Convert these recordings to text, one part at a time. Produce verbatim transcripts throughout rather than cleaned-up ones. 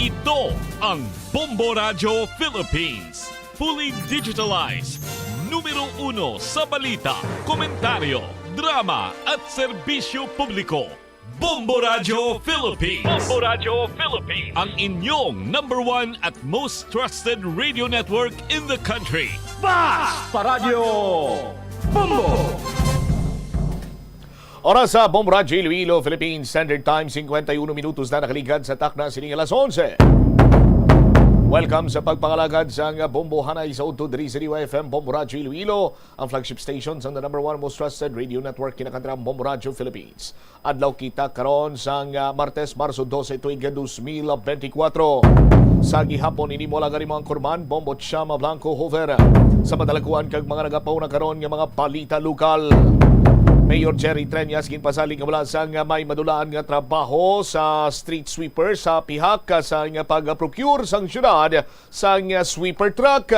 Ito ang Bombo Radyo Philippines. Fully digitalized. Numero uno sa balita, komentaryo, drama at serbisyo publiko. Bombo Radyo Philippines. Bombo Radyo Philippines. Ang inyong number one at most trusted radio network in the country. Bas pa Radyo Bombo! Oras sa Bombo Radyo Iloilo, Philippine Standard Time, cincuenta y uno minutos na nakaligad sa takna sining alas onse. Welcome sa pagpangalagad sang Bombo Hanay sa Udto diri sa D Y F M Bombo Radyo Iloilo, ang flagship station sang the number one most trusted radio network, kinakantra Bombo Radyo Philippines. Adlaw kita karon sang, ah, Martes, Marso dose, tuig dos mil benti kwatro. Sa gihapon ini mo lagari mga kurman, Bombo Chama Blanco Hoover. Sa madalaguan kag mga nagapauna karon nga mga balita lokal. Mayor Jerry Treñas ginpasalig nga wala sang may madulaan nga trabaho sa street sweeper sa pihak sa nga pag-procure sang syudad sang sweeper truck.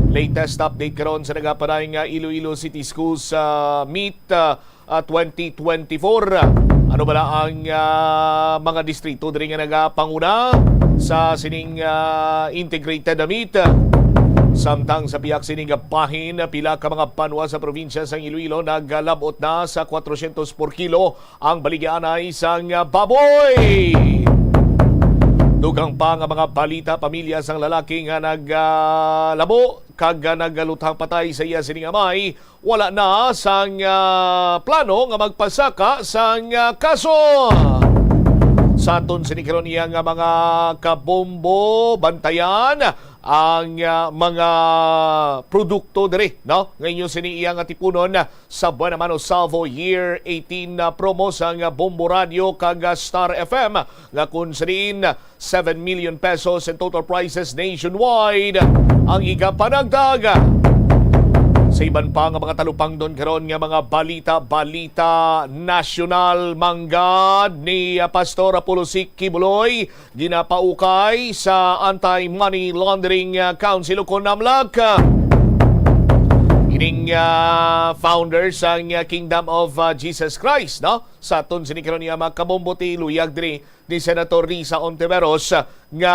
Latest update karon sa nagapaday nga Iloilo City Schools, ah, Meet, ah, ah, twenty twenty-four. Ano bala ang, ah, mga distrito diri nga nagapanguna sa sining, ah, integrated meet? Samtang sa pihak sining bahin, pila ka mga banwa sa probinsya sang Iloilo nagalab-ot na sa kwatrosyentos por kilo ang baligyaanay sang baboy. Dugang pa nga mga balita, pamilya sang lalaki nga nagalabo kag nagaluthang patay sa iya sining amay wala na sang, ah, plano nga magpasaka sang, ah, kaso. Sa aton sini karon iya nga mga kabombo, bantayan ang, ah, mga produkto diri, no? Nga inyo sini iya nga tipunon sa Buena Mano Salvo Year eighteen, ah, promo sang Bombo Radio kag, ah, Star F M, nga kun sa diin seven million pesos in total prizes nationwide ang igapanagtag. Sa iban pa nga mga talupangdon karon nga mga balita, balita nasyonal, manggad ni, ah, Pastor Apollo Sic Quiboloy ginapaukay sa Anti-Money Laundering, ah, Council o kon AMLAC. Ining, ah, founder sang, ah, Kingdom of, ah, Jesus Christ, no? Sa aton sini karon niya mga kabombo ti luyag diri ni Senator Risa Ontiveros, ah, nga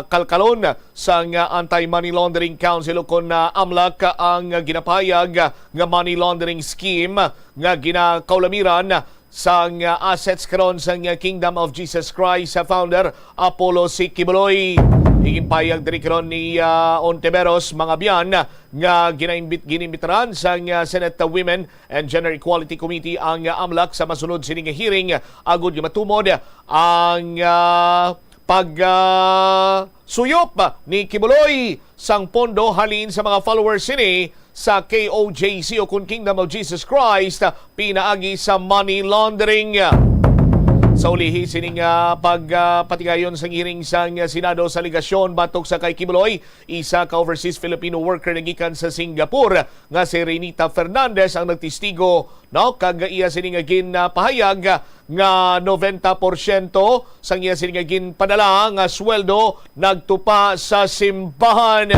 kalkalon sang, ah, Anti-Money Laundering Council o kon, ah, AMLAC ang ginapahayag, ah, nga money laundering scheme nga ginakaulamiran sang, ah, assets karon sang, ah, Kingdom of Jesus Christ, ah, founder Apollo Sic Quiboloy. Iginpahayag diri karon ni, ah, Ontiveros, mga abyan, nga ginaimbit-, ginimbitaran sang, ah, Senate Women and Gender Equality Committee ang, ah, AMLAC sa masunod sini nga hearing, ah, agud nga matumod ang, ah, pag, ah, suyop ni Quiboloy sang pondo halin sa mga followers sini sa K O J C o kon Kingdom of Jesus Christ, ah, pinaagi sa money laundering. Sa ulihi sining, ah, pag, ah, patigayon sang hearing sang, ah, Senado sa alegasyon batok sa kay Quiboloy, isa ka overseas Filipino worker nga gikan sa Singapore nga si Renita Fernandez ang nagtestigo, no? Kag iya sini nga ginpahayag nga noventa porsyento sang iya sini nga ginpadala nga sweldo nagtupa sa simbahan.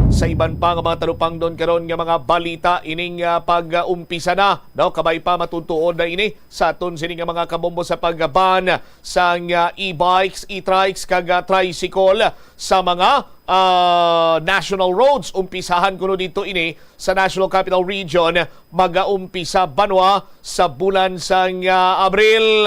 Sa iban pa nga mga talupangdon karon nga mga balita, ining, ah, pag-umpisa na, no? Kabay pa, matuntuon na ini sa aton sini nga mga kabombo sa pag-ban sang, ah, e-bikes, e-trikes kag, ah, tricycle sa mga, ah, national roads. Umpisahan kuno dito ini sa National Capital Region, magaumpisa banwa sa bulan sang, ah, Abril.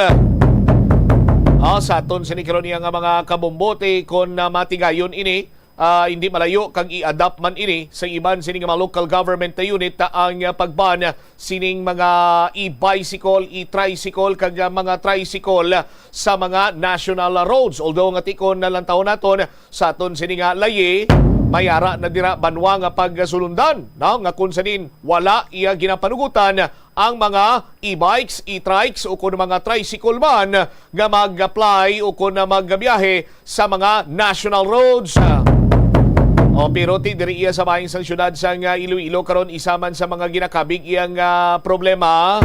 Ah, sa aton sini karon niya nga mga kabombote, kon, ah, matigayon ini, ah, hindi malayo kag i-adapt man ini sa iban sini nga mga local government unit, ah, ang, ah, pagban sining mga e-bicycle, e-tricycle kag, ah, mga tricycle sa mga national roads. Although nga tikon na lang taon naton sa aton sini nga layi, may ara na dira banwa nga pagsulundan, no? Nga kung sanin wala iya ginapanugutan ang mga e-bikes, e-trikes, o kon mga tricycle man nga mag-apply o kon magbiyahe sa mga national roads. O, pero ti diri iya sa bahin sang siyudad sang, ah, Iloilo karon, isa man sa mga ginakabig iyang, ah, problema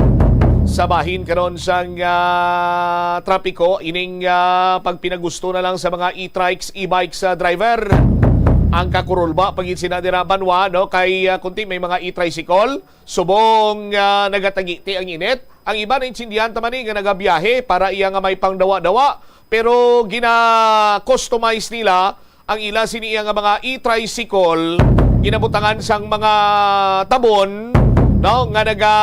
sa bahin karon sang, ah, trapiko ining, ah, pagpinagusto na lang sa mga e-trikes, e-bikes, ah, driver. Ang kakurulba pa gid sina dira banwa, no, kay, ah, kunti may mga e-tricycle, subong, ah, nagatagiti ang init. Ang iba naintindihan ta man ni nga nagabiyahe para iya nga may pangdawa-dawa, pero gina-customize nila ang ila sini iya nga mga e-tricycle, ginabutangan sang mga tabon, no, nga naga,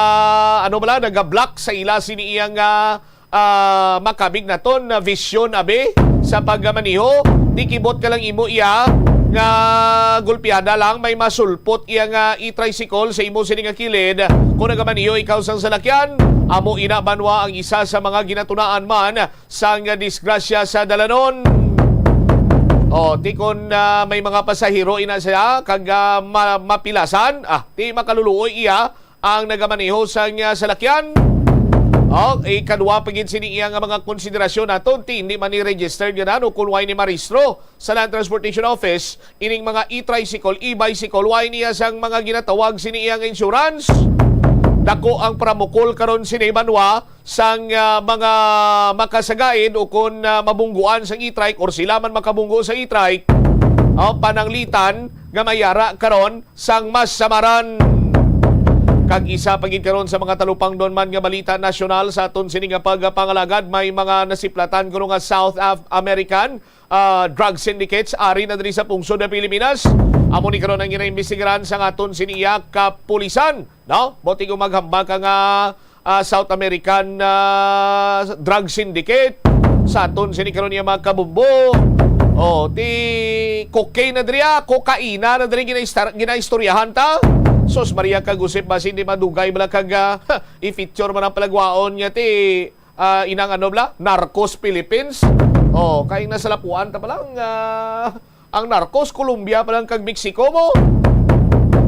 ano bala, naga-block sa ila sini iya nga ah, makabig naton na vision, abi, sa pagmaniho. Di kibot ka lang imo iya nga gulpihan na lang, may masulpot iya nga e-tricycle sa imo sini nga kilid. Kung nagamaniho ikaw sang salakyan, amo ina banwa ang isa sa mga ginatunaan man sang disgrasya sa dalanon. O, ti kon, ah, may mga pasahero ina siya, kag, ah, ma-, mapilasan, ah, ti makaluluoy iya, ang nagamaneho sang, ah, salakyan. O, ikadua pa gid sini iya nga mga konsiderasyon naton, ti hindi man ni registered nga nano kung way ni marehistro sa Land Transportation Office ining mga e-tricycle, e-bicycle, way niya sang mga ginatawag sini iya nga insurance. Dako ang pramukol karon sini banwa sang, ah, mga makasagaid o kon, ah, mabungguan sang e-trike or sila man makabunggo sa e-trike, o, pananglitan nga mayara karon sang mas samaran. Kag isa pa gid karon sa mga talupangdon man nga balita nasyonal sa aton sini nga pagpangalagad, may mga nasiplatan kuno nga South Af-, American, ah, drug syndicates ari na diri sa pungsod ng Pilipinas. Amo ni karon ang ginaimbestigaran sang aton sini iya kapulisan, no? Buti kung maghambal ka nga, ah, South American, ah, drug syndicate. Sa aton sini karon niya mga kabumbo. O, ti cocaine na diri, ah, kokaina na diri ginaistar-, ginaistoryahan ta. Sus Maria, kag usip ba sindi madugay bala kag, ah, i-feature man ang palagwaon nga ti, ah, inang ano bala, Narcos Philippines. O, kay nasalapuan ta pa lang, ah, ang Narcos, Colombia pa lang kag Mexico mo.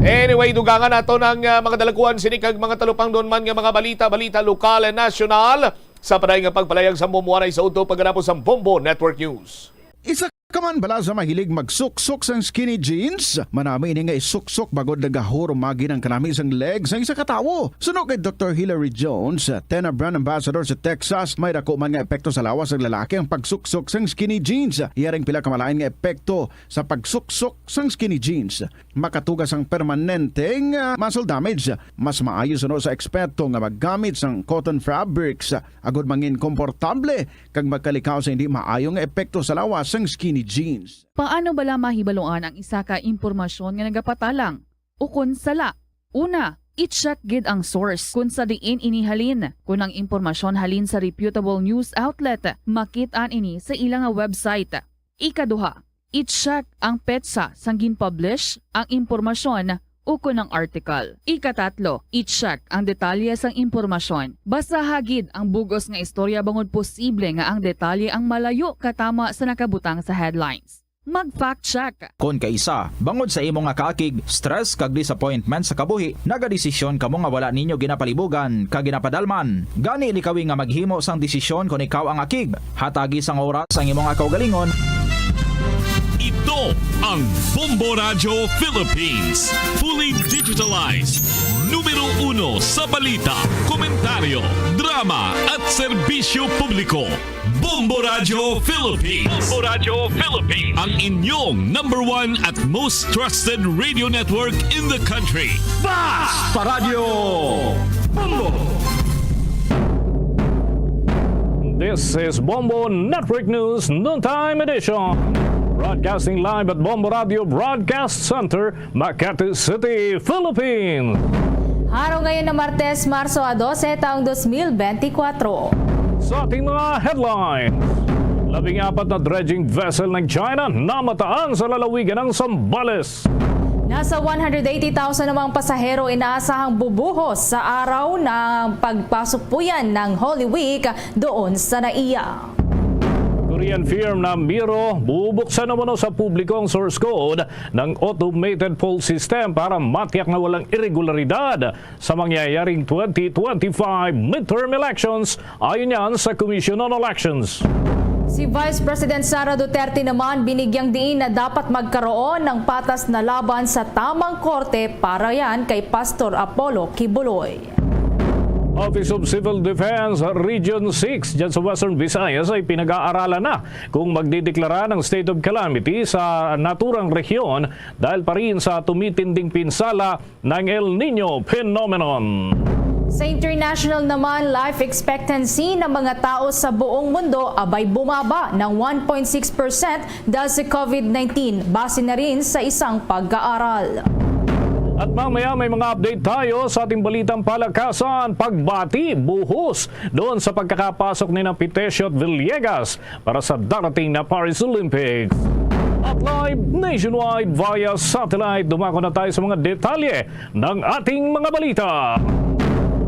Anyway, dugangan nato ng, ah, mga dalaguan sini kag mga talupangdon man nga mga balita, balita lokal and national. Sa paday nga pagpalayag sa Bombo, anay sa udto pagkanapo sa Bombo Network News. Isa ka man bala sa mahilig magsuksok sang skinny jeans? Manami ini nga isuksok bangod nagahurumagi ang kanami sang leg sang isa ka tawo. Suno kay Doktor Hilary Jones, Tena Brand Ambassador sa Texas, may dako man nga epekto sa lawas sang lalaki ang pagsuksok sang skinny jeans. Iya ring pila ka malain nga epekto sa pagsuksok sang skinny jeans. Makatuga sang permanenteng, ah, muscle damage. Mas maayo suno sa eksperto nga maggamit sang cotton fabrics, ah, agod mangin komportable kag magkalikaw sa hindi maayo nga epekto sa lawas sang skinny jeans. Paano bala mahibaluan ang isa ka impormasyon nga nagapatalang ukon sala? Una, i-check gid ang source kon sa diin ini halin. Kon ang impormasyon halin sa reputable news outlet, makit-an ini sa ila nga website. Ikaduha, i-check ang petsa sang gin-publish ang impormasyon ukon ang article. Ikatatlo, i-check ang detalye sang impormasyon. Basaha gid ang bug-os nga istorya bangod posible nga ang detalye ang malayo katama sa nakabutang sa headlines. Mag-fact check. Kon kaisa, bangod sa imo nga kaakig, stress kag disappointment sa kabuhi, nagadesisyon kamo nga wala ninyo ginapalibugan kag ginapadalman. Gani likawi nga maghimo sang desisyon kon ikaw ang akig. Hatagi sang oras ang imo nga kaugalingon. Ito ang Bombo Radyo Philippines. Fully digitalized. Numero uno sa balita, komentaryo, drama at serbisyo publiko. Bombo Radyo Philippines. Bombo Radyo Philippines. Ang inyong number one at most trusted radio network in the country. Basta Radyo Bombo! This is Bombo Network News Noontime Edition. Broadcasting live at Bombo Radio Broadcast Center, Makati City, Philippines. Araw ngayon na Martes, Marso a dose, taong dos mil benti kwatro. Sa ating mga headlines, labing apat na dredging vessel ng China namataan sa lalawigan ng Zambales. Nasa one hundred eighty thousand namang pasahero inaasahang bubuhos sa araw ng pagpasok puyan ng Holy Week doon sa NAIA. Korean firm na Miro, bubuksan umano sa publiko ang source code ng automated poll system para matiyak na walang irregularidad sa mangyayaring twenty twenty-five midterm elections, ayon yan sa Commission on Elections. Si Vice President Sara Duterte naman binigyang diin na dapat magkaroon ng patas na laban sa tamang korte para yan kay Pastor Apollo Quiboloy. Office of Civil Defense Region six dyan sa Western Visayas ay pinag-aaralan na kung magdideklara ng state of calamity sa naturang rehiyon dahil pa rin sa tumitinding pinsala ng El Nino phenomenon. Sa international naman, life expectancy ng mga tao sa buong mundo abay bumaba ng one point six percent dahil sa COVID nineteen, base na rin sa isang pag-aaral. At mamaya may mga update tayo sa ating balitang palakasan, pagbati, buhos doon sa pagkakapasok ni na Pitesio at Villegas para sa darating na Paris Olympics. At live nationwide via satellite, dumako na tayo sa mga detalye ng ating mga balita.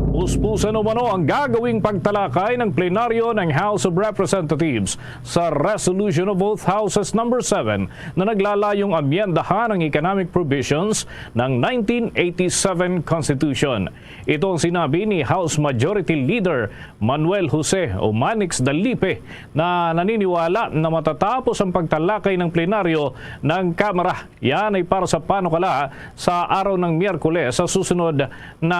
Puspusan umano ang gagawing pagtalakay ng plenaryo ng House of Representatives sa Resolution of Both Houses number seven na naglalayong amyendahan ang economic provisions ng nineteen eighty-seven Constitution. Ito ang sinabi ni House Majority Leader Manuel Jose o Manix Dalipe na naniniwala na matatapos ang pagtalakay ng plenaryo ng Kamara. Yan ay para sa panukala sa araw ng Miyerkules sa susunod na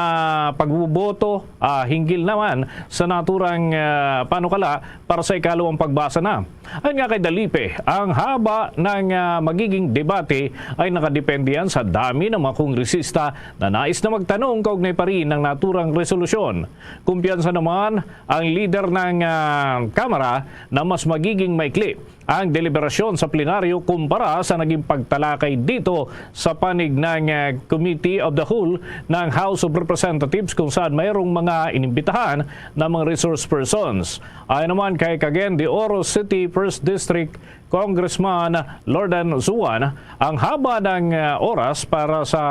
pagbuboto, ah, hinggil naman sa naturang, ah, panukala para sa ikalawang pagbasa na. Ayon nga kay Dalipe, ang haba ng, ah, magiging debate ay nakadepende yan sa dami ng mga kongresista na nais na magtanong kaugnay pa rin ng naturang resolusyon. Kumpiyansa naman ang lider ng, ah, Kamara na mas magiging maikli ang deliberasyon sa plenaryo kumpara sa naging pagtalakay dito sa panig ng, ah, Committee of the Whole ng House of Representatives, kung saan mayroong mga inimbitahan na mga resource persons. Ayon naman kay Cagayan de Oro City First District Congressman Lordan Zuan, ang haba ng, ah, oras para sa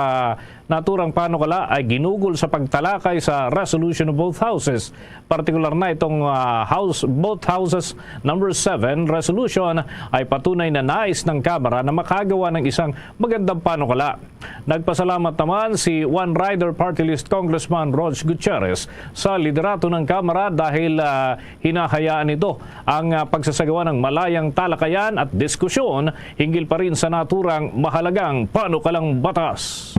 naturang panukala ay ginugol sa pagtalakay sa Resolution of Both Houses. Partikular na itong, ah, House, Both Houses number seven resolution ay patunay na nais ng Kamara na makagawa ng isang magandang panukala. Nagpasalamat naman si One Rider Party List Congressman Rog Gutierrez sa liderato ng Kamara dahil, ah, hinahayaan nito ang, ah, pagsasagawa ng malayang talakayan at diskusyon hinggil pa rin sa naturang mahalagang panukalang batas.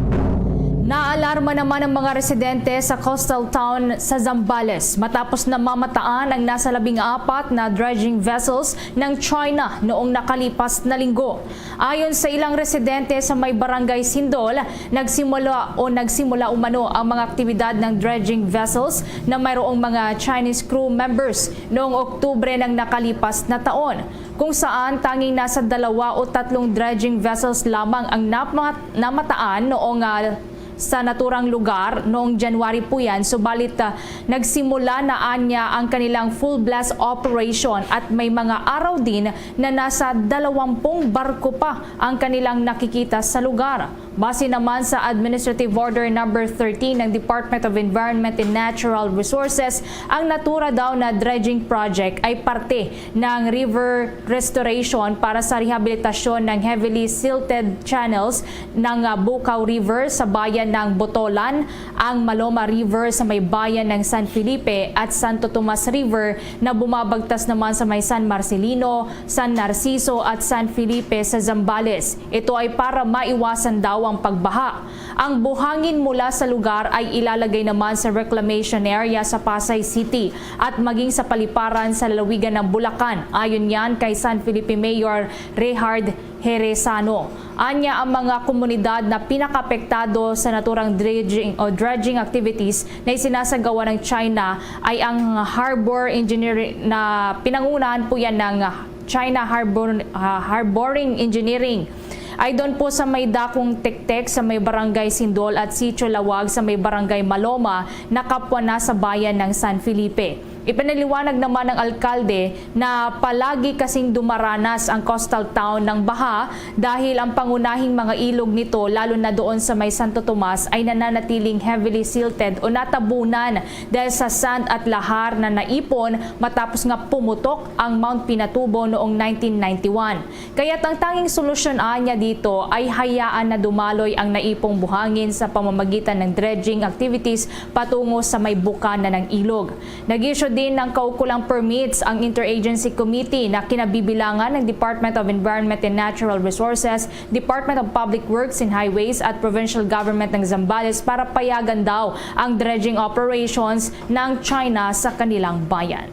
Naalarma naman ang mga residente sa coastal town sa Zambales matapos na mamataan ang nasa labing apat na dredging vessels ng China noong nakalipas na linggo. Ayon sa ilang residente sa may barangay Sindol, nagsimula o nagsimula umano ang mga aktibidad ng dredging vessels na mayroong mga Chinese crew members noong Oktubre ng nakalipas na taon, kung saan tanging nasa dalawa o tatlong dredging vessels lamang ang napa-, namataan noong, ah, sa naturang lugar noong January po yan, subalit, ah, nagsimula na anya ang kanilang full blast operation at may mga araw din na nasa dalawampung barko pa ang kanilang nakikita sa lugar. Base naman sa Administrative Order number thirteen ng Department of Environment and Natural Resources, ang natura daw na dredging project ay parte ng river restoration para sa rehabilitasyon ng heavily silted channels ng, ah, Bukaw River sa bayan ng Botolan, ang Maloma River sa may bayan ng San Felipe, at Santo Tomas River na bumabagtas naman sa may San Marcelino, San Narciso at San Felipe sa Zambales. Ito ay para maiwasan daw ang pagbaha. Ang buhangin mula sa lugar ay ilalagay naman sa reclamation area sa Pasay City at maging sa paliparan sa lalawigan ng Bulacan, ayon yan kay San Felipe Mayor Rehard Herezano. Anya, ang mga komunidad na pinakaapektado sa naturang dredging o dredging activities na isinasagawa ng China ay ang harbor engineering, na pinangunahan po yan ng China Harbor, ah, Harboring Engineering. Ay doon po sa may Dakong Tektek sa may Barangay Sindol at Sitio Lawag sa may Barangay Maloma na kapwa na sa bayan ng San Felipe. Ipinaliwanag naman ng alkalde na palagi kasing dumaranas ang coastal town ng baha dahil ang pangunahing mga ilog nito, lalo na doon sa may Santo Tomas, ay nananatiling heavily silted o natabunan dahil sa sand at lahar na naipon matapos nga pumutok ang Mount Pinatubo noong nineteen ninety-one. Kaya't ang tanging solusyon anya dito ay hayaan na dumaloy ang naipong buhangin sa pamamagitan ng dredging activities patungo sa may bukana ng ilog. Nag-issue Din ng kaukulang permits ang Interagency Committee na kinabibilangan ng Department of Environment and Natural Resources, Department of Public Works and Highways at Provincial Government ng Zambales para payagan daw ang dredging operations ng China sa kanilang bayan.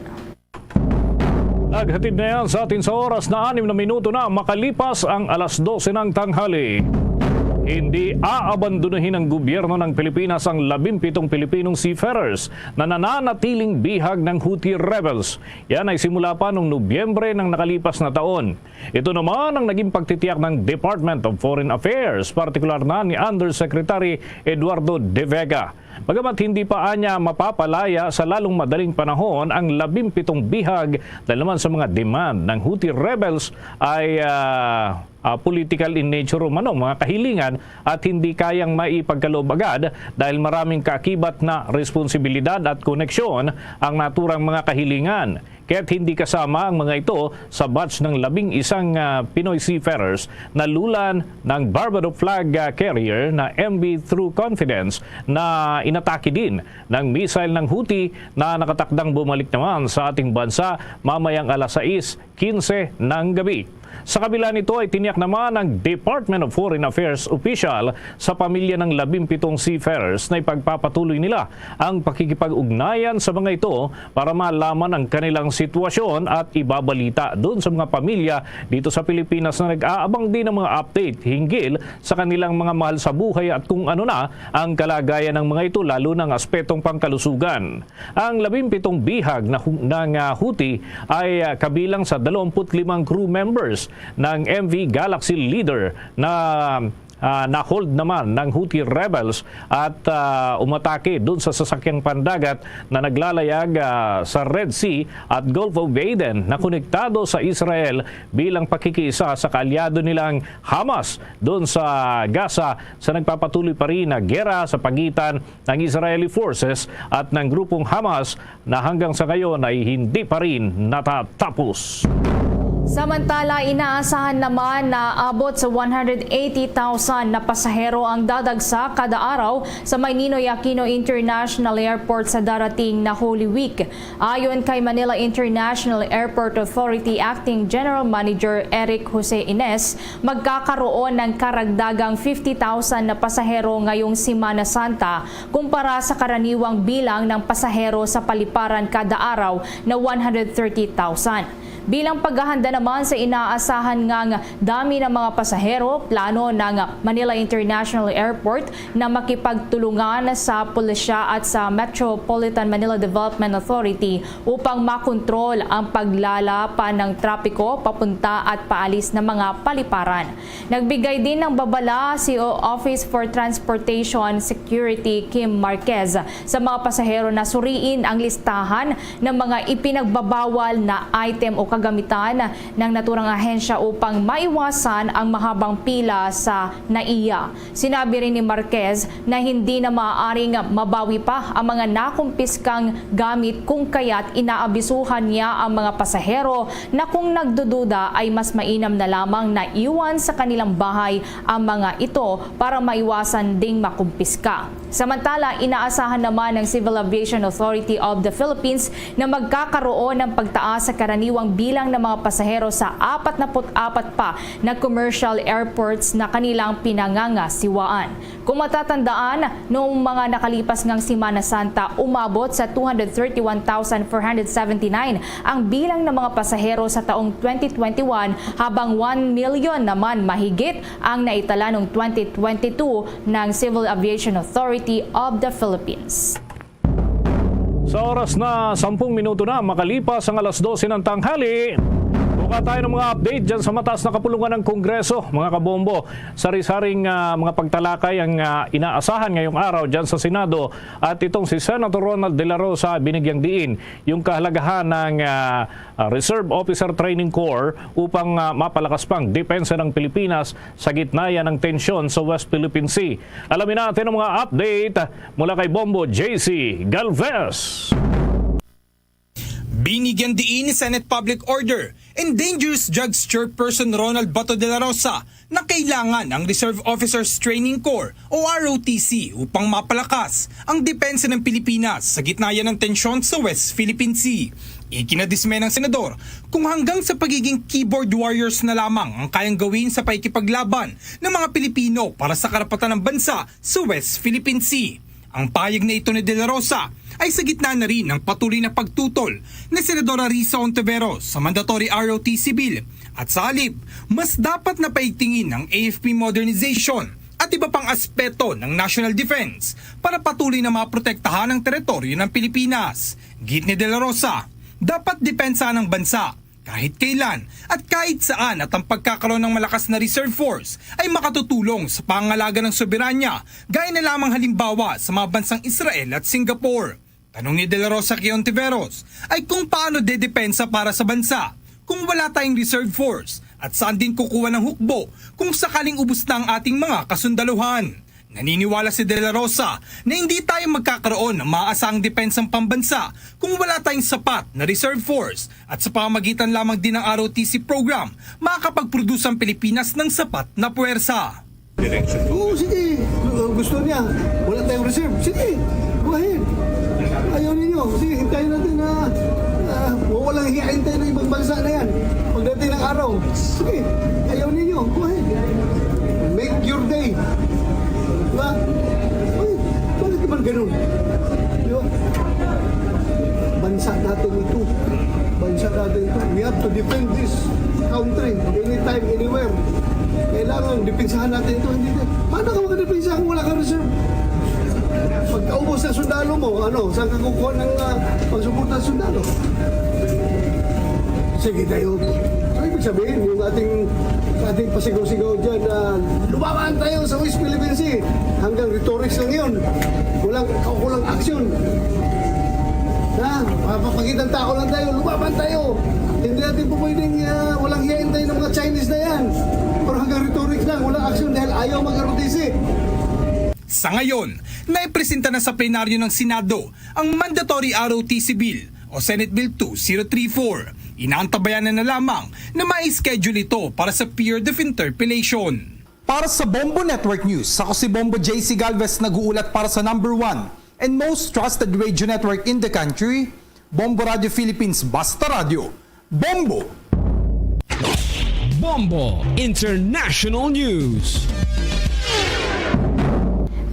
Naghatid na yan sa atin sa oras na anim na minuto na makalipas ang alas dose ng tanghali. Hindi aabandonahin ng gobyerno ng Pilipinas ang labimpitong Pilipinong seafarers na nananatiling bihag ng Houthi rebels. Yan ay simula pa noong Nobyembre ng nakalipas na taon. Ito naman ang naging pagtitiyak ng Department of Foreign Affairs, partikular na ni Undersecretary Eduardo de Vega. Bagamat hindi pa anya mapapalaya sa lalong madaling panahon ang labimpitong bihag dahil naman sa mga demand ng Houthi rebels ay ah, ah, political in nature umano, mga kahilingan at hindi kayang maipagkaloob agad dahil maraming kaakibat na responsibilidad at koneksyon ang naturang mga kahilingan. Kaya't hindi kasama ang mga ito sa batch ng labing isang ah, Pinoy seafarers na lulan ng Barbado flag ah, carrier na M V True Confidence na inatake din ng missile ng Houthi na nakatakdang bumalik naman sa ating bansa mamayang alas sais quince ng gabi. Sa kabila nito ay tiniyak naman ng Department of Foreign Affairs official sa pamilya ng labimpitong seafarers na ipagpapatuloy nila ang pakikipag-ugnayan sa mga ito para malaman ang kanilang sitwasyon at ibabalita doon sa mga pamilya dito sa Pilipinas na nag-aabang din ng mga update hinggil sa kanilang mga mahal sa buhay at kung ano na ang kalagayan ng mga ito, lalo na ang aspetong pangkalusugan. Ang labimpitong bihag na hu-, ng ah, Houthi ay ah, kabilang sa dalawampu't limang crew members ng M V Galaxy Leader na ah, na-hold naman ng Houthi rebels at ah, umatake dun sa sasakyang pandagat na naglalayag ah, sa Red Sea at Gulf of Aden na konektado sa Israel bilang pakikiisa sa kaalyado nilang Hamas dun sa Gaza sa nagpapatuloy pa rin na gera sa pagitan ng Israeli forces at ng grupong Hamas na hanggang sa ngayon ay hindi pa rin natatapos. Samantala, inaasahan naman na abot sa one hundred eighty thousand na pasahero ang dadagsa kada araw sa may Ninoy Aquino International Airport sa darating na Holy Week. Ayon kay Manila International Airport Authority Acting General Manager Eric Jose Ines, magkakaroon ng karagdagang fifty thousand na pasahero ngayong Semana Santa kumpara sa karaniwang bilang ng pasahero sa paliparan kada araw na one hundred thirty thousand. Bilang paghahanda naman sa inaasahan ngang dami ng mga pasahero, plano ng Manila International Airport na makipagtulungan sa pulisya at sa Metropolitan Manila Development Authority upang makontrol ang paglalapan ng trapiko papunta at paalis ng mga paliparan. Nagbigay din ng babala si Office for Transportation Security Kim Marquez sa mga pasahero na suriin ang listahan ng mga ipinagbabawal na item o kagamitan ng naturang ahensya upang maiwasan ang mahabang pila sa NAIA. Sinabi rin ni Marquez na hindi na maaaring mabawi pa ang mga nakumpiskang gamit kung kaya't inaabisuhan niya ang mga pasahero na kung nagdududa ay mas mainam na lamang na iwan sa kanilang bahay ang mga ito para maiwasan ding makumpiska. Samantala, inaasahan naman ng Civil Aviation Authority of the Philippines na magkakaroon ng pagtaas sa karaniwang bilang ng mga pasahero sa apat na apat pa na commercial airports na kanilang pinangangasiwaan. Kung matatandaan, noong mga nakalipas ngang Semana Santa, umabot sa two hundred thirty-one thousand four hundred seventy-nine ang bilang ng mga pasahero sa taong twenty twenty-one, habang one million naman mahigit ang naitala noong twenty twenty-two ng Civil Aviation Authority of the Philippines. Sa oras na sampung minuto na makalipas ang alas dose ng tanghali, buka tayo ng mga update dyan sa mataas na kapulungan ng Kongreso, mga kabombo. Sari-saring ah, mga pagtalakay ang ah, inaasahan ngayong araw dyan sa Senado at itong si Senator Ronald De La Rosa binigyang diin yung kahalagahan ng ah, ah, Reserve Officer Training Corps upang ah, mapalakas pang depensa ng Pilipinas sa gitna yan ng tensyon sa West Philippine Sea. Alamin natin ang mga update mula kay Bombo J C Galvez. Binigyan diin ni Senate Public Order and Dangerous Drugs Chairperson Ronald Bato de la Rosa na kailangan ang Reserve Officers Training Corps o R O T C upang mapalakas ang depensa ng Pilipinas sa gitna yan ng tensyon sa West Philippine Sea. Ikinadismay ng senador kung hanggang sa pagiging keyboard warriors na lamang ang kayang gawin sa pakikipaglaban ng mga Pilipino para sa karapatan ng bansa sa West Philippine Sea. Ang pahayag na ito ni De La Rosa ay sa gitna na rin ng patuloy na pagtutol ni Senadora Risa Ontiveros sa mandatory R O T C bill at sa halip, mas dapat na paigtingin ang A F P modernization at iba pang aspeto ng national defense para patuloy na maprotektahan ang teritoryo ng Pilipinas. Git ni De La Rosa, dapat depensahan ng bansa kahit kailan at kahit saan, at ang pagkakaroon ng malakas na reserve force ay makatutulong sa pangangalaga ng soberanya, gaya na lamang halimbawa sa mga bansang Israel at Singapore. Tanong ni De La Rosa kay Ontiveros ay kung paano dedepensa para sa bansa kung wala tayong reserve force at saan din kukuha ng hukbo kung sakaling ubos na ang ating mga kasundaluhan. Naniniwala si De La Rosa na hindi tayo magkakaroon ng maasahang depensang pambansa kung wala tayong sapat na reserve force, at sa pamamagitan lamang din ng R O T C program, makakapagproduce ang Pilipinas ng sapat na puwersa. Oo, sige. Gu- Gusto niya. Wala tayong reserve. Sige, go ahead. Ayaw ninyo. Sige, hintayin natin na uh, walang hiyain tayo ng ibang bansa na yan. Pagdating ng araw, sige, ayaw ninyo. Go ahead. Make your day. Diba? Uy, bakit naman ganun? Diba? Bansa natin ito. Bansa natin ito. We have to defend this country anytime, anywhere. Kailangan depensahan natin ito. Hindi na. Paano ka makadepensa kung wala kang reserve? Pagkaubos ng sundalo mo, ano, saan ka kukuha ng uh, pagsuporta ng sundalo? Sige tayo. So, ibig sabihin, yung ating ating pasigaw-sigaw dyan na lumaban tayo sa West Philippine Sea. Hanggang rhetorics lang yun. Walang kaukulang aksyon. Ha? Mapapakitang tao lang tayo. Lumaban tayo. Hindi natin po pwedeng uh, walang hiyain tayo ng mga Chinese na yan. Pero hanggang rhetorics lang, walang aksyon dahil ayaw mag-R O T C. Sa ngayon, naipresenta na sa plenaryo ng Senado ang Mandatory R O T C Bill o Senate Bill two zero three four. Inaantabayanan na lamang na ma-schedule ito para sa period of interpellation. Para sa Bombo Network News, ako si Bombo J C Galvez, nag-uulat para sa number one and most trusted radio network in the country, Bombo Radio Philippines, Basta Radio. Bombo! Bombo International News.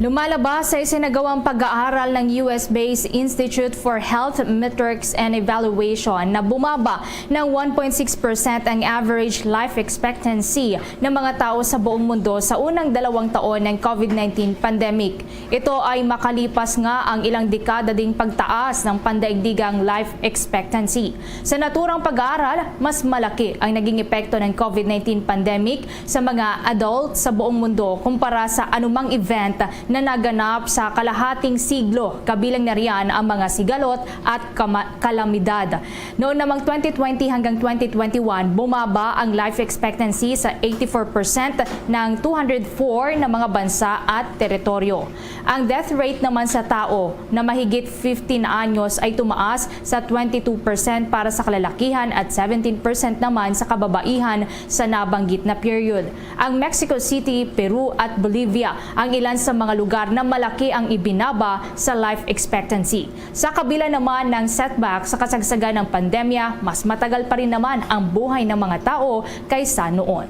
Lumalabas sa isinagawang pag-aaral ng U S-based Institute for Health Metrics and Evaluation na bumaba ng one point six percent ang average life expectancy ng mga tao sa buong mundo sa unang dalawang taon ng COVID nineteen pandemic. Ito ay makalipas nga ang ilang dekada ding pagtaas ng pandaigdigang life expectancy. Sa naturang pag-aaral, mas malaki ang naging epekto ng COVID nineteen pandemic sa mga adult sa buong mundo kumpara sa anumang event na naganap sa kalahating siglo, kabilang na riyan ang mga sigalot at kama- kalamidad. Noon namang twenty twenty hanggang twenty twenty-one, bumaba ang life expectancy sa eighty-four percent ng two hundred four na mga bansa at teritoryo. Ang death rate naman sa tao na mahigit fifteen anyos ay tumaas sa twenty-two percent para sa kalalakihan at seventeen percent naman sa kababaihan sa nabanggit na period. Ang Mexico City, Peru at Bolivia ang ilan sa mga lugar na malaki ang ibinaba sa life expectancy. Sa kabila naman ng setback sa kasagsagan ng pandemya, mas matagal pa rin naman ang buhay ng mga tao kaysa noon.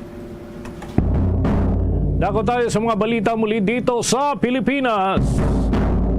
Dako tayo sa mga balita muli dito sa Pilipinas.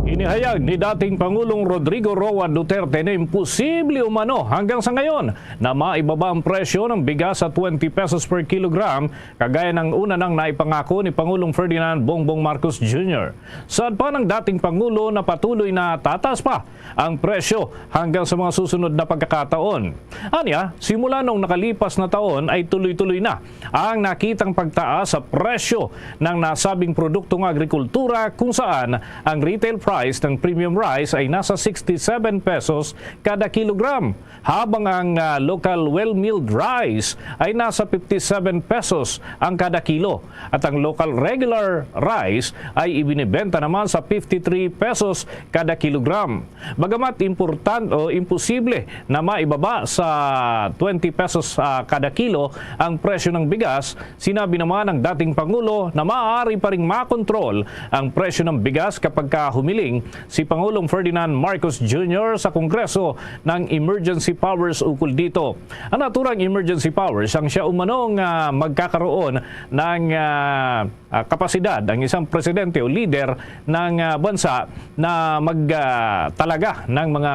Inihayag ni dating Pangulong Rodrigo Roa Duterte na imposible umano hanggang sa ngayon na maibaba ang presyo ng bigas sa twenty pesos per kilogram, kagaya ng una nang naipangako ni Pangulong Ferdinand Bongbong Marcos Junior. Saad pa ng dating Pangulo na patuloy na tataas pa ang presyo hanggang sa mga susunod na pagkakataon. Anya, simula noong nakalipas na taon ay tuloy-tuloy na ang nakitang pagtaas sa presyo ng nasabing produktong agrikultura, kung saan ang retail price Rice ng premium rice ay nasa sixty-seven pesos kada kilogram, habang ang, ah, local well-milled rice ay nasa fifty-seven pesos ang kada kilo, at ang local regular rice ay ibinibenta naman sa fifty-three pesos kada kilogram. Bagamat important o imposible na maibaba sa twenty pesos, ah, kada kilo ang presyo ng bigas, sinabi naman ng dating Pangulo na maaari pa ring makontrol ang presyo ng bigas kapag ka humiling si Pangulong Ferdinand Marcos Junior sa Kongreso ng emergency powers ukol dito. Ang naturang emergency powers ang siya umanong, ah, magkakaroon ng, ah, ah, kapasidad ang isang presidente o lider ng, ah, bansa na mag, ah, talaga ng mga,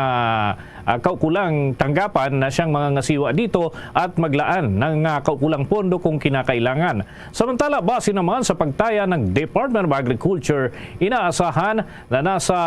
ah, kaukulang tanggapan na siyang mga ngasiwa dito at maglaan ng, ah, kaukulang pondo kung kinakailangan. Samantala, base naman sa pagtaya ng Department of Agriculture, inaasahan na nasa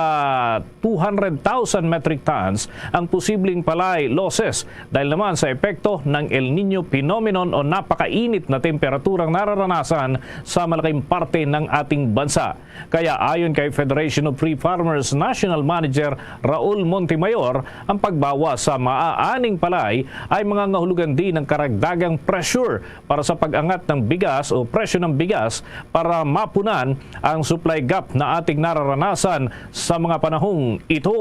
two hundred thousand metric tons ang posibleng palay losses dahil naman sa epekto ng El Niño phenomenon o napakainit na temperaturang nararanasan sa malaking parte ng ating bansa. Kaya ayon kay Federation of Free Farmers National Manager Raul Montemayor, ang pagbawas sa maaaning palay ay mangangahulugan din ng karagdagang pressure para sa pag-angat ng bigas o presyo ng bigas para mapunan ang supply gap na ating nararanasan sa mga panahong ito.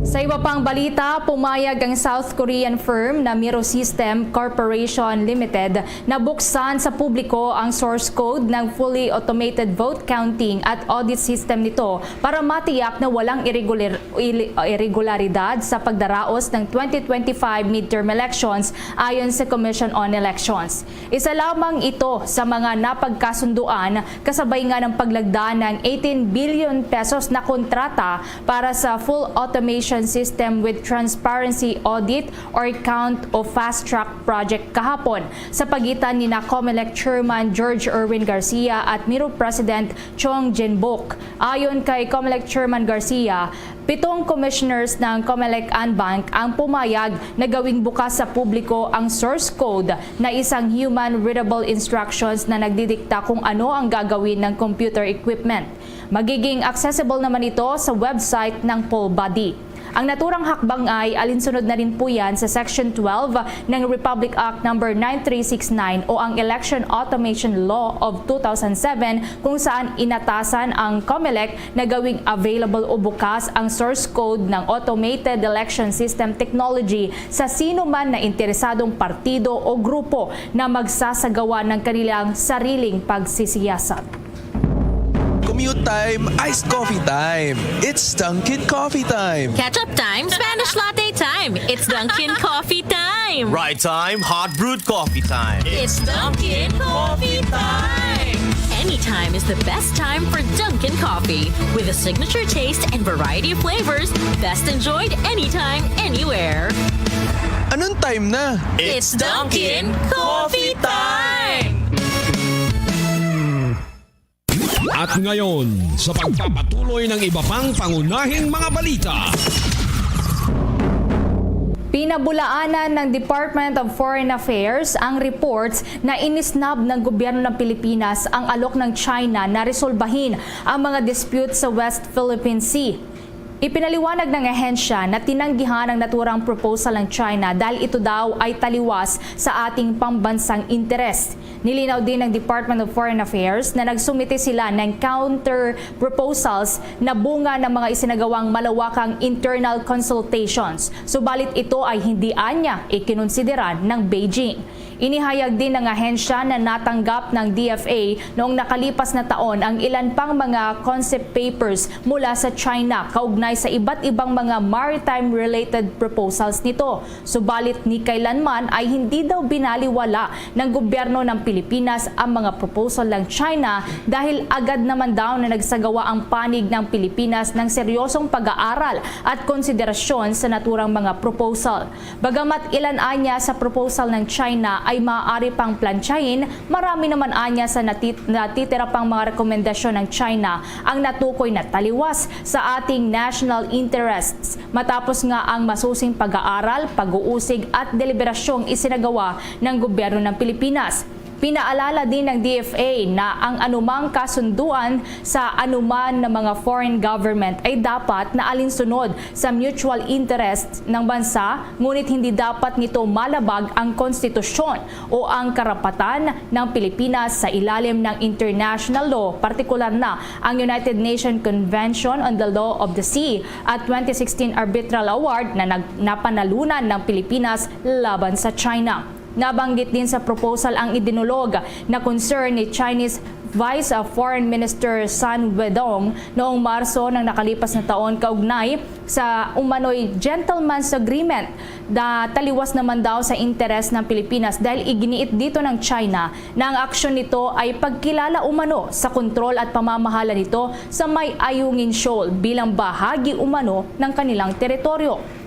Sa iba pang balita, pumayag ang South Korean firm na Miro System Corporation Limited na buksan sa publiko ang source code ng fully automated vote counting at audit system nito para matiyak na walang irregular-, ili-, irregularidad sa pagdaraos ng twenty twenty-five midterm elections, ayon sa Commission on Elections. Isa lamang ito sa mga napagkasunduan kasabay nga ng paglagda ng eighteen billion pesos na kontrata para sa full automation system with transparency audit or count o fast track project kahapon sa pagitan ni na Comelec Chairman George Erwin Garcia at Miro President Chong Jinbok. Ayon kay Comelec Chairman Garcia, pitong commissioners ng Comelec and Bank ang pumayag na gawing bukas sa publiko ang source code na isang human readable instructions na nagdidikta kung ano ang gagawin ng computer equipment. Magiging accessible naman ito sa website ng poll body. Ang naturang hakbang ay alinsunod na rin po yan sa Section twelve ng Republic Act Number nine three six nine o ang Election Automation Law of two thousand seven, kung saan inatasan ang Comelec na gawing available o bukas ang source code ng automated election system technology sa sino man na interesadong partido o grupo na magsasagawa ng kanilang sariling pagsisiyasat. Commute time, iced coffee time. It's Dunkin' Coffee time. Ketchup time, Spanish latte time. It's Dunkin' Coffee time. Ride time, hot brewed coffee time. It's Dunkin' Coffee time. Anytime is the best time for Dunkin' Coffee. With a signature taste and variety of flavors, best enjoyed anytime, anywhere. Anong time na? It's Dunkin' Coffee time. At ngayon, sa pagpapatuloy ng iba pang pangunahing mga balita. Pinabulaanan ng Department of Foreign Affairs ang reports na inisnab ng gobyerno ng Pilipinas ang alok ng China na resolbahin ang mga dispute sa West Philippine Sea. Ipinaliwanag ng ahensya na tinanggihan ang naturang proposal ng China dahil ito daw ay taliwas sa ating pambansang interes. Nilinaw din ng Department of Foreign Affairs na nagsumite sila ng counter proposals na bunga ng mga isinagawang malawakang internal consultations. Subalit ito ay hindi anya ikinonsidera ng Beijing. Inihayag din ng ahensya na natanggap ng D F A noong nakalipas na taon ang ilan pang mga concept papers mula sa China kaugnay sa iba't ibang mga maritime-related proposals nito. Subalit ni kailanman ay hindi daw binaliwala ng gobyerno ng Pilipinas ang mga proposal ng China dahil agad naman daw na nagsagawa ang panig ng Pilipinas ng seryosong pag-aaral at konsiderasyon sa naturang mga proposal. Bagamat ilan anya sa proposal ng China ay maaari pang plantsahin, marami naman anya sa natit- natitira pang mga rekomendasyon ng China ang natukoy na taliwas sa ating national interests, matapos nga ang masusing pag-aaral, pag-uusig at deliberasyong isinagawa ng gobyerno ng Pilipinas. Pinaalala din ng D F A na ang anumang kasunduan sa anuman na mga foreign government ay dapat na alinsunod sa mutual interest ng bansa, ngunit hindi dapat nito malabag ang konstitusyon o ang karapatan ng Pilipinas sa ilalim ng international law, partikular na ang United Nations Convention on the Law of the Sea at twenty sixteen Arbitral Award na nag-, napanalunan ng Pilipinas laban sa China. Nabanggit din sa proposal ang idinulog na concern ni Chinese Vice Foreign Minister Sun Wedong noong Marso ng nakalipas na taon kaugnay sa umano'y gentleman's agreement na taliwas naman daw sa interes ng Pilipinas dahil iginiit dito ng China na ang aksyon nito ay pagkilala umano sa kontrol at pamamahala nito sa May Ayungin Shoal bilang bahagi umano ng kanilang teritoryo.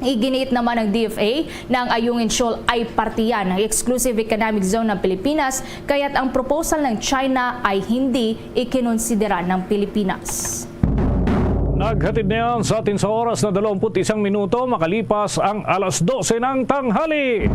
Iginiit naman ng D F A na ang Ayungin Shoal ay parte yan ng exclusive economic zone ng Pilipinas, kaya't ang proposal ng China ay hindi ikinonsidera ng Pilipinas. Naghatid na yan sa atin sa oras na dalawampu't isang minuto makalipas ang alas dose ng tanghali.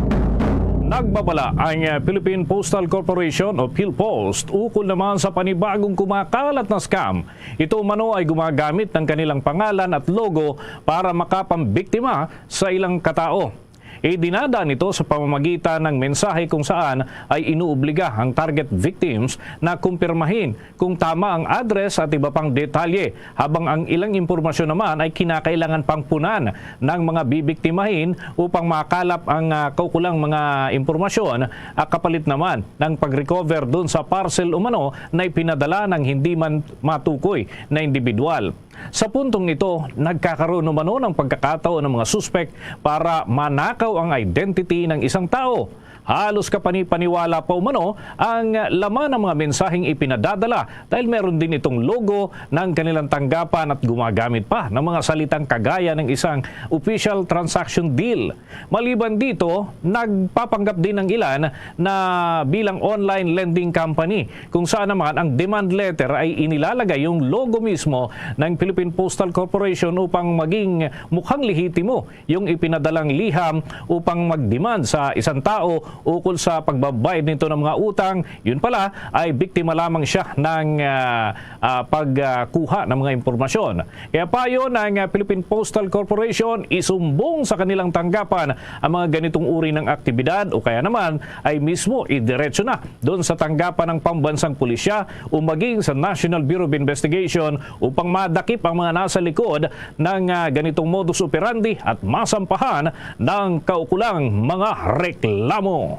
Nagbabala ang Philippine Postal Corporation o PhilPost ukol naman sa panibagong kumakalat na scam. Ito umano ay gumagamit ng kanilang pangalan at logo para makapambiktima sa ilang katao. Idinadaan ito sa pamamagitan ng mensahe kung saan ay inuobliga ang target victims na kumpirmahin kung tama ang address at iba pang detalye, habang ang ilang impormasyon naman ay kinakailangan pang punan ng mga bibiktimahin upang makalap ang, ah, kaukulang mga impormasyon, ah, kapalit naman ng pag-recover dun sa parcel umano na ipinadala ng hindi man matukoy na individual. Sa puntong ito, nagkakaroon umano ng pagkakataon ng mga suspek para manakaw ang identity ng isang tao. Halos kapanipaniwala pa umano ang laman ng mga mensaheng ipinadadala dahil meron din itong logo ng kanilang tanggapan at gumagamit pa ng mga salitang kagaya ng isang official transaction deal. Maliban dito, nagpapanggap din ang ilan na bilang online lending company, kung saan naman ang demand letter ay inilalagay yung logo mismo ng Philippine Postal Corporation upang maging mukhang lehitimo yung ipinadalang liham upang magdemand sa isang tao ukol sa pagbabayad nito ng mga utang. Yun pala ay biktima lamang siya ng, ah, ah, pagkuha ng mga impormasyon. Kaya payo ng, ah, Philippine Postal Corporation, isumbong sa kanilang tanggapan ang mga ganitong uri ng aktibidad o kaya naman ay mismo idiretso na doon sa tanggapan ng pambansang pulisya o maging sa National Bureau of Investigation upang madakip ang mga nasa likod ng, ah, ganitong modus operandi at masampahan ng kaukulang mga reklamo.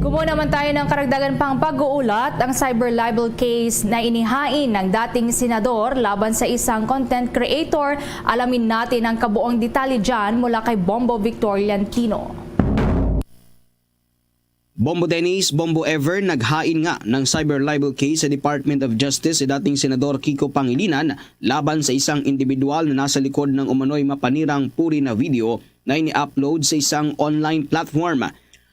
Kumuha naman tayo ng karagdagan pang pag-uulat, ang cyber libel case na inihain ng dating senador laban sa isang content creator. Alamin natin ang kabuang detalye dyan mula kay Bombo Victor Leantino. Bombo Dennis, Bombo Ever, naghain nga ng cyber libel case sa Department of Justice si dating Senador Kiko Pangilinan laban sa isang individual na nasa likod ng umano'y mapanirang puri na video na ini-upload sa isang online platform.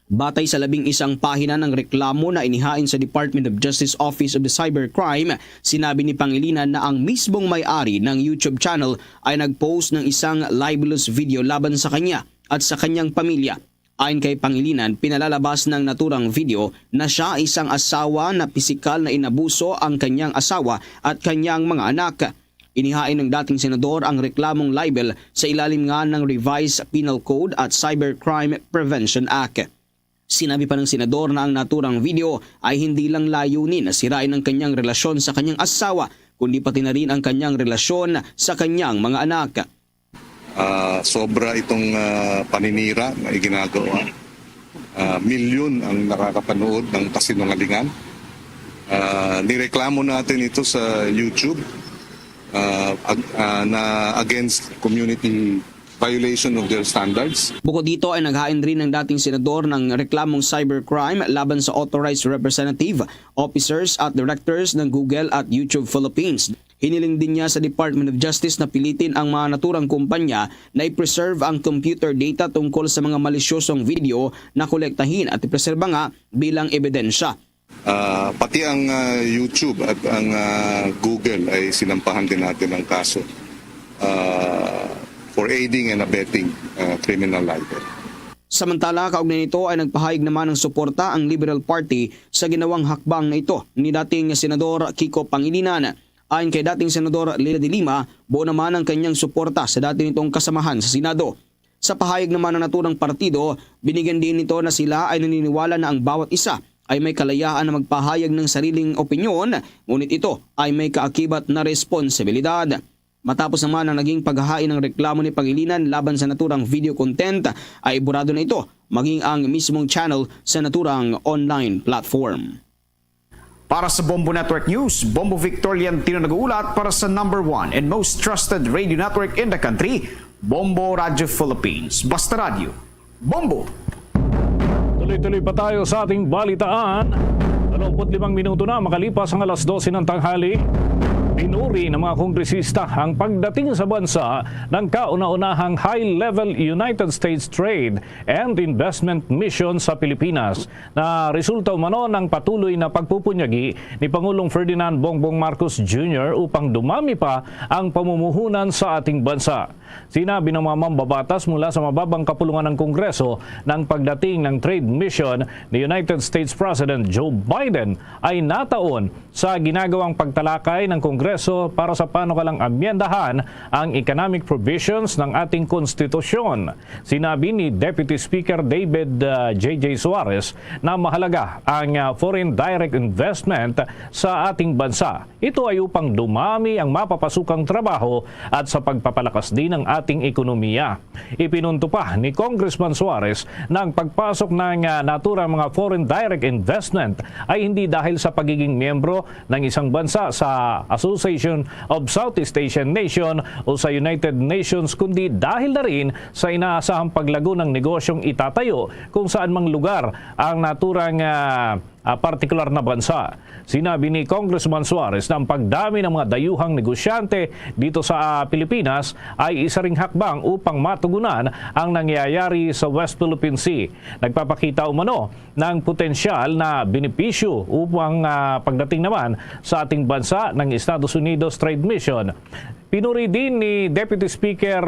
Batay sa labing isang pahina ng reklamo na inihain sa Department of Justice Office of the Cybercrime, sinabi ni Pangilinan na ang mismong may-ari ng YouTube channel ay nag-post ng isang libelous video laban sa kanya at sa kanyang pamilya. Ayon kay Pangilinan, pinalalabas ng naturang video na siya isang asawa na pisikal na inabuso ang kanyang asawa at kanyang mga anak. Inihain ng dating senador ang reklamong libel sa ilalim nga ng Revised Penal Code at Cybercrime Prevention Act. Sinabi pa ng senador na ang naturang video ay hindi lang layunin na sirain ang kanyang relasyon sa kanyang asawa, kundi pati na rin ang kanyang relasyon sa kanyang mga anak. Ah, sobra itong, ah, paninira na iginagawa. Ah, milyon ang nakakapanood ng kasinungalingan. Ah, nireklamo natin ito sa YouTube, ah, ag- ah, na against community violation of their standards. Bukod dito ay naghain rin ang dating senador ng reklamong cybercrime laban sa authorized representative, officers at directors ng Google at YouTube Philippines. Hiniling din niya sa Department of Justice na pilitin ang mga naturang kumpanya na i-preserve ang computer data tungkol sa mga malisyosong video na kolektahin at ipreserba nga bilang ebidensya. Ah, pati ang, ah, YouTube at ang, ah, Google ay sinampahan din natin ng kaso, ah, for aiding and abetting, ah, criminal libel. Samantala, kaugnay nito ay nagpahayag naman ng suporta ang Liberal Party sa ginawang hakbang na ito ni dating Senador Kiko Pangilinan. Ayon kay dating Senador Leila de Lima, buo naman ang kanyang suporta sa dati nitong kasamahan sa Senado. Sa pahayag naman ng naturang partido, binigyan din nito na sila ay naniniwala na ang bawat isa ay may kalayaan na magpahayag ng sariling opinyon, ngunit ito ay may kaakibat na responsibilidad. Matapos naman ang naging paghahain ng reklamo ni Pangilinan laban sa naturang video content, ay iburado na ito maging ang mismong channel sa naturang online platform. Para sa Bombo Network News, Bombo Victorian Tino nag-uulat para sa number one and most trusted radio network in the country, Bombo Radio Philippines. Basta Radio, Bombo! Tuloy-tuloy pa tayo sa ating balitaan. Dalawampu't limang minuto na makalipas ang alas dose ng tanghali. Pinuri ng mga kongresista ang pagdating sa bansa ng kauna-unahang high-level United States Trade and Investment Mission sa Pilipinas, na resulta umano ng patuloy na pagpupunyagi ni Pangulong Ferdinand Bongbong Marcos Junior upang dumami pa ang pamumuhunan sa ating bansa. Sinabi ng mga mambabatas mula sa mababang kapulungan ng Kongreso na ang pagdating ng trade mission ni United States President Joe Biden ay nataon sa ginagawang pagtalakay ng Kongreso para sa panukalang amyendahan ang economic provisions ng ating konstitusyon. Sinabi ni Deputy Speaker David, ah, J J Suarez na mahalaga ang, ah, foreign direct investment sa ating bansa. Ito ay upang dumami ang mapapasukang trabaho at sa pagpapalakas din ng ating ekonomiya. Ipinunto pa ni Congressman Suarez na ang pagpasok ng, ah, naturang mga foreign direct investment ay hindi dahil sa pagiging miyembro ng isang bansa sa Association of Southeast Asian Nation o sa United Nations, kundi dahil na rin sa inaasahang paglago ng negosyong itatayo kung saan mang lugar ang naturang, ah, ah, partikular na bansa. Sinabi ni Congressman Suarez na ang pagdami ng mga dayuhang negosyante dito sa, ah, Pilipinas ay isa ring hakbang upang matugunan ang nangyayari sa West Philippine Sea. Nagpapakita umano ng potensyal na benepisyo upang, ah, pagdating naman sa ating bansa ng Estados Unidos Trade Mission. Pinuri din ni Deputy Speaker,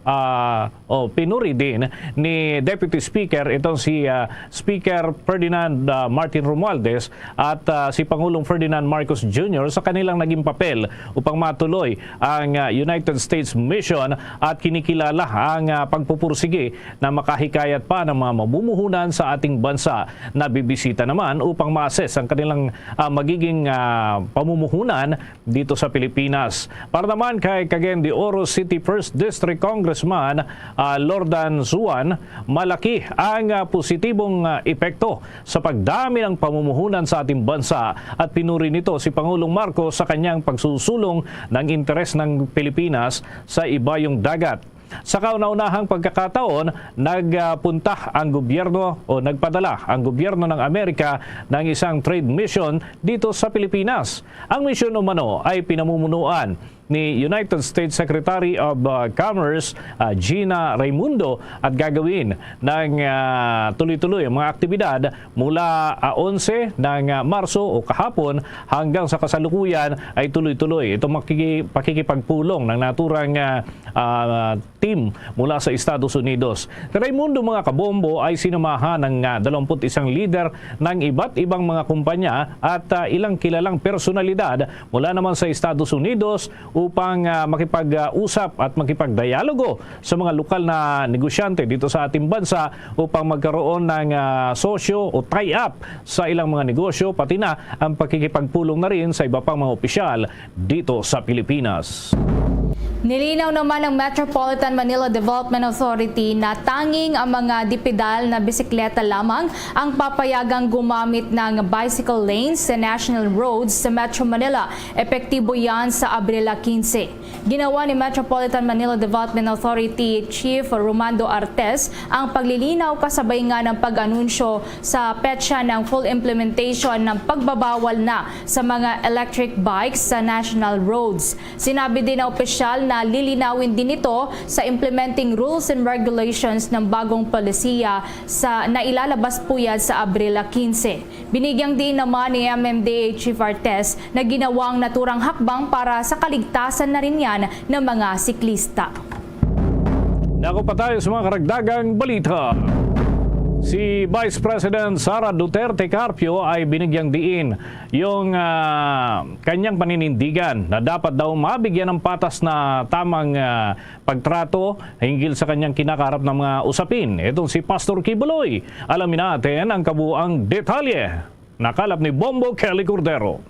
ah, o pinuri din ni Deputy Speaker itong si, ah, Speaker Ferdinand, ah, Martin Romualdez at, ah, si Pangulong Ferdinand Marcos Junior sa kanilang naging papel upang matuloy ang, ah, United States Mission at kinikilala ang, ah, pagpupursigi na makahikayat pa ng mga mamumuhunan sa ating bansa na bibisita naman upang ma-assess ang kanilang, ah, magiging, ah, pamumuhunan dito sa Pilipinas. Para naman kay Cagayan de Oro City First District Congressman, ah, Lordan Zuan, malaki ang, ah, positibong, ah, epekto sa pagdami ng pamumuhunan sa ating bansa at pinuri nito si Pangulong Marcos sa kanyang pagsusulong ng interes ng Pilipinas sa Ibayong Dagat. Sa kauna-unahang pagkakataon, nagpunta ang gobyerno o nagpadala ang gobyerno ng Amerika ng isang trade mission dito sa Pilipinas. Ang misyon umano ay pinamumunuan ni United States Secretary of, uh, Commerce, uh, Gina Raimundo, at gagawin ng, uh, tuloy-tuloy ang mga aktibidad mula, uh, onse ng, uh, Marso o kahapon hanggang sa kasalukuyan ay tuloy-tuloy itong makiki-, pakikipagpulong ng naturang, uh, uh, team mula sa Estados Unidos. Si Raimundo, mga kabombo, ay sinamahan ng, ah, dalawampu't isang lider ng iba't ibang mga kumpanya at, ah, ilang kilalang personalidad mula naman sa Estados Unidos upang, ah, makipag-usap at makipagdialogo sa mga lokal na negosyante dito sa ating bansa upang magkaroon ng, ah, sosyo o tie-up sa ilang mga negosyo, pati na ang pakikipagpulong na rin sa iba pang mga opisyal dito sa Pilipinas. Nilinaw naman ng Metropolitan Manila Development Authority na tanging ang mga dipidal na bisikleta lamang ang papayagang gumamit ng bicycle lanes sa national roads sa Metro Manila. Epektibo yan sa Abril quince. Ginawa ni Metropolitan Manila Development Authority Chief Romando Artes ang paglilinaw kasabay nga ng pag-anunsyo sa petsa ng full implementation ng pagbabawal na sa mga electric bikes sa national roads. Sinabi din ng opisyal na lilinawin din ito sa implementing rules and regulations ng bagong polisiya sa, na ilalabas po yan sa Abril quince. Binigyang diin naman ni M M D A Chief Artes na ginawa ang naturang hakbang para sa kaligtasan na rin yan ng mga siklista. Dako pa tayo sa mga karagdagang balita. Si Vice President Sara Duterte Carpio ay binigyang diin yung, ah, kanyang paninindigan na dapat daw mabigyan ng patas na tamang, ah, pagtrato hinggil sa kanyang kinakaharap ng mga usapin. Itong si Pastor Kibuloy. Alamin natin ang kabuang detalye. Nakalap ni Bombo Kelly Cordero.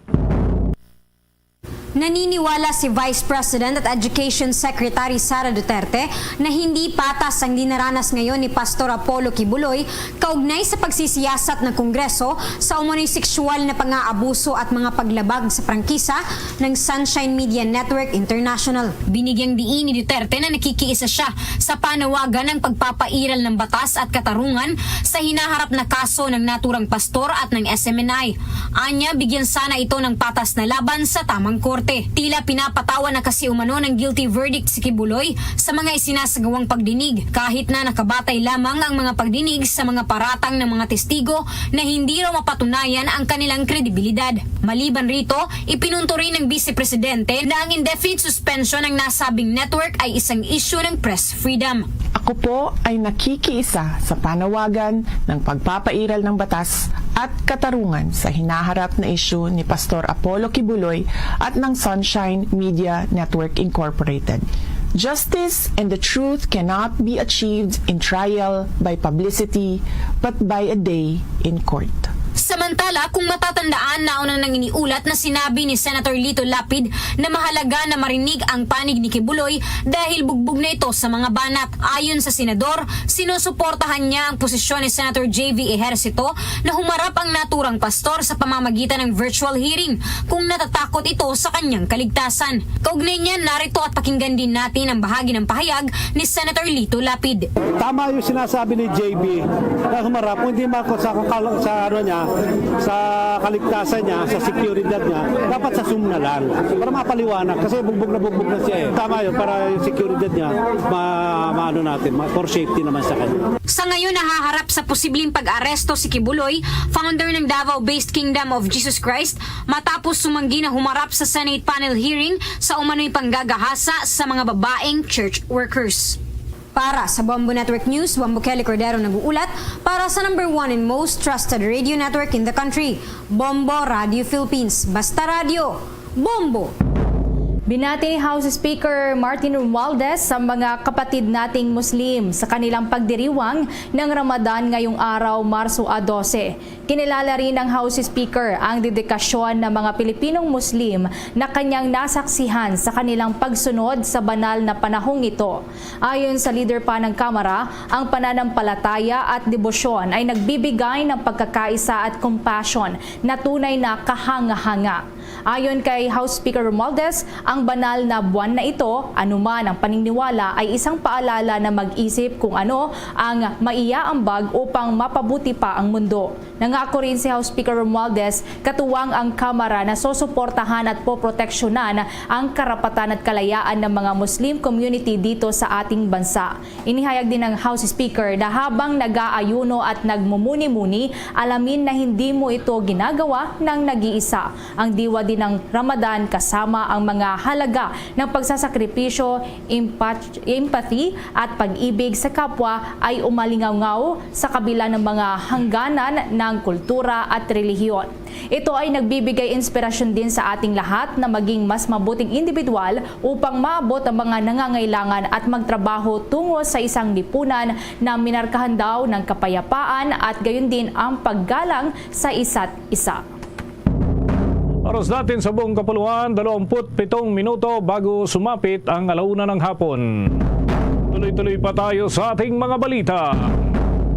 Naniniwala si Vice President at Education Secretary Sara Duterte na hindi patas ang dinaranas ngayon ni Pastor Apollo Kibuloy kaugnay sa pagsisiyasat ng Kongreso sa umano'y seksual na pang-aabuso at mga paglabag sa prangkisa ng Sunshine Media Network International. Binigyang diin ni Duterte na nakikiisa siya sa panawagan ng pagpapairal ng batas at katarungan sa hinaharap na kaso ng naturang pastor at ng S M N I. Anya, bigyan sana ito ng patas na laban sa tamang korte. Tila pinapatawan na kasi umano ng guilty verdict si Kibuloy sa mga isinasagawang pagdinig, kahit na nakabatay lamang ang mga pagdinig sa mga paratang ng mga testigo na hindi raw mapatunayan ang kanilang kredibilidad. Maliban rito, ipinunto rin ng Vice Presidente na ang indefinite suspension ng nasabing network ay isang isyu ng press freedom. Ako po ay nakikiisa sa panawagan ng pagpapairal ng batas at katarungan sa hinaharap na isyu ni Pastor Apollo Kibuloy at ng Sunshine Media Network Incorporated. Justice and the truth cannot be achieved in trial by publicity, but by a day in court. Samantala, kung matatandaan, nauna nang iniulat na sinabi ni Senator Lito Lapid na mahalaga na marinig ang panig ni Kibuloy dahil bugbog na ito sa mga banat. Ayon sa senador, sinusuportahan niya ang posisyon ni Senator J V Ejercito na humarap ang naturang pastor sa pamamagitan ng virtual hearing kung natatakot ito sa kanyang kaligtasan. Kaugnay niyan, narito at pakinggan din natin ang bahagi ng pahayag ni Senator Lito Lapid. Tama yung sinasabi ni J B na humarap, kung hindi man sa, sa, ano niya, sa kaligtasan niya, sa seguridad niya, dapat sa Zoom na lang para mapaliwanag kasi bugbog na bugbog na siya eh. Tama yun, para yung seguridad niya, ma, maano natin, ma, for safety naman sa kanya. Sa ngayon, nahaharap sa posibleng pag-aresto si Kibuloy, founder ng Davao-based Kingdom of Jesus Christ, matapos sumanggi na humarap sa Senate panel hearing sa umano'y panggagahasa sa mga babaeng church workers. Para sa Bombo Network News, Bombo Kelly Cordero nag-uulat para sa number one and most trusted radio network in the country, Bombo Radio Philippines. Basta Radio, Bombo! Binati ni House Speaker Martin Romualdez sa mga kapatid nating Muslim sa kanilang pagdiriwang ng Ramadan ngayong araw, Marso a dose. Kinilala rin ng House Speaker ang dedikasyon ng mga Pilipinong Muslim na kanyang nasaksihan sa kanilang pagsunod sa banal na panahong ito. Ayon sa leader pa ng Kamara, ang pananampalataya at debosyon ay nagbibigay ng pagkakaisa at compassion na tunay na kahanga-hanga. Ayon kay House Speaker Romualdez, ang banal na buwan na ito, anuman ang paniniwala, ay isang paalala na mag-isip kung ano ang maiaambag upang mapabuti pa ang mundo. Nangako rin si House Speaker Romualdez, katuwang ang Kamara na susuportahan at poproteksyonan ang karapatan at kalayaan ng mga Muslim community dito sa ating bansa. Inihayag din ng House Speaker na habang nag-aayuno at nagmumuni-muni, alamin na hindi mo ito ginagawa ng nag-iisa. Ang diwa din ng Ramadan kasama ang mga halaga ng pagsasakripisyo, empat-, empathy at pag-ibig sa kapwa ay umalingaw-ngaw sa kabila ng mga hangganan ng kultura at relihiyon. Ito ay nagbibigay inspirasyon din sa ating lahat na maging mas mabuting individual upang maabot ang mga nangangailangan at magtrabaho tungo sa isang lipunan na minarkahan daw ng kapayapaan at gayon din ang paggalang sa isa't isa. Oras natin sa buong kapuluan, dalawampu't pitong minuto bago sumapit ang alauna ng hapon. Tuloy-tuloy pa tayo sa ating mga balita.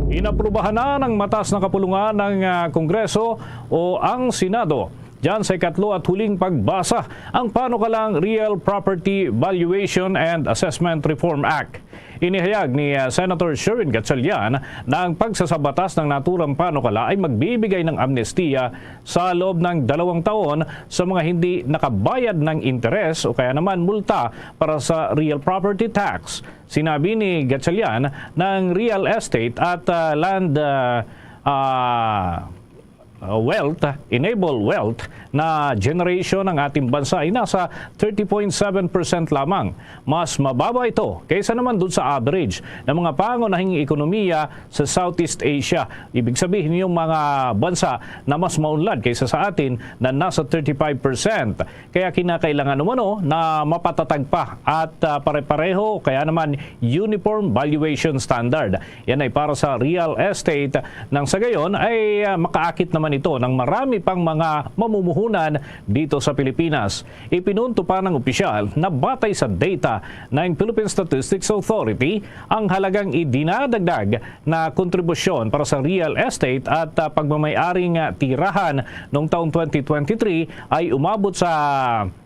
Inaprubahan na ng mataas na kapulungan ng, ah, Kongreso o ang Senado dyan sa ikatlo at huling pagbasa ang panukalang Real Property Valuation and Assessment Reform Act. Inihayag ni, ah, Senator Sherwin Gatchalian na ang pagsasabatas ng naturang panukala ay magbibigay ng amnestiya sa loob ng dalawang taon sa mga hindi nakabayad ng interes o kaya naman multa para sa real property tax. Sinabi ni Gatchalian na ang real estate at, ah, land, ah, ah, uh, wealth, enable wealth na generation ng ating bansa ay nasa thirty point seven percent lamang. Mas mababa ito kaysa naman dun sa average ng mga pangunahing ekonomiya sa Southeast Asia. Ibig sabihin, yung mga bansa na mas maunlad kaysa sa atin na nasa thirty-five percent. Kaya kinakailangan umano na mapatatag pa at, ah, pare-pareho, kaya naman uniform valuation standard. Yan ay para sa real estate, nang sa gayon ay, ah, makaakit naman ito ng marami pang mga mamumuhunan dito sa Pilipinas. Ipinunto pa ng opisyal na batay sa data ng Philippine Statistics Authority, ang halagang idinadagdag na kontribusyon para sa real estate at, ah, pagmamay-aring, ah, tirahan noong taong twenty twenty-three ay umabot sa,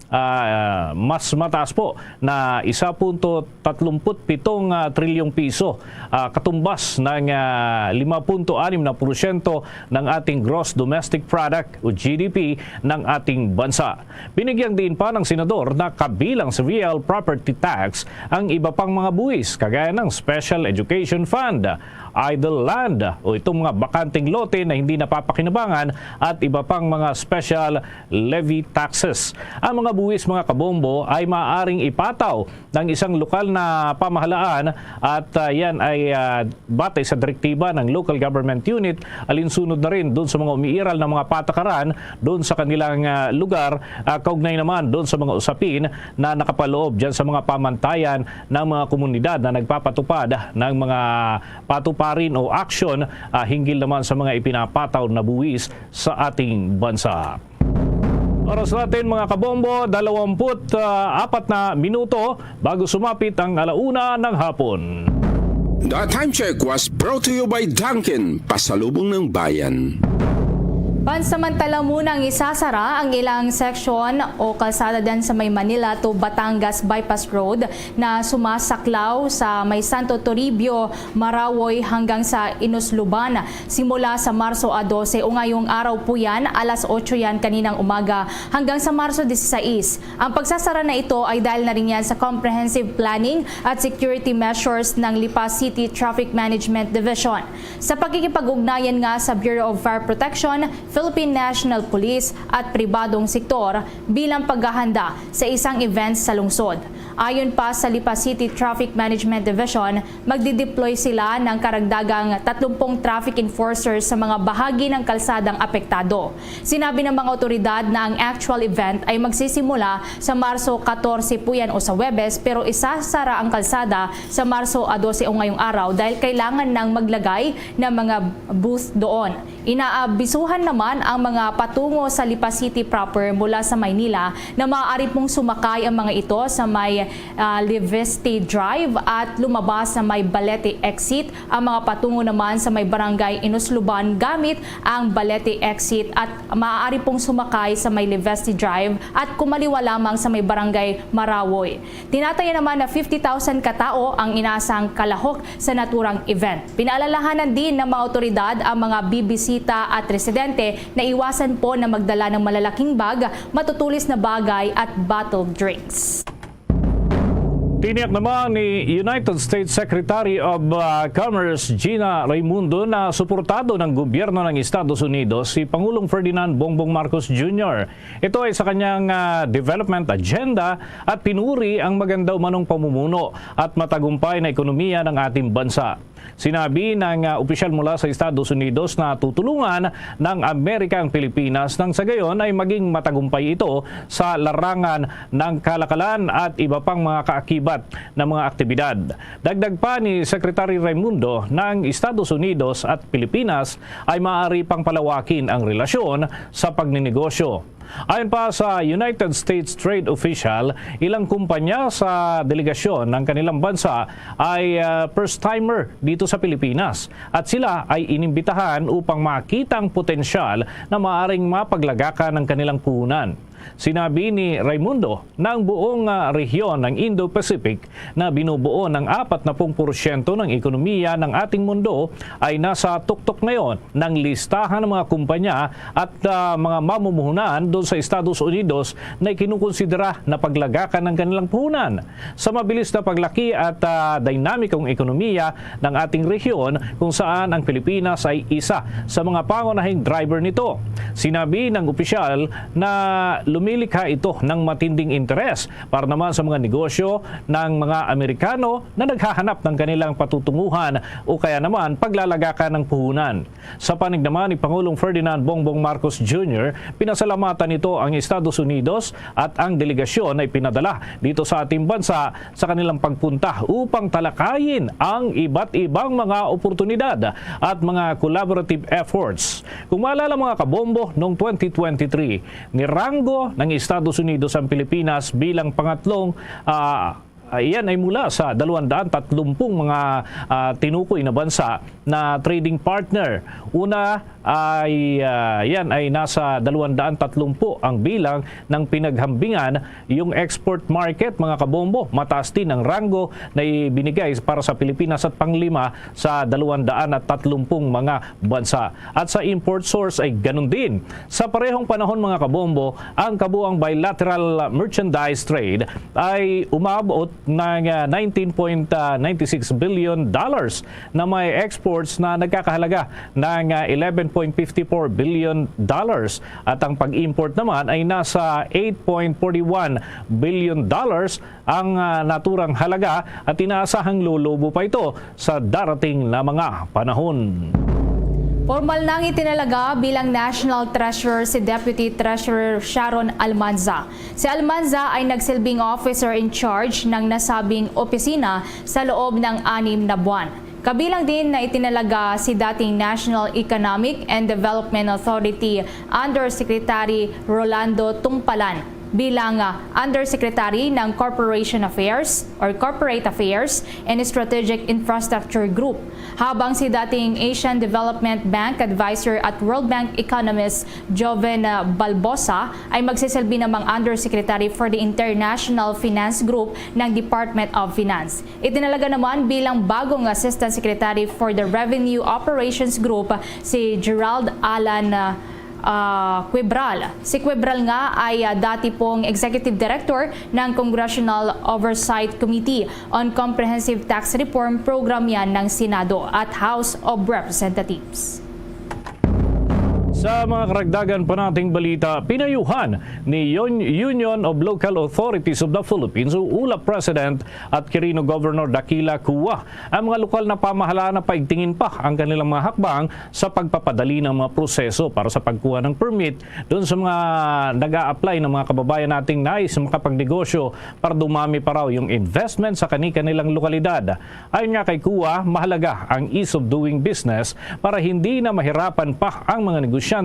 ah, mas mataas po na isa punto tatlumput pitong, ah, trilyong piso, ah, katumbas ng, ah, lima punto anim na porsyento ng ating gross domestic product o G D P ng ating bansa. Binigyang diin pa ng senador na kabilang sa real property tax ang iba pang mga buwis, kagaya ng Special Education Fund, idle land o itong mga bakanteng lote na hindi napapakinabangan, at iba pang mga special levy taxes. Ang mga buwis, mga kabombo, ay maaaring ipataw ng isang lokal na pamahalaan at, ah, yan ay, ah, batay sa direktiba ng local government unit, alinsunod na rin doon sa mga umiiral ng mga patakaran doon sa kanilang, ah, lugar, ah, kaugnay naman doon sa mga usapin na nakapaloob dyan sa mga pamantayan ng mga komunidad na nagpapatupad ng mga patuparin o aksyon, ah, hinggil naman sa mga ipinapataw na buwis sa ating bansa. Oras natin, mga kabombo, dalawamput apat na minuto bago sumapit ang alauna ng hapon. The Time Check was brought to you by Dunkin, Pasalubong ng Bayan. Pansamantala munang isasara ang ilang seksyon o kalsada dyan sa may Manila to Batangas Bypass Road na sumasaklaw sa may Santo Toribio, Marawoy hanggang sa Inusluban. Simula sa Marso a dose o ngayong araw po yan, alas otso yan kaninang umaga, hanggang sa Marso disisais. Ang pagsasara na ito ay dahil na rin yan sa comprehensive planning at security measures ng Lipa City Traffic Management Division. Sa pakikipag-ugnayan nga sa Bureau of Fire Protection, Philippine National Police at pribadong sektor bilang paghahanda sa isang event sa lungsod. Ayon pa sa Lipa City Traffic Management Division, magdideploy sila ng karagdagang tatlumpung traffic enforcers sa mga bahagi ng kalsadang apektado. Sinabi ng mga otoridad na ang actual event ay magsisimula sa Marso katorse po yan o sa Huwebes, pero isasara ang kalsada sa Marso a dose o ngayong araw dahil kailangan nang maglagay ng mga booth doon. Inaabisuhan naman ang mga patungo sa Lipa City proper mula sa Maynila na maaari pong sumakay ang mga ito sa may, ah, Liveste Drive at lumabas sa may Balete Exit. Ang mga patungo naman sa may Barangay Inusluban gamit ang Balete Exit at maaari pong sumakay sa may Liveste Drive at kumaliwa lamang sa may Barangay Marawoy. Tinataya naman na fifty thousand ka tawo ang inasang kalahok sa naturang event. Pinaalalahanan din ng mga otoridad ang mga bibisita at residente na iwasan po na magdala ng malalaking bag, matutulis na bagay at bottled drinks. Tiniyak naman ni United States Secretary of, uh, Commerce Gina Raimundo na suportado ng gobyerno ng Estados Unidos si Pangulong Ferdinand Bongbong Marcos Junior. Ito ay sa kanyang, ah, development agenda at pinuri ang maganda umanong pamumuno at matagumpay na ekonomiya ng ating bansa. Sinabi ng, ah, opisyal mula sa Estados Unidos na tutulungan ng Amerika ang Pilipinas nang sa gayon ay maging matagumpay ito sa larangan ng kalakalan at iba pang mga kaakibat na mga aktibidad. Dagdag pa ni Secretary Raimundo na ang Estados Unidos at Pilipinas ay maaari pang palawakin ang relasyon sa pagninegosyo. Ayon pa sa United States trade official, ilang kumpanya sa delegasyon ng kanilang bansa ay, ah, first-timer dito sa Pilipinas at sila ay inimbitahan upang makita ang potensyal na maaaring mapaglagakan ng kanilang puhunan. Sinabi ni Raimundo na ang buong, ah, rehiyon ng Indo-Pacific na binubuo ng apat na pung porsyento ng ekonomiya ng ating mundo ay nasa tuktok ngayon ng listahan ng mga kumpanya at, ah, mga mamumuhunan doon sa Estados Unidos na ikinukonsidera na paglagakan ng kanilang puhunan. Sa mabilis na paglaki at, ah, dinamikong ekonomiya ng ating rehiyon, kung saan ang Pilipinas ay isa sa mga pangunahing driver nito, sinabi ng opisyal na lumilikha ito ng matinding interes para naman sa mga negosyo ng mga Amerikano na naghahanap ng kanilang patutunguhan o kaya naman paglalagakan ng puhunan. Sa panig naman ni Pangulong Ferdinand Bongbong Marcos Junior, pinasalamatan nito ang Estados Unidos at ang delegasyon na ipinadala dito sa ating bansa sa kanilang pagpunta upang talakayin ang iba't ibang mga oportunidad at mga collaborative efforts. Kung maalala, mga kabombo, noong twenty twenty-three, niranggo ng Estados Unidos ang Pilipinas bilang pangatlong, ah, ah, iyan ay mula sa dalawang daan tatlong mga, ah, tinukoy na bansa na trading partner. Una ay, ah, yan ay nasa dalawang daan tatlong ang bilang ng pinaghambingan yung export market, mga kabombo. Mataas din ang ranggo na ibinigay para sa Pilipinas at panglima sa dalawang daan at tatlong mga bansa. At sa import source ay ganun din. Sa parehong panahon, mga kabombo, ang kabuang bilateral merchandise trade ay umabot ng, ah, nineteen point nine six billion dollars na may exports na nagkakahalaga ng, ah, eleven point fifty four billion dollars at ang pag-import naman ay nasa eight point forty one billion dollars ang, ah, naturang halaga at inaasahang lulubo pa ito sa darating na mga panahon. Formal nang itinalaga bilang National Treasurer si Deputy Treasurer Sharon Almanza. Si Almanza ay nagsilbing officer in charge ng nasabing opisina sa loob ng anim na buwan. Kabilang din na itinalaga si dating National Economic and Development Authority Undersecretary Rolando Tumpalan bilang, ah, Undersecretary ng Corporation Affairs or Corporate Affairs and Strategic Infrastructure Group, habang si dating Asian Development Bank Advisor at World Bank Economist Joven, ah, Balbosa ay magsisilbi namang Undersecretary for the International Finance Group ng Department of Finance. Itinalaga naman bilang bagong Assistant Secretary for the Revenue Operations Group si Gerald Alan, ah, ah, Quibral. Si Quibral nga ay, ah, dati pong Executive Director ng Congressional Oversight Committee on Comprehensive Tax Reform Program yan ng Senado at House of Representatives. Sa mga karagdagan pa nating balita, pinayuhan ni Yon-, Union of Local Authorities of the Philippines o ULAP President at Quirino Governor Daquila Cua ang mga lokal na pamahalaan na paigtingin pa ang kanilang mga hakbang sa pagpapadali ng mga proseso para sa pagkuha ng permit doon sa mga nag-a-apply ng mga kababayan nating nais makapagnegosyo para dumami pa raw yung investment sa kani-kanilang lokalidad. Ayon nga kay Cua, mahalaga ang ease of doing business para hindi na mahirapan pa ang mga negosyante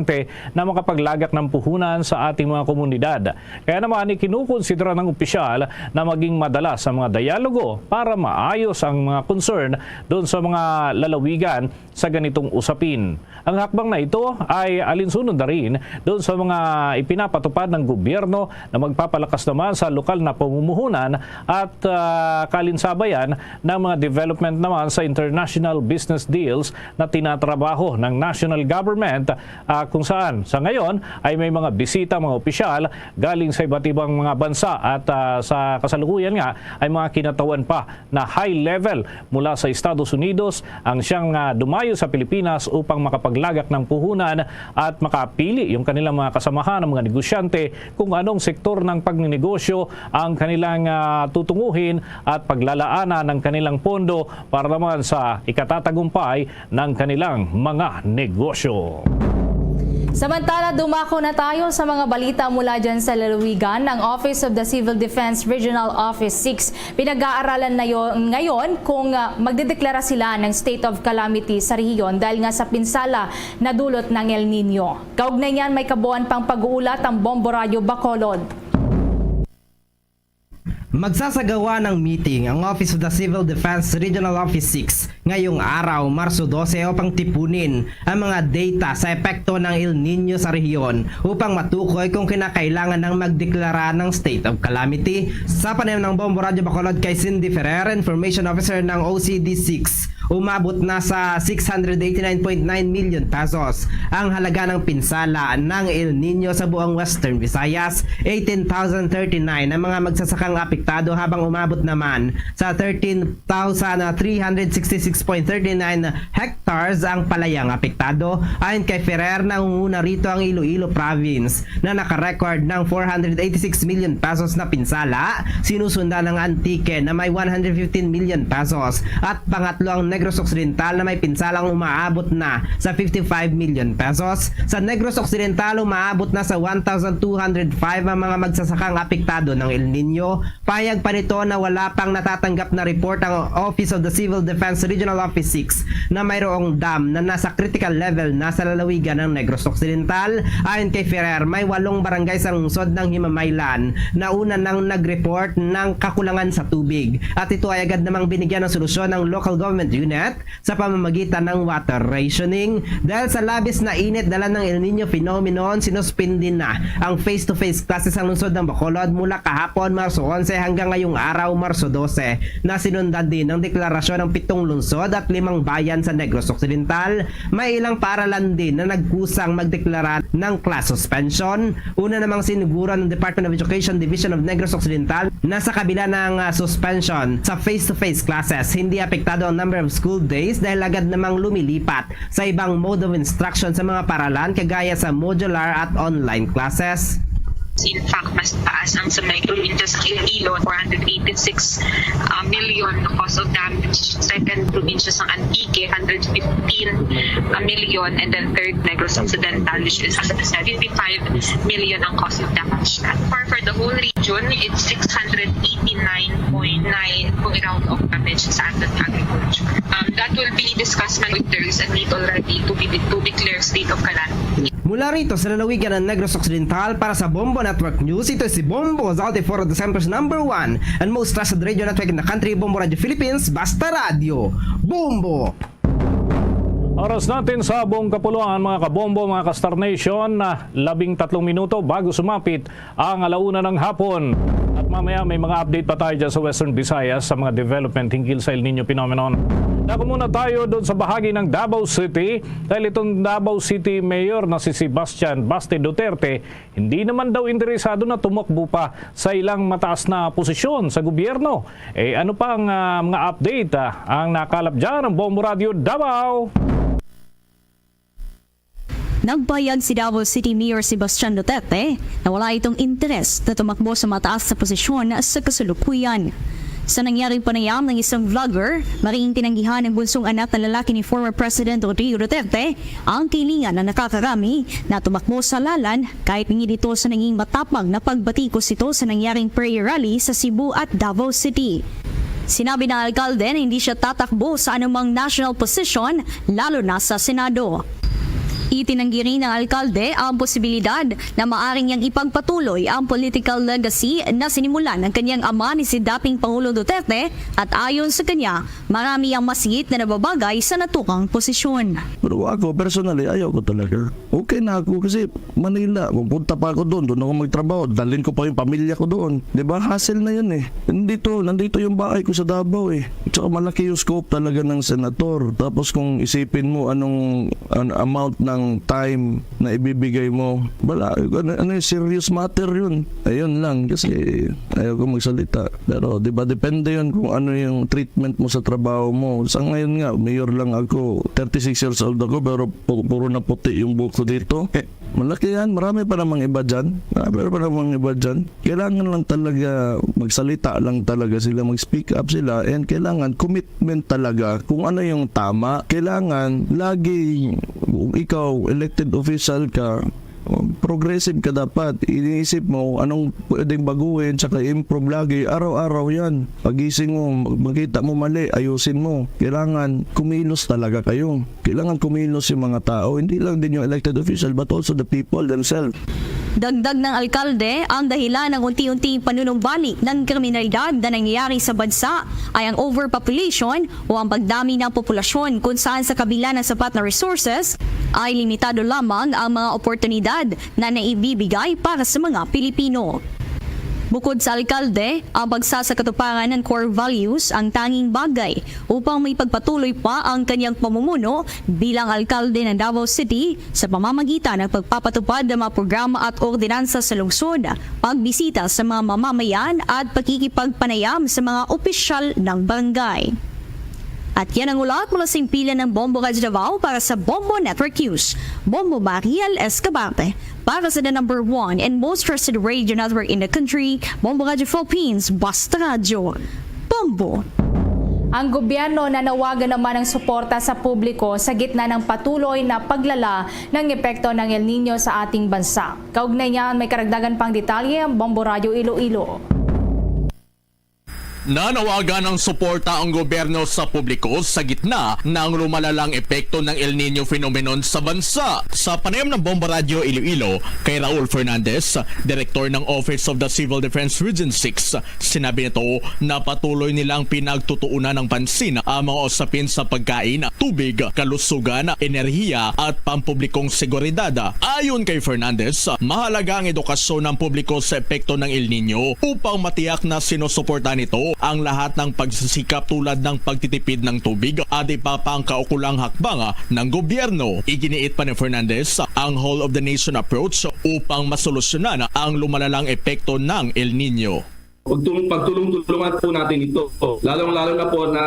na makapaglagak ng puhunan sa ating mga komunidad. Kaya naman, ikinukonsidera ng opisyal na maging madalas ang mga dialogo para maayos ang mga concern doon sa mga lalawigan sa ganitong usapin. Ang hakbang na ito ay alinsunod na rin doon sa mga ipinapatupad ng gobyerno na magpapalakas naman sa lokal na pamumuhunan at, ah, kalinsabayan ng mga development naman sa international business deals na tinatrabaho ng national government, ah, kung saan sa ngayon ay may mga bisita, mga opisyal galing sa iba't ibang mga bansa at, ah, sa kasalukuyan nga ay mga kinatawan pa na high level mula sa Estados Unidos ang siyang, ah, dumayo sa Pilipinas upang makapaglagak ng puhunan at makapili yung kanilang mga kasamahan, ang mga negosyante, kung anong sektor ng pagninegosyo ang kanilang, ah, tutunguhin at paglalaanan ng kanilang pondo para naman sa ikatatagumpay ng kanilang mga negosyo. Samantala, dumako na tayo sa mga balita mula dyan sa lalawigan. Ang Office of the Civil Defense Regional Office six, pinag-aaralan na yon ngayon kung, ah, magdedeklara sila ng state of calamity sa rehiyon dahil nga sa pinsala na dulot ng El Nino. Kaugnay niyan, may kabuuan pang pag-uulat ang Bombo Radyo Bacolod. Magsasagawa ng meeting ang Office of the Civil Defense Regional Office six ngayong araw, Marso dose, upang tipunin ang mga data sa epekto ng El Niño sa rehiyon upang matukoy kung kinakailangan ng magdeklara ng state of calamity. Sa panayam ng Bombo Radyo Bacolod kay Cindy Ferrer, Information Officer ng O C D six, umabot na sa six hundred eighty-nine point nine million pesos ang halaga ng pinsala ng El Niño sa buong Western Visayas. Eighteen thousand thirty-nine ang mga magsasakang apektado, habang umabot naman sa thirteen thousand three hundred sixty-six point thirty-nine hectares ang palayang apektado. Ayon kay Ferrer, nangunguna rito ang Iloilo Province na nakarecord ng four hundred eighty-six million pesos na pinsala, sinusundan ng Antique na may one hundred fifteen million pesos, at pangatlo ang Negros Occidental na may pinsalang umaabot na sa fifty-five million pesos. Sa Negros Occidental, umaabot na sa one thousand two hundred five ang mga magsasakang apektado ng El Niño. Pahayag pa nito na wala pang natatanggap na report ang Office of the Civil Defense Regional Office six na mayroong dam na nasa critical level na sa lalawigan ng Negros Occidental. Ayon kay Ferrer, may walong barangay sa lungsod ng Himamaylan na una nang nag-report ng kakulangan sa tubig, at ito ay agad namang binigyan ng solusyon ng local government unit sa pamamagitan ng water rationing. Dahil sa labis na init dala ng El Niño phenomenon, sinuspindi na ang face-to-face classes ang lungsod ng Bacolod mula kahapon, Marso onse, hanggang ngayong araw, Marso dose, na sinundan din ng deklarasyon ng pitong lungsod at limang bayan sa Negros Occidental. May ilang paaralan din na nagkusang magdeklara ng class suspension. Una namang siniguro ng Department of Education Division of Negros Occidental na sa kabila ng, ah, suspension sa face-to-face classes, hindi apektado ang number of school days dahil agad namang lumilipat sa ibang mode of instruction sa mga paaralan, kagaya sa modular at online classes. In fact, mas taas ang sa mga probinsya sa Iloilo, four hundred eighty-six million na cause of damage. Second, probinsya sa Antique, hundred fifteen million. And then third, Negros Occidental, which is seventy-five million ang cause of damage. For, for the whole region, it's six hundred eighty-nine point nine kung i-round off damage sa ating agriculture. Um, that will be discussed man with the recent need already to be to declare state of calamity. Mula rito sa lalawigan ng Negros Occidental, para sa Bombo Network News, ito si Bombo Zaute for the Center's number one and most trusted radio network in the country, Bombo Radio Philippines, Basta Radio. Bombo! Oras natin sa buong kapuluan, mga kabombo, mga ka-Star Nation, na labing tatlong minuto bago sumapit ang alauna ng hapon. At mamaya may mga update pa tayo dyan sa Western Visayas sa mga development hinggil sa El Nino phenomenon. Dako muna tayo doon sa bahagi ng Davao City, dahil itong Davao City Mayor na si Sebastian Baste Duterte hindi naman daw interesado na tumakbo pa sa ilang mataas na posisyon sa gobyerno. Eh, ano pa ang, ah, mga update, ah, ang nakalap dyan ng Bombo Radio Davao? Nagpahayag si Davao City Mayor Sebastian Duterte na wala itong interes na tumakbo sa mataas na posisyon sa kasalukuyan. Sa nangyaring panayam ng isang vlogger, mariing tinanggihan ng bunsong anak na lalaki ni former President Rodrigo Duterte ang kahilingan na nakakarami na tumakbo sa lalan, kahit ngin ito sa naging matapang na pagbatikos ito sa nangyaring prayer rally sa Cebu at Davao City. Sinabi ng alkalde na hindi siya tatakbo sa anumang national position, lalo na sa Senado. Itinanggi rin ng alkalde ang posibilidad na maaari niyang ipagpatuloy ang political legacy na sinimulan ng kanyang ama ni si dating Pangulong Duterte, at ayon sa kanya, marami ang mas higit na nababagay sa naturang posisyon. Pero ako, personally, ayaw ko talaga. Okay na ako kasi Manila, kung punta pa ako doon, doon ako magtrabaho, dalhin ko pa yung pamilya ko doon. Di ba? Hassle na yun eh. Nandito, nandito yung bahay ko sa Davao eh. Tsaka malaki yung scope talaga ng senator. Tapos kung isipin mo anong an amount ng time na ibibigay mo, wala, ano, ano yung serious matter yun. Ayun lang, kasi ayaw ko magsalita. Pero di ba, depende yun kung ano yung treatment mo sa trabaho mo. Sa ngayon nga, mayor lang ako, thirty-six years old ako, pero pu- puro na puti yung buhok ko dito. Eh, malaki yan, marami pa namang iba dyan. Marami pa namang iba dyan. Kailangan lang talaga, magsalita lang talaga sila, mag-speak up sila, and kailangan commitment talaga kung ano yung tama. Kailangan lagi, kung ikaw, elected official ka, progressive ka dapat. Iniisip mo anong pwedeng baguhin, tsaka improve lagi. Araw-araw yan. Pagising mo, makita mo mali, ayusin mo. Kailangan kumilos talaga kayo. Kailangan kumilos yung mga tao. Hindi lang din yung elected official, but also the people themselves. Dagdag ng alkalde, ang dahilan ng unti-unting panunumbalik ng kriminalidad na nangyayari sa bansa ay ang overpopulation o ang pagdami ng populasyon, kung saan sa kabila ng sapat na resources ay limitado lamang ang mga oportunidad na naibibigay para sa mga Pilipino. Bukod sa alkalde, ang pagsasakatuparan ng core values ang tanging bagay upang may pagpatuloy pa ang kanyang pamumuno bilang alkalde ng Davao City sa pamamagitan ng pagpapatupad ng mga programa at ordinansa sa lungsod, pagbisita sa mga mamamayan at pakikipagpanayam sa mga opisyal ng barangay. At yan ang ulat mula sa himpilan ng Bombo Radyo Davao para sa Bombo Network News. Bombo Mariel Escabarte para sa the number one and most trusted radio network in the country, Bombo Radyo Philippines, Basta Radyo. Bombo. Ang gobyerno nanawagan naman ng suporta sa publiko sa gitna ng patuloy na paglala ng epekto ng El Niño sa ating bansa. Kaugnay niyan, may karagdagan pang detalye ang Bombo Radyo Iloilo. Nanawagan ng suporta ang gobyerno sa publiko sa gitna ng lumalalang epekto ng El Niño phenomenon sa bansa. Sa panayam ng Bombo Radyo Iloilo kay Raul Fernandez, direktor ng Office of the Civil Defense Region six, sinabi nito na patuloy nilang pinagtutuunan ng pansin ang mga usapin sa pagkain, tubig, kalusugan, enerhiya at pampublikong seguridad. Ayon kay Fernandez, mahalaga ang edukasyon ng publiko sa epekto ng El Niño upang matiyak na sinusuportahan nito ang lahat ng pagsisikap tulad ng pagtitipid ng tubig at iba pang kaukulang hakbang ng gobyerno. Iginiit pa ni Fernandez ang whole of the nation approach upang masolusyonan ang lumalalang epekto ng El Niño. Pagtulong, pagtulong-tulungan po natin ito. Lalong-lalo na po na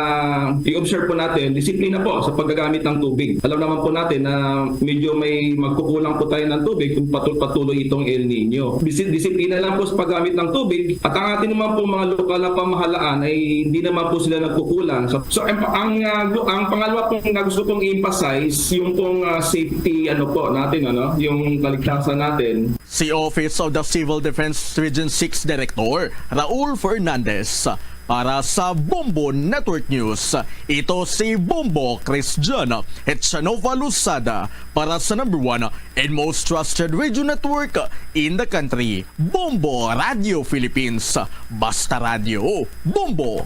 i-observe po natin, disiplina po sa paggagamit ng tubig. Alam naman po natin na medyo may magkukulang po tayo ng tubig kung patul- patuloy itong El Niño. Disi- disiplina lang po sa paggamit ng tubig at ang ating naman po mga lokal na pamahalaan ay hindi naman po sila nagkukulang. So, so ang, ang, ah, gu- ang pangalawa pong na gusto kong i-emphasize, yung pong ah, safety ano po natin, ano, yung kaligtasan natin. Si Office of the Civil Defense Region six Director Raul Fernandez para sa Bombo Network News. Ito si Bombo Christian Echanova Luzada para sa number one and most trusted radio network in the country, Bombo Radio Philippines. Basta Radio, Bombo!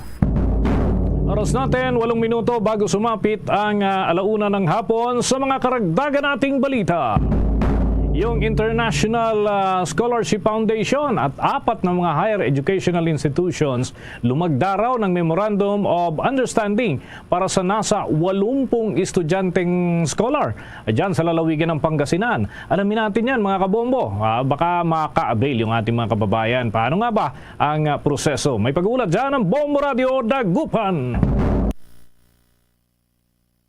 Oras natin, walong minuto bago sumapit ang ah, alauna ng hapon. Sa mga karagdagan nating balita, yung International ah, Scholarship Foundation at apat na mga higher educational institutions lumagda raw ng Memorandum of Understanding para sa nasa walumpung estudyanteng scholar dyan sa lalawigan ng Pangasinan. Alamin natin yan, mga kabombo. Ah, baka maka-avail yung ating mga kababayan. Paano nga ba ang ah, proseso? May pag-uulat dyan ang Bombo Radio Dagupan.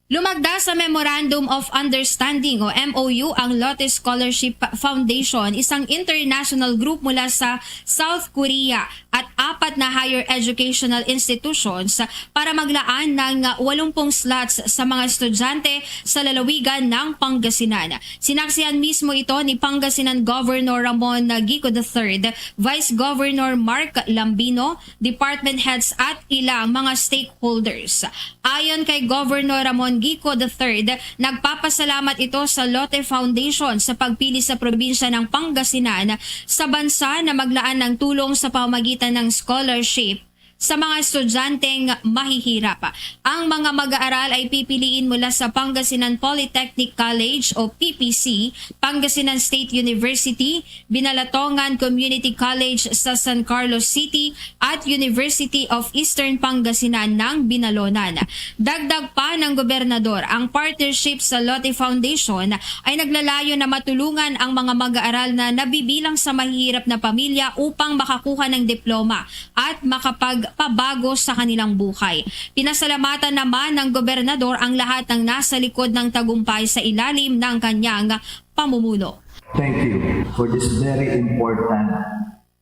Lumagda sa Memorandum of Understanding o M O U ang Lotte Scholarship Foundation, isang international group mula sa South Korea, at apat na higher educational institutions para maglaan ng walumpung slots sa mga estudyante sa lalawigan ng Pangasinan. Sinaksihan mismo ito ni Pangasinan Governor Ramon Gico the third, Vice Governor Mark Lambino, department heads at ilang mga stakeholders. Ayon kay Governor Ramon Gico the third, nagpapasalamat ito sa Lotte Foundation sa pagpili sa probinsya ng Pangasinan sa bansa na maglaan ng tulong sa pamamagitan ng scholarship sa mga estudyanteng mahihirap. Ang mga mag-aaral ay pipiliin mula sa Pangasinan Polytechnic College o P P C, Pangasinan State University, Binalatongan Community College sa San Carlos City at University of Eastern Pangasinan ng Binalonan. Dagdag pa ng gobernador, ang partnership sa Lotte Foundation ay naglalayo na matulungan ang mga mag-aaral na nabibilang sa mahihirap na pamilya upang makakuha ng diploma at makapagpabago sa kanilang buhay. Pinasalamatan naman ng gobernador ang lahat ng nasa likod ng tagumpay sa ilalim ng kanyang pamumuno. Thank you for this very important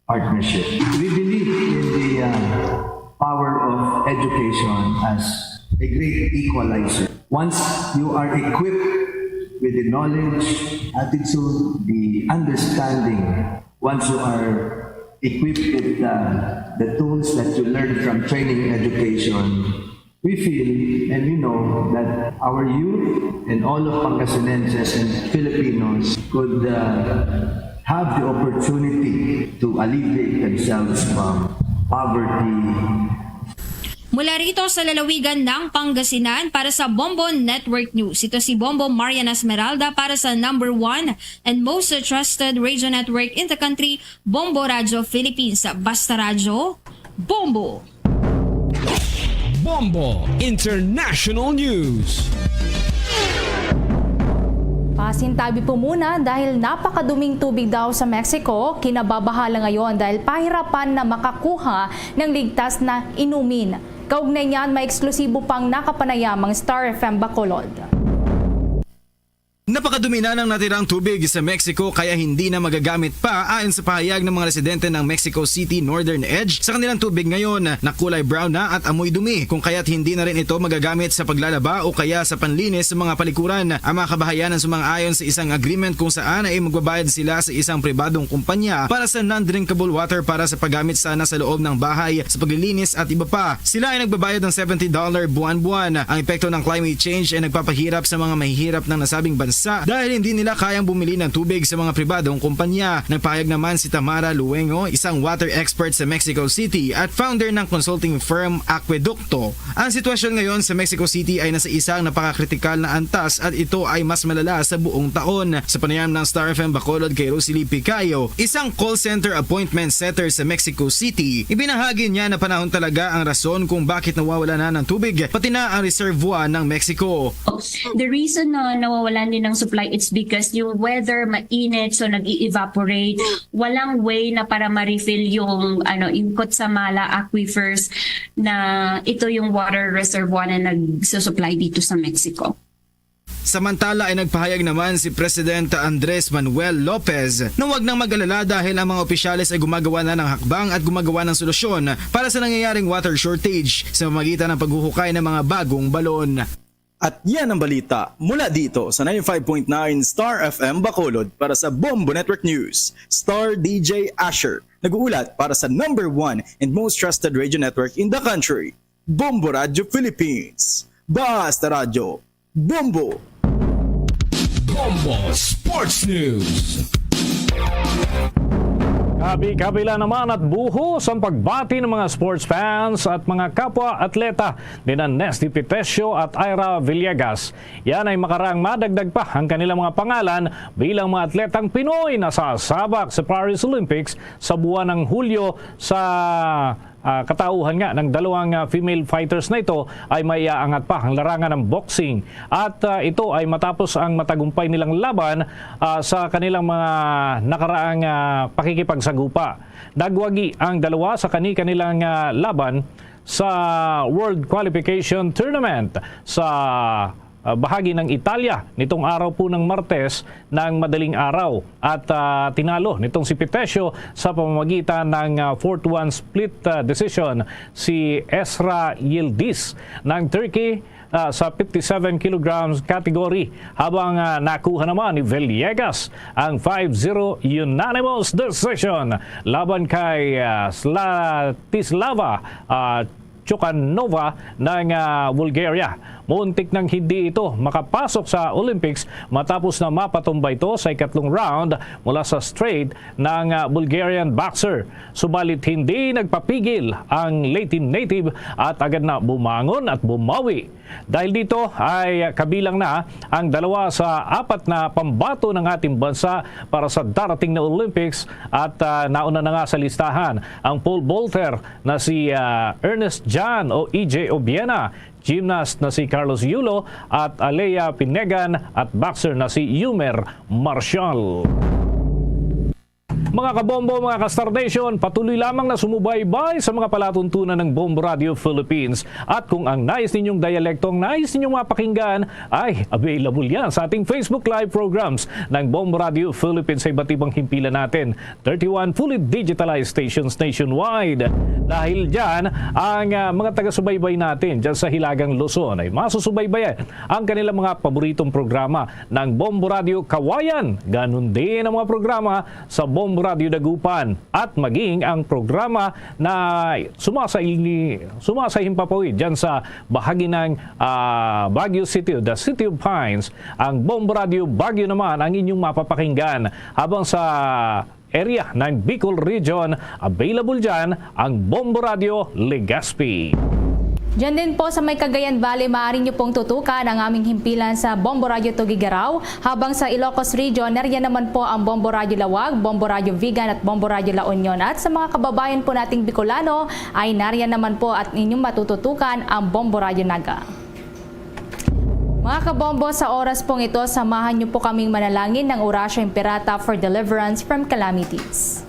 partnership. We believe in the uh, power of education as a great equalizer. Once you are equipped with the knowledge, attitude, the understanding, once you are equipped with uh, the tools that you learn from training and education, we feel and we know that our youth and all of Pangasinenses and Filipinos could uh, have the opportunity to alleviate themselves from poverty. Mula rito sa lalawigan ng Pangasinan, para sa Bombo Network News, ito si Bombo Marian Esmeralda para sa number one and most trusted radio network in the country, Bombo Radio Philippines. Basta Radyo, Bombo! Bombo International News. Pasintabi po muna dahil napakaduming tubig daw sa Mexico, kinababahala ngayon dahil pahirapan na makakuha ng ligtas na inumin. Kaugnay niyan, may eksklusibo pang nakapanayam ang Star F M Bacolod. Napakadumi na ng natirang tubig sa Mexico kaya hindi na magagamit pa, ayon sa pahayag ng mga residente ng Mexico City Northern Edge. Sa kanilang tubig ngayon, nakulay brown na at amoy dumi, kung kaya't hindi na rin ito magagamit sa paglalaba o kaya sa panlinis sa mga palikuran. Ang mga kabahayan ang sumang-ayon sa isang agreement kung saan ay magbabayad sila sa isang pribadong kumpanya para sa non-drinkable water para sa paggamit sana sa loob ng bahay, sa paglilinis at iba pa. Sila ay nagbabayad ng seventy dollar buwan-buwan. Ang epekto ng climate change ay nagpapahirap sa mga mahihirap ng nasabing bansa dahil hindi nila kayang bumili ng tubig sa mga pribadong kumpanya. Nagpahayag naman si Tamara Luengo, isang water expert sa Mexico City at founder ng consulting firm Aqueducto. Ang sitwasyon ngayon sa Mexico City ay nasa isang napakakritikal na antas at ito ay mas malala sa buong taon. Sa panayam ng Star F M Bacolod kay Rosalie Picayo, isang call center appointment setter sa Mexico City, ibinahagi niya na panahon talaga ang rason kung bakit nawawala na ng tubig, pati na ang reservoir ng Mexico. The reason na nawawalan din ng supply, it's because yung weather mainit, so nag-i-evaporate. Walang way na para ma-refill yung, ano, yung Cutzamala aquifers na ito yung water reservoir na nagsusupply dito sa Mexico. Samantala ay nagpahayag naman si President Andres Manuel Lopez na wag nang mag-alala dahil ang mga opisyales ay gumagawa na ng hakbang at gumagawa ng solusyon para sa nangyayaring water shortage sa pamagitan ng paghuhukay ng mga bagong balon. At yan ang balita mula dito sa ninety-five point nine Star F M Bacolod. Para sa Bombo Network News, Star D J Asher, nag-uulat para sa number one and most trusted radio network in the country, Bombo Radio Philippines. Basta Radyo, Bombo! Bombo Sports News. Kabi-kabila naman at buhos ang pagbati ng mga sports fans at mga kapwa atleta nina Nesty Pitesio at Ira Villegas. Yan ay makaraang madagdag pa ang kanilang mga pangalan bilang mga atletang Pinoy na sasabak sa Paris Olympics sa buwan ng Hulyo sa ah, katauhan nga ng dalawang, ah, female fighters na ito ay maiaangat pa ang larangan ng boxing. At, ah, ito ay matapos ang matagumpay nilang laban, ah, sa kanilang mga nakaraang, ah, pakikipagsagupa. Nagwagi ang dalawa sa kani-kanilang, ah, laban sa World Qualification Tournament sa ah, bahagi ng Italia nitong araw po ng Martes ng madaling araw at, ah, tinalo nitong si Pitesio sa pamamagitan ng, ah, four to one split, ah, decision si Esra Yildiz ng Turkey, ah, sa fifty-seven kilograms category, habang, ah, nakuha naman ni Villegas ang five zero unanimous decision laban kay, ah, Slatislava, ah, Chukanova ng, ah, Bulgaria. Muntik nang hindi ito makapasok sa Olympics matapos na mapatumba ito sa ikatlong round mula sa straight ng, ah, Bulgarian boxer. Subalit hindi nagpapigil ang Latin native at agad na bumangon at bumawi. Dahil dito ay kabilang na ang dalawa sa apat na pambato ng ating bansa para sa darating na Olympics at, ah, nauna na nga sa listahan ang pole vaulter na si, ah, Ernest John o E J Obiena, gymnast na si Carlos Yulo at Alea Pinegan at boxer na si Yumer Marshall. Mga kabombo, mga ka-Star Nation, patuloy lamang na sumubaybay sa mga palatuntunan ng Bombo Radio Philippines. At kung ang nais ninyong dialekto ang nais ninyong mapakinggan, ay available yan sa ating Facebook Live programs ng Bombo Radio Philippines sa iba't ibang himpilan natin. Thirty-one fully digitalized stations nationwide. Dahil dyan, ang, ah, mga taga-subaybay natin dyan sa Hilagang Luzon ay masusubaybayan ang kanilang mga paboritong programa ng Bombo Radio Kawayan. Ganun din ang mga programa sa Bombo Radyo Dagupan at maging ang programa na sumasay-, sumasahimpapawid dyan sa bahagi ng, ah, Baguio City, the City of Pines, ang Bombo Radyo Baguio naman ang inyong mapapakinggan. Habang sa area ng Bicol Region, available dyan ang Bombo Radyo Legazpi. Diyan din po sa may Cagayan Valley, maaari niyo pong tutukan ang aming himpilan sa Bombo Radyo Tuguegarao, habang sa Ilocos Region, nariyan naman po ang Bombo Radyo Laoag, Bombo Radyo Vigan at Bombo Radyo La Union. At sa mga kababayan po nating Bicolano, ay nariyan naman po at inyong matututukan ang Bombo Radyo Naga. Mga kabombo, sa oras pong ito, samahan niyo po kaming manalangin ng Orasyo Imperata for deliverance from calamities.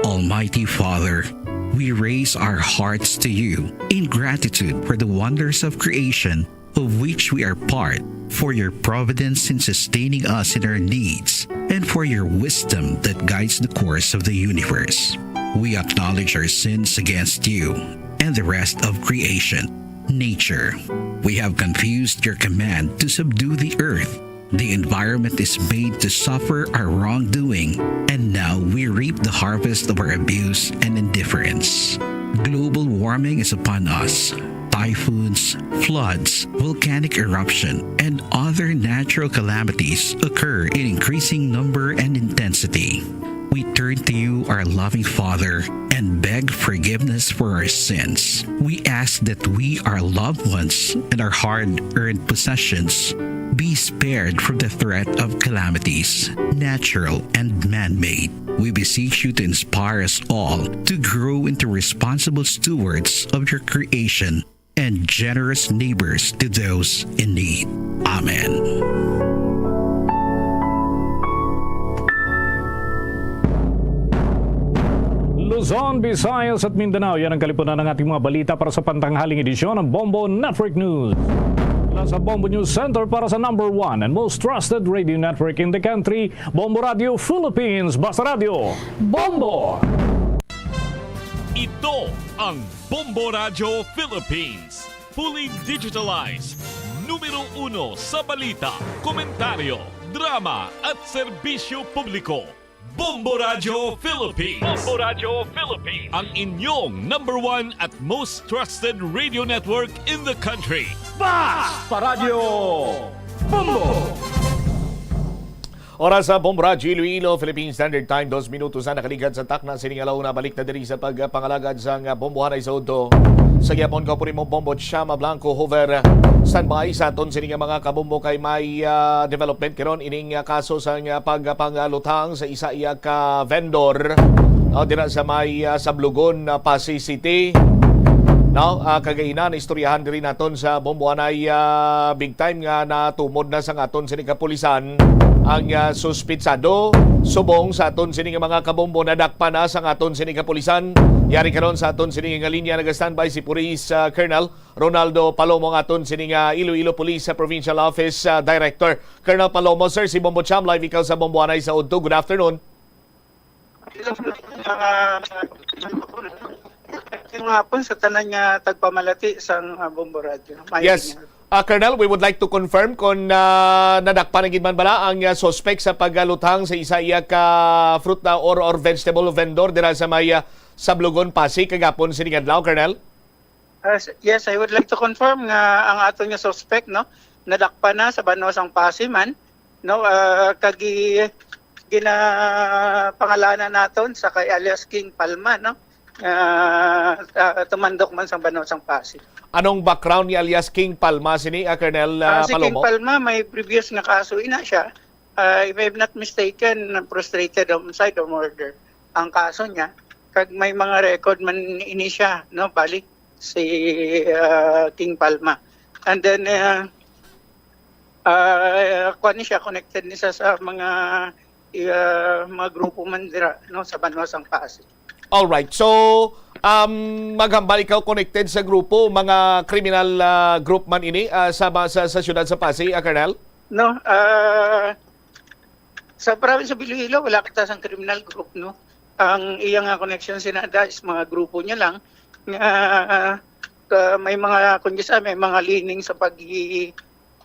Almighty Father, we raise our hearts to you in gratitude for the wonders of creation of which we are part, for your providence in sustaining us in our needs, and for your wisdom that guides the course of the universe. We acknowledge our sins against you and the rest of creation, nature. We have confused your command to subdue the earth. The environment is made to suffer our wrongdoing, and now we reap the harvest of our abuse and indifference. Global warming is upon us. Typhoons, floods, volcanic eruption, and other natural calamities occur in increasing number and intensity. We turn to you, our loving Father, and beg forgiveness for our sins. We ask that we, our loved ones, and our hard-earned possessions be spared from the threat of calamities, natural and man-made. We beseech you to inspire us all to grow into responsible stewards of your creation and generous neighbors to those in need. Amen. Luzon, Visayas at Mindanao, yan ang kalipunan ng ating mga balita para sa pantanghaling edisyon ng Bombo Network News. Mula sa Bombo News Center para sa number one and most trusted radio network in the country, Bombo Radio Philippines. Basta Radio, Bombo! Ito ang Bombo Radio Philippines. Fully digitalized. Numero uno sa balita, komentaryo, drama at serbisyo publiko. Bombo Radio Philippines. Bombo Radio Philippines. Ang inyong number one at most trusted radio network in the country. Basta Radio Bombo! Oras sa Bombo Radyo Iloilo, Philippine Standard Time, dos minutos na nakaligad sa takna sini nga launa. Balik na diri sa pagpangalagad sang bombohanay sa udto. Sa gihapon, kaupod mo, Bombo Chama Blanco Hoover. Standby sa aton sini nga mga kabombo kay may, ah, development karon ining, ah, kaso sang, ah, pagpangaluthang sa isa iya ka vendor, no, dira sa may, ah, Sablogon, ah, Passi City. No, ah, kagainan, istoryahan diri naton sa bombohanay, ah, big time nga natumod na sang aton sini kapulisan ang, ah, suspitsado. Subong sa aton sini nga mga kabombo, nadakpan na sang aton sini kapulisan. Yari karon sa aton sini nga linya, naga-standby si Police, ah, Colonel Ronaldo Palomo, ang aton sini nga Iloilo Police, ah, Provincial Office, ah, Director. Colonel Palomo, sir, si Bombo Cham, live ikaw sa Bombohanay sa udto. Good afternoon. Hello, ah, sa, sa hapon sa tanan nga tagpamalati sang, ah, Bombo Radyo. Maayong Yes. Tingala. Ah, Colonel, we would like to confirm kung, ah, nadakpan na gid man bala ang, ah, suspect sa pagluthang sa isa iya ka fruit na or, or vegetable vendor dira sa may, ah, Sablogon, Passi, kagapon sining adlaw, Colonel? Ah, s-, yes, I would like to confirm nga ang aton nga suspect, no, nadakpan na sa banwa sang Passi man, no, ah, kag gi-, ginapangalanan naton sa kay alias King Palma, no, ah, ah, tumandok man sa banwa sang Passi. Anong background ni alias King Palma sini, ah, Colonel, Ah, ah, si King Palomo? Palma, may previous nga kaso ina siya. Ah, if I'm not mistaken, frustrated homicide or murder ang kaso niya. Kag may mga record man ini siya, no, balik si, ah, King Palma. And then, ah, ah, kuwan ni siya, connected ni siya sa mga, ah, mga grupo man dira, no, sa banwa sang Passi. All right. So, um, maghambal ikaw connected sa grupo, mga criminal, ah, group man ini, ah, sa, sa, sa siyudad sa Passi, ah, Colonel? No, ah, sa province of Iloilo, wala kita sang criminal group, no? Ang iya nga connection sinada is mga grupo niya lang nga, ah, may mga, kung di sa, may mga leaning sa pag-,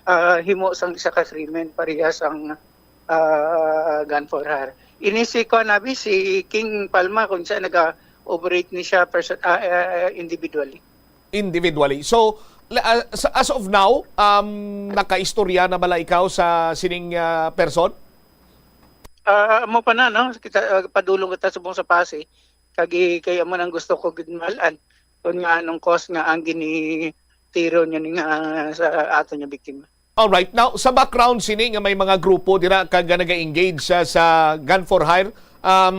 ah, himo sang isa ka krimen, parehas ang, ah, gun for hire. Ini si kuan, abi, si King Palma, kung siya naga-operate ni siya perso-, ah, ah, individually. Individually. So, la-, ah, sa, as of now, um, nakaistorya na bala ikaw sa sining, ah, person? Ah, amo pa na, no? Kita, ah, padulong kita subong sa Passi. Kag i-, kay amo nang gusto ko gid maal-an kung nga anong cause nga ang ginitiro niya ni nga sa ato nga biktima. Alright. Now, sa background sini nga may mga grupo dira kag naga-engage sa, sa gun for hire, um,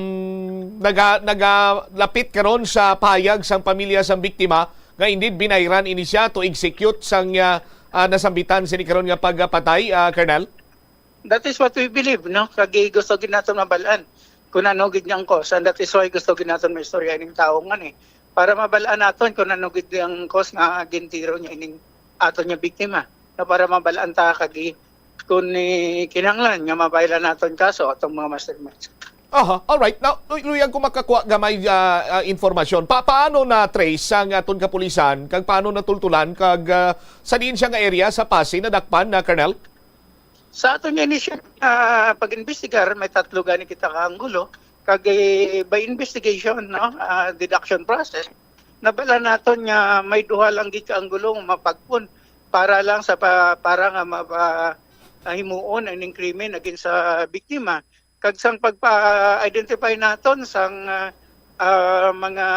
naga-, nagalapit karon sa pahayag sang pamilya sang biktima nga indeed binayran ini siya to execute sang, ah, ah, nasambitan sini karon nga pagpatay, ah, Colonel? That is what we believe, no? Kag gusto gid naton mabal-an kung ano gid nga ang cause. And that is why gusto gid naton maistorya ining tawo nga ni. Para mabal-an naton kung ano gid ang cause nga gintiro niya ining aton nga biktima. No, para mabal-an ta kag i-, kung, eh, kinahanglan nga mabaylan naton kaso atong mga masterminds. Aha, alright. Now, luy-, luyag ko makakuha gamay, ah, ah, informasyon. Pa-, paano na-trace sang aton kapulisan kag paano natultulan kag, ah, sa diin siya nga area sa Passi nadakpan na, Colonel? Sa aton nga initial, ah, pag-imbestigar, may tatlo gani kita ka anggulo. Kag, eh, by investigation, no, ah, deduction process, nabal-an naton nga may duha lang gid ka anggulo nga mapagpon para lang sa pa-, para nga mapa-, ah, himuon ang ining krimen against sa biktima. Kag sang pagpa-identify naton sang, ah, ah, mga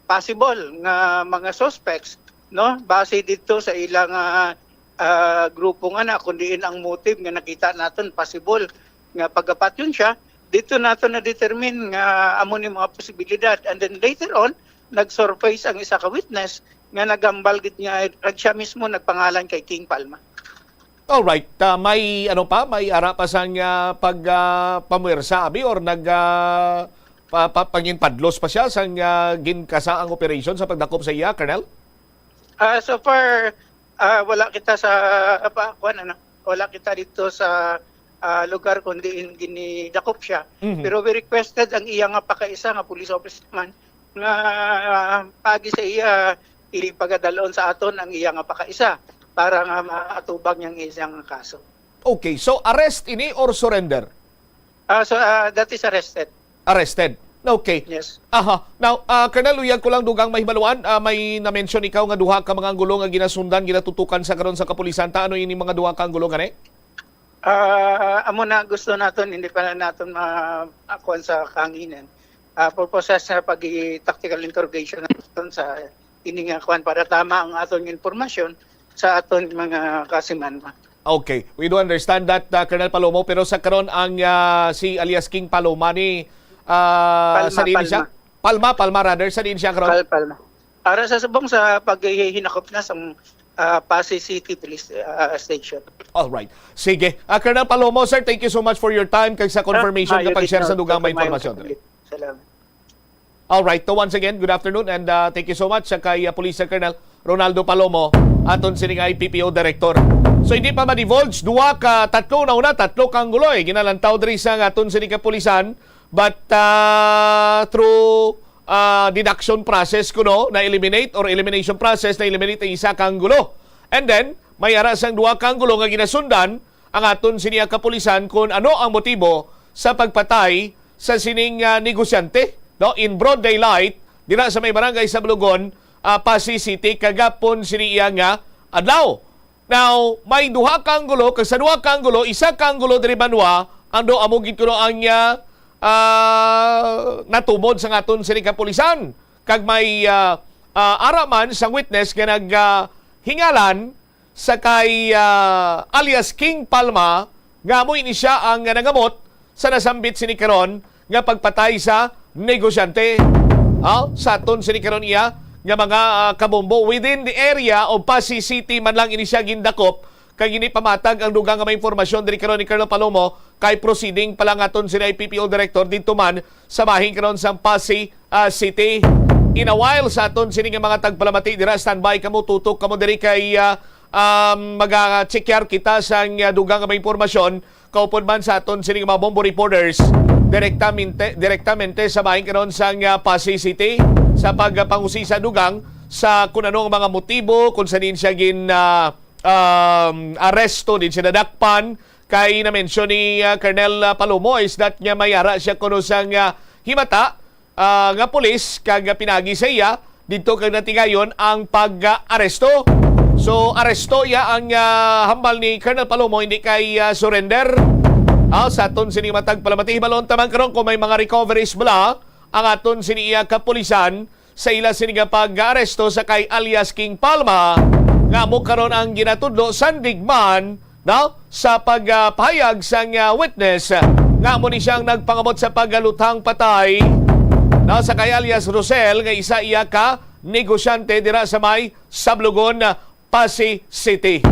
possible nga mga suspects, no? Base didto sa ilang, ah, ah, grupo nga na, kung diin ang motive nga nakita naton possible nga pagapatyon siya, didto naton na-determine nga amo ni mga posibilidad. And then later on, nag-surface ang isa ka witness nga naghambal gid nga, nga siya mismo nagpangalan kay King Palma. Alright, ah, may ano pa, may ara pa sang, ah, pag, ah, pamuwersa, abi, or nag, ah, pa, pa, panginpadlos pa siya sang, ah, ginkasa ang operation sa pagdakop sa iya, Colonel? Ah, so far, ah, wala kita sa, ah, pa, kuwan, ano, wala kita dito sa, ah, lugar kung diin ginidakop siya. Mhm. Pero we requested ang iya nga pakaisa nga police officer man nga, ah, paagi sa iya, ipagadalon sa aton ang iya nga pakaisa para nga maatubang niyang isang kaso. Okay, so arrest ini or surrender? Ah, so, ah, that is arrested. Arrested. Okay. Yes. Aha. Now, ah, Colonel, luyag ko lang dugang mahibaluan, ah, may na-mention ikaw nga duha ka mga anggulo nga ginasundan, ginatutukan sa karon sa kapulisan. Ta, ano ini mga duha ka anggulo gani? Ah, amo na gusto naton, hindi pa na naton ma-, makuan sa kahanginan. Ah, purposes sa pag-i-, tactical interrogation naton sa ini nga kuan para tama ang aton informasyon sa aton mga kasimanwa. Okay, we do understand that, uh, Colonel Palomo, pero sa karon ang, uh, si alias King Paloma ni, uh, Palma, sa diin siya? Palma. Palma, Palma rather, sa diin siya karon? Pal-, Palma. Para sa subong sa paghihinakop na sa, uh, Passi City Police, uh, Station. All right. Sige. Uh, Colonel Palomo, sir, thank you so much for your time kag sa confirmation nga pag-share sa dugang mga impormasyon. Salamat. Alright, so once again, good afternoon and, uh, thank you so much sa kay, uh, Police Colonel Ronaldo Palomo, aton sining I P P O Director. So, hindi pa ma-divulge, duha ka, tatlo na una, tatlo ka anggulo, eh, ginalantaw diri sa aton sining kapulisan, but, uh, through, uh, deduction process kuno, na-eliminate or elimination process, na-eliminate ang isa ka anggulo. And then, may ara sang duha ka anggulo nga ginasundan, ang aton sini nga kapulisan kung ano ang motibo sa pagpatay sa sining, ah, negosyante, no? In broad daylight, dira sa may barangay Sablogon, ah, Passi City, kagapon sini iya nga adlaw. Now, may duha ka anggulo, kag sa duha ka anggulo, isa ka anggulo diri banwa, ang do amo gid kuno ang, ah, ah, natumod sa aton sini kapulisan. Kag may, ah, ah, ara man sang witness nga nag, ah, hingalan sa kay, ah, alias King Palma, nga amo ini sia ang nangamot sa nasambit sini karon nga pagpatay sa negosyante. Ah, sa aton sini karon iya nga mga, ah, kabombo within the area of Passi City man lang ini sia gindakop, kay gini pamatag ang dugang nga mga impormasyon diri karon ni Colonel Palomo, kay proceeding pa lang aton sini I P P O Director didto man sa bahin karon sang Passi ah, City. In a while, sa aton sini nga mga tagpalamati dira, standby kamo, tutok kamo diri kay, ah, um, maga-checkar kita sang, ah, dugang nga mga impormasyon kaupod man sa aton sini nga mga bombo reporters direktamente, direktamente sa bahin karon sang, ah, Passi City sa pagpangusisa dugang sa kun ano ang mga motibo kung sa diin siya gin, ah, um, aresto, diin siya nadakpan, Kay na-mention ni, ah, Colonel, ah, Palomo is that nga may ara siya kuno sang, ah, himata, ah, nga pulis kag, ah, pinagi sa iya didto kag natigayon ang pag-aresto. So, aresto iya ang, ah, hambal ni Colonel Palomo, hindi kay, ah, surrender. Ah, sa aton sini matag palamati, hibalon ta man karon kung may mga recoveries bala ang aton sini iya kapulisan sa ila sini nga pag-aresto sa kay alias King Palma, nga amo karon ang ginatudlo sandig man, no, sa pagpahayag sang, ah, witness, nga amo ni siyang nagpangabot sa pagluthang patay, no, sa kay alias Rosel, nga isa iya ka negosyante dira sa may Sablogon, Passi City.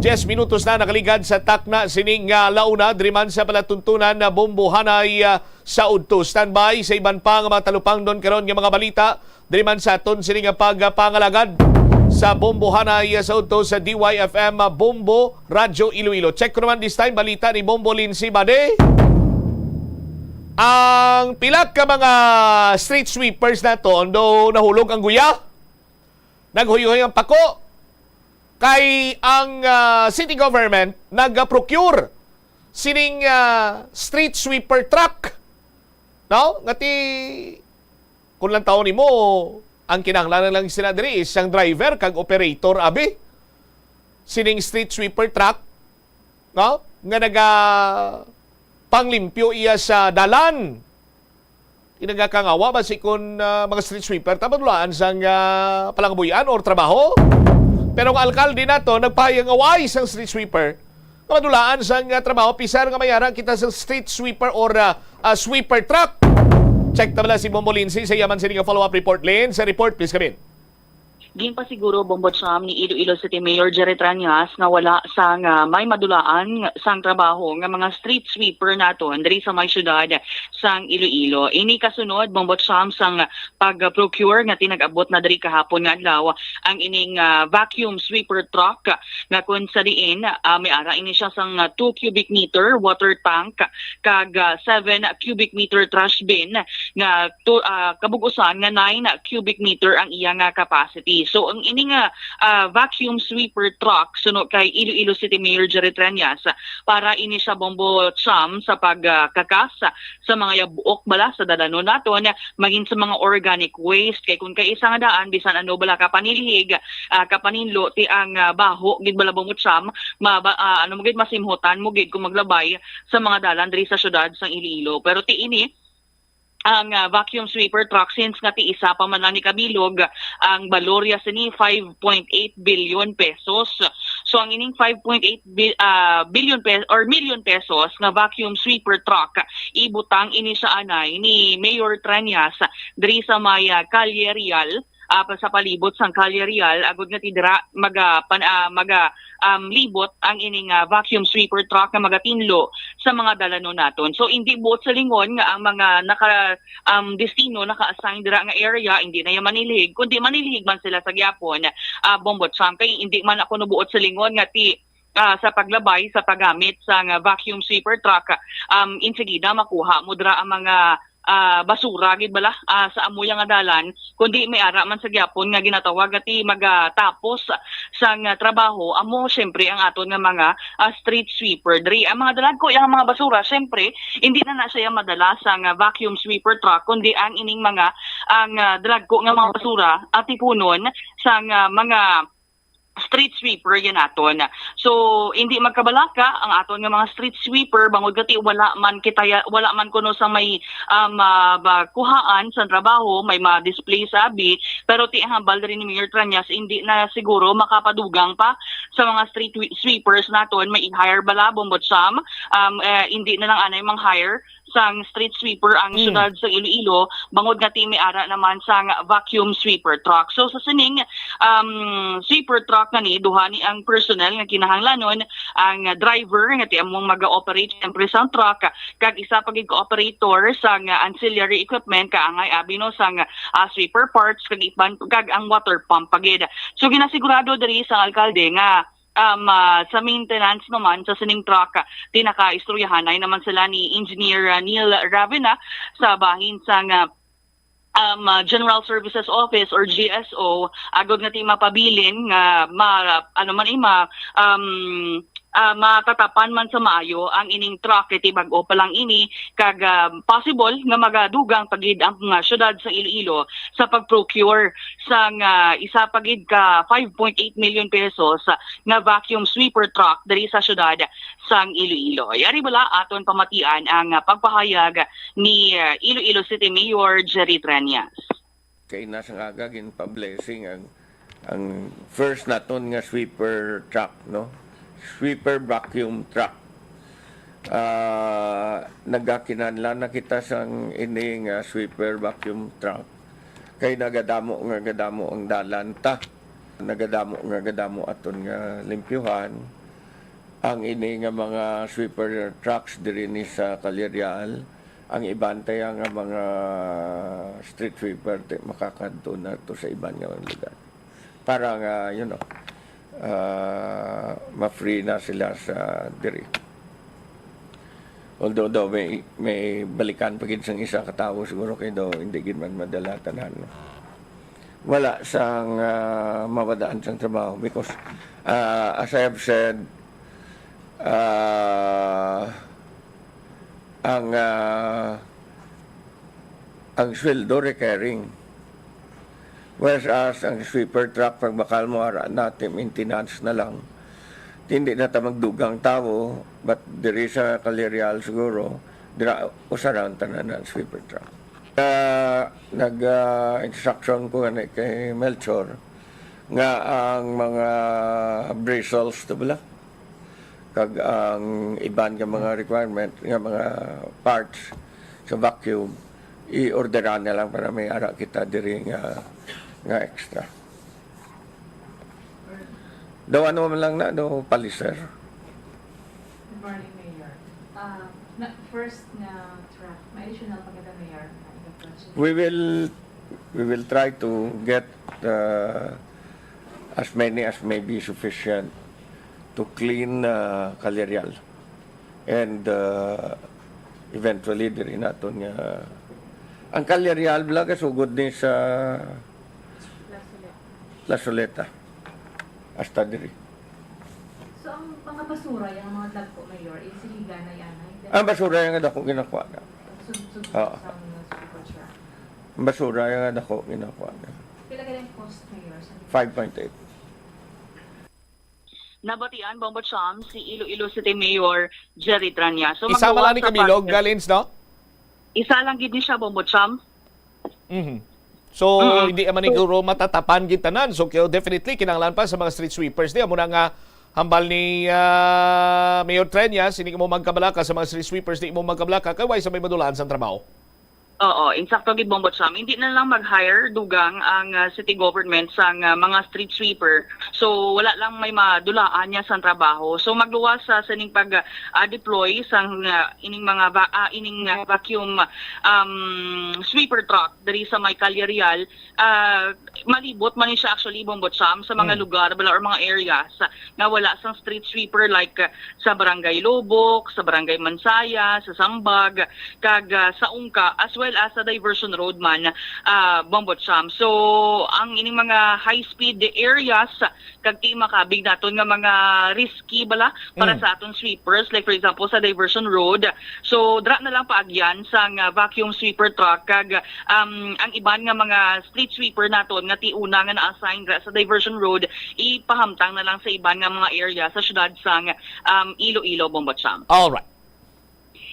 Diyes minutos na nakaligad sa takna sining, ah, launa, diri man sa palatuntunan na Bombohanay, ah, sa udto. Standby sa iban pa nga mga talupangdon karon nga mga balita diri man sa aton sini nga pagpangalagad sa Bombohanay, ah, sa udto sa D Y F M, ah, Bombo Radyo Iloilo. Check ko naman this time balita ni Bombo Lindsay Bade. Ang pila ka mga street sweepers naton do nahulog ang guya? Naghuyhoy ang pako kay ang, ah, city government nag-procure sining, ah, street sweeper truck, no? Nga ti, kung lang taon nimo, ang kinahanglan lang sila diri is ang driver kag operator, abi. Sining street sweeper truck, no? Nga naga panglimpyo iya sa dalan. Inagakangawa ba si kun, ah, mga street sweeper ta madulaan sang, ah, palangabuy-an or trabaho? Pero ang alkalde nato nagpahayag nga wala sang street sweeper nga madulaan sang, ah, trabaho, pisar nga may ara kita sa street sweeper or, ah, ah, sweeper truck. Check ta bala si Bombo Lindsay sa iya man sini nga follow-up report. Lin, sa report, please come in. Ginpasiguro, Bombo Cham, ni Iloilo City Mayor Jerry Treñas nga wala sang, ah, may madulaan sang trabaho nga mga street sweeper naton diri sa may siyudad sang Iloilo. Ini kasunod, Bombo Cham, sang pag-procure nga tinag-abot na diri kahapon nga adlaw ang ining, ah, vacuum sweeper truck nga kung sa diin, ah, may ara ini siya sang, ah, two cubic meter water tank kag, ah, seven cubic meter trash bin nga to, ah, kabug-usan nga nine cubic meter ang iya nga capacity. So, ang ini nga, ah, vacuum sweeper truck, suno kay Iloilo City Mayor Jerry Treñas, para ini siya, Bombo Cham, sa pag, ah, kakas sa mga yabuok bala sa dalanon naton, magin sa mga organic waste. Kay kung kay isa nga daan, bisan ano bala ka panilhig, ah, kapaninlo, ti ang, ah, baho gid bala, Bombo Cham, ma-, ba-, ah, ano mo gid, masimhotan mo gid kung maglabay sa mga dalan diri sa syudad sang Iloilo. Pero ti ini, ang, ah, vacuum sweeper truck, since nga ti isa pa man lang ni kabilog, ang balorya sini five point eight billion pesos. So, ang ining five point eight bi-, ah, billion pe-, or million pesos nga vacuum sweeper truck, ibutang ini sa anay ni Mayor Treñas diri sa may, ah, Calle Real, ah, pa-, sa palibot sang Calle Real, agud nga ti dira maga-, pan-, ah, maga-, um, libot ang ining, ah, vacuum sweeper truck nga magatinlo sa mga dalanon naton. So, indi buot silingon nga ang mga naka, um, destino, naka-assign dira nga area, indi na iya manilhig, kundi manilhig man sila sa gyapon, ah, Bombo Cham. Kay indi man ako no buot silingon nga ti, ah, sa paglabay, sa paggamit sa nga vacuum sweeper truck, um, insigida makuha mo dira ang mga, ah, basura gid bala, ah, sa amo ya nga dalan, kundi may ara man sa gyapon nga ginatawag nga ti magatapos sang, ah, trabaho, amo siyempre ang aton nga mga, ah, street sweeper. Diri ang mga dalagko yang mga basura, siyempre, hindi na na siya madala sang, ah, vacuum sweeper truck, kundi ang ining mga, ang, ah, dalagko nga mga basura atipunon sang, ah, mga street sweeper yan naton. So, hindi magkabalaka ang aton nga mga street sweeper, bangod kati wala man kita ya-, wala man kuno sa may, um, ah, ba, kuhaan sa trabaho, may ma-display sa abi, pero ti ang hambal diri ni Mayor Treñas, hindi na siguro makapadugang pa sa mga street wi-, sweepers naton, may i-hire bala, Bombo Cham, um, eh, hindi na lang anay mang-hire sang street sweeper ang Mm. syudad sa Iloilo, bangod nga ti may ara naman sang vacuum sweeper truck. So, sa sining, um, sweeper truck nga ni, duha ni ang personnel nga kinahanglanon, ang driver nga ti among maga-operate siyempre sang truck, kag isa pa gid ka operator sang ancillary equipment, kaangay abi no sang, ah, sweeper parts, kag iban, kag ang water pump pa gid. So, ginasigurado diri sa alkalde nga um, ah, sa maintenance naman sa sining truck, ah, ti nakaistoryahanay naman sila ni Engineer, ah, Neil Ravena sa bahin sang, ah, um, ah, General Services Office or G S O, agod nga ti mapabilin nga ma-, ano man, eh, ma-, um, ah, matatapan man sa maayo ang ining truck, kay ti bag-o pa lang ini, kag, ah, possible nga magadugang pa gid ang mga syudad sa Iloilo sa pag-procure sang, ah, isa pa gid ka five point eight million pesos nga vacuum sweeper truck diri sa syudad sang Iloilo. Yari bala aton pamatian ang, ah, pagpahayag ni, ah, Iloilo City Mayor Jerry Treñas. Kay nasa nga aga, ginpa-blessing ang, ang first naton nga sweeper truck, no? Sweeper vacuum truck. Ah, nagakinahanglan na kita sang ini nga sweeper vacuum truck. Kay nagadamo nga gadamo ang dalan ta. Nagadamo nga gadamo aton nga limpyuhan. Ang ini nga mga sweeper trucks diri ni sa Calle Real, ang iban taya nga mga street sweeper, ti makakadto na to sa iban nga lugar. Para nga, you know, ah, ma-free na sila sa diri. Although daw may, may balikan pa gid sang isa ka tawo siguro kay daw hindi gid man madala tanan, no? Wala sang, ah, mawadaan sang trabaho because, ah, as I have said, ah, ang, ah, ang sweldo recurring. Whereas ang sweeper truck, pagbakal mo, ara na, ti maintenance na lang. Hindi na ta magdugang tawo, but diri sa Calle Real siguro, dira usaran tanan ang sweeper truck. Ah, nag, ah, instruction ko gani kay Melchor nga ang mga bristles to bala, kag ang iban nga mga requirement nga mga parts sa vacuum, i-orderan na lang para may ara kita diri nga, nga extra. Daw ano man lang na, daw paliser. Good morning, Mayor. Ah, na, first nga truck, may additional pa kita, Mayor, na iga-project? We will, we will try to get, uh, as many as may be sufficient to clean, uh, Calle Real. And, uh, eventually, diri naton nga ang Calle Real bala gasugod ni sa La Soleta. La Soleta. Hasta diri. So, ang mga basura, yung mga dagko, Mayor, is higana yan, ay? Ang basura yung dako ginakuha na. Sub-, sub-, Oo. Sa mga super truck. Ang basura yung dako ginakuha na. Pila ka yung cost, Mayor, sa five point eight. Nabatian, Bombo Cham, si Iloilo City Mayor Jerry Tranya. So, isa magluwas man lang ni sa kabilog, pag- Galins, no? Isa lang gid ni siya, Bombo Cham. Mhm. So, mm-mm, hindi man siguro matatapan gid tanan. So, kaya definitely, kinahanglan pa sa mga street sweepers niya. Muna nga, hambal ni, ah, Mayor Trenya, sini mo magkabalaka sa mga street sweepers, di mo magkabalaka, kay way sa may madulaan sa trabaho. Oo, insakto gid, Bombo Cham. Hindi na lang mag-hire dugang ang, ah, city government sang, ah, mga street sweeper. So, wala lang may madulaan niya sang trabaho. So, magluwas sa sining pag, ah, deploy sang, ah, ining mga va-, ah, ining, ah, vacuum, um, sweeper truck diri sa may Calle Real. Ah, malibot man ni siya actually, Bombo Cham, sa mga, mm, lugar bala or mga areas nga wala sang street sweeper, like, ah, sa Barangay Lubok, sa Barangay Mansaya, sa Sambag, kag, ah, sa Ungka, as well as sa Diversion Road man, ah, Bombo Cham. So, ang ining mga high-speed areas, kag ti makabig naton nga mga risky bala para, mm, sa aton sweepers, like for example, sa Diversion Road. So, dra na lang paagyan sang, ah, vacuum sweeper truck, kag, um, ang iban nga mga street sweeper naton nga ti una nga na-assign dra sa Diversion Road, ipahamtang na lang sa iban nga mga area sa syudad sang, um, Iloilo, Bombo Cham. Alright.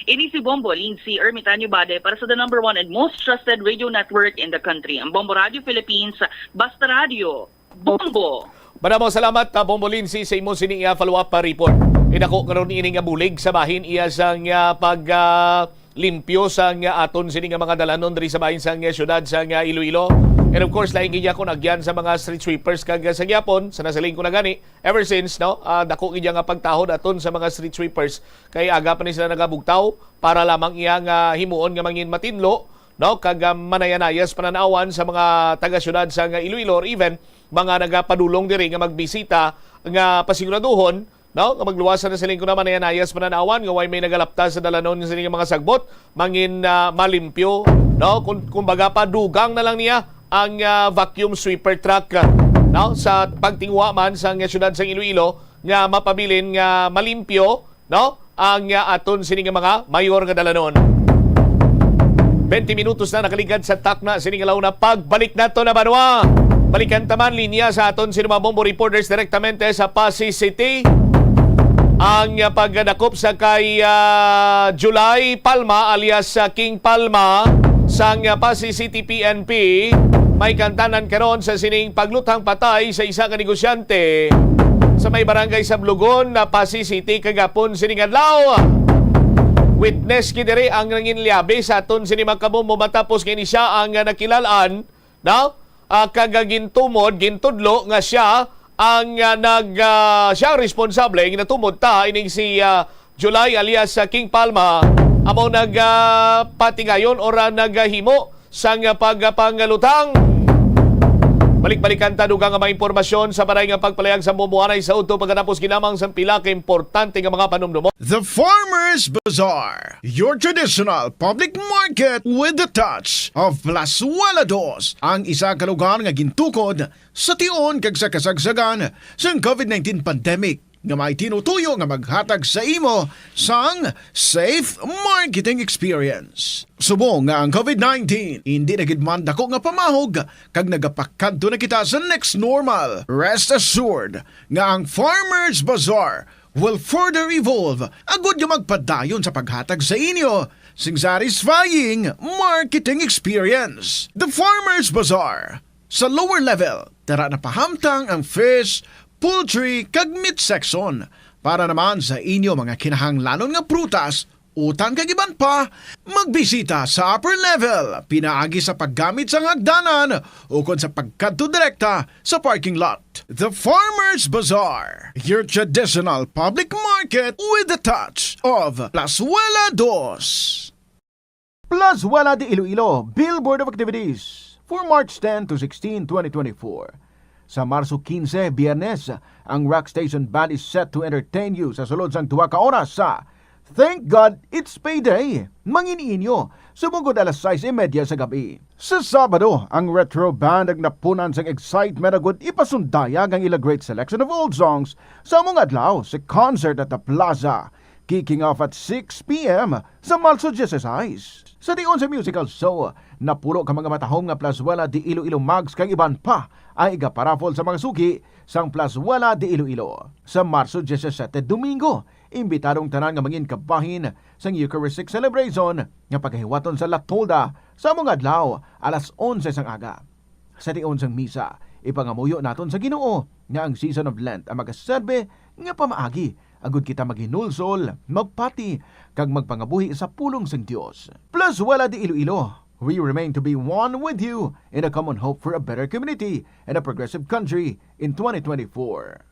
Ini si Bombo Lindsay Ermitanio Bade para sa the number one and most trusted radio network in the country, ang Bombo Radio Philippines, Basta Radio, Bombo. Maraming salamat, ah, Bombo Lindsay, sa imo sini, ah, follow-up, ah, report. Inako karon ini nga bulig sa bahin iya sang, ah, pag, ah, limpyo sang, ah, aton sini nga mga dalanon diri sa bahin sang, ah, syudad sang, ah, Iloilo. And of course, lain gid kung agyan sa mga street sweepers kag, ah, sa gyapon, sa nasiling ko na gani, ever since, no, ah, dako gid nga pagtahod aton sa mga street sweepers, kay aga pa ni sila nagabugtaw para lamang iya nga himuon nga mangin matinlo, no, kag, ah, manayanayas pananawan sa mga taga-syudad sang Iloilo or even mga nagapadulong diri nga magbisita nga pasiguraduhon, no, nga magluwas na siling ko na manayanayas pananawan nga way may nagalapta sa dalanon nga sining mga sagbot, mangin, ah, malimpyo, no? Kung, kumbaga, padugang na lang niya ang, ah, vacuum sweeper truck, ah, no? Sa pagtinguha man sa syudad sang Iloilo, nga mapabilin nga malimpyo, no, ang, ah, aton sini nga mga mayor nga dalanon. Twenty minutos na nakaligad sa takna sini nga launa. Pagbalik nato na banwa. Balikan ta man linya sa aton sini mga bombo reporters direktamente sa Passi City. Ang, ah, pagdakop sa kay, ah, July Palma alias, ah, King Palma sang, ah, Passi City P N P may kantanan karon sa sining pagluthang patay sa isa ka negosyante sa may barangay Sablogon na Passi City kagapon sining adlaw. Witness gid diri ang nanginliabe sa aton sini mga kabombo matapos nga ini siya ang, ah, nakilalaan, no? Ah, kag, ah, gintumod, gintudlo nga siya ang, ah, nag, ah, siya ang responsable. Ginatumod ta ining si, ah, July alias, ah, King Palma amo nag, ah, patigayon or, ah, naghimo sang, ah, pagpangalutang. Balik-balikan ta dugang nga mga impormasyon sa balay nga pagpalayag sa bumbuanay sa udto pagkatapos ginamang sang pila ka importante nga mga panumdumon. The Farmers Bazaar, your traditional public market with the touch of Plazuela Dos, ang isa ka lugar nga gintukod sa tion kag sa kasagsagan sang covid nineteen pandemic nga may tinutuyo nga maghatag sa imo sang safe marketing experience. Subong nga ang covid nineteen hindi na gid man dako nga pamahog kag nagapakadto na kita sa next normal, rest assured nga ang Farmers Bazaar will further evolve agud nga magpadayon sa paghatag sa inyo sing satisfying marketing experience. The Farmers Bazaar. Sa lower level, tara na pahamtang ang fish, poultry, kag meat section. Para naman sa inyo mga kinahanglanon nga prutas, utang kag iban pa, magbisita sa upper level, pinaagi sa paggamit sang hagdanan ukon sa pagkadto direkta sa parking lot. The Farmers Bazaar, your traditional public market with the touch of Plazuela Dos. Plazuela de Iloilo, Billboard of Activities. For March ten to sixteen, twenty twenty-four. Sa Marso quince, Biyernes, ang Rock Station Band is set to entertain you sa sulod sang duha ka oras sa Thank God It's Payday, mangin-inyo, subong gud alas sais y media sa gabi. Sa Sabado, ang Retro Band ang napunan sang excitement agud ipasundayag ang ila great selection of old songs sa among adlaw sa concert at the Plaza, kicking off at six p m sa Marso dieciséis. Sa tion sa musical show, napulo ka mga matahom nga Plazuela de Iloilo mugs kag iban pa ang igaparaffle sa mga suki sang Plazuela de Iloilo. Sa Marso diecisiete, Domingo, imbitado ang tanan nga mangin kabahin sang Eucharistic Celebration nga pagahiwaton sa La Tolda sa among adlaw, alas onse sang aga. Sa tion sang misa, ipangamuyo naton sa Ginoo nga ang season of Lent ang magaserbi nga pamaagi agud kita maghinulsol, magpati, kag magpangabuhi sa pulong sang Dios. Plazuela de Iloilo, we remain to be one with you in a common hope for a better community and a progressive country in twenty twenty-four.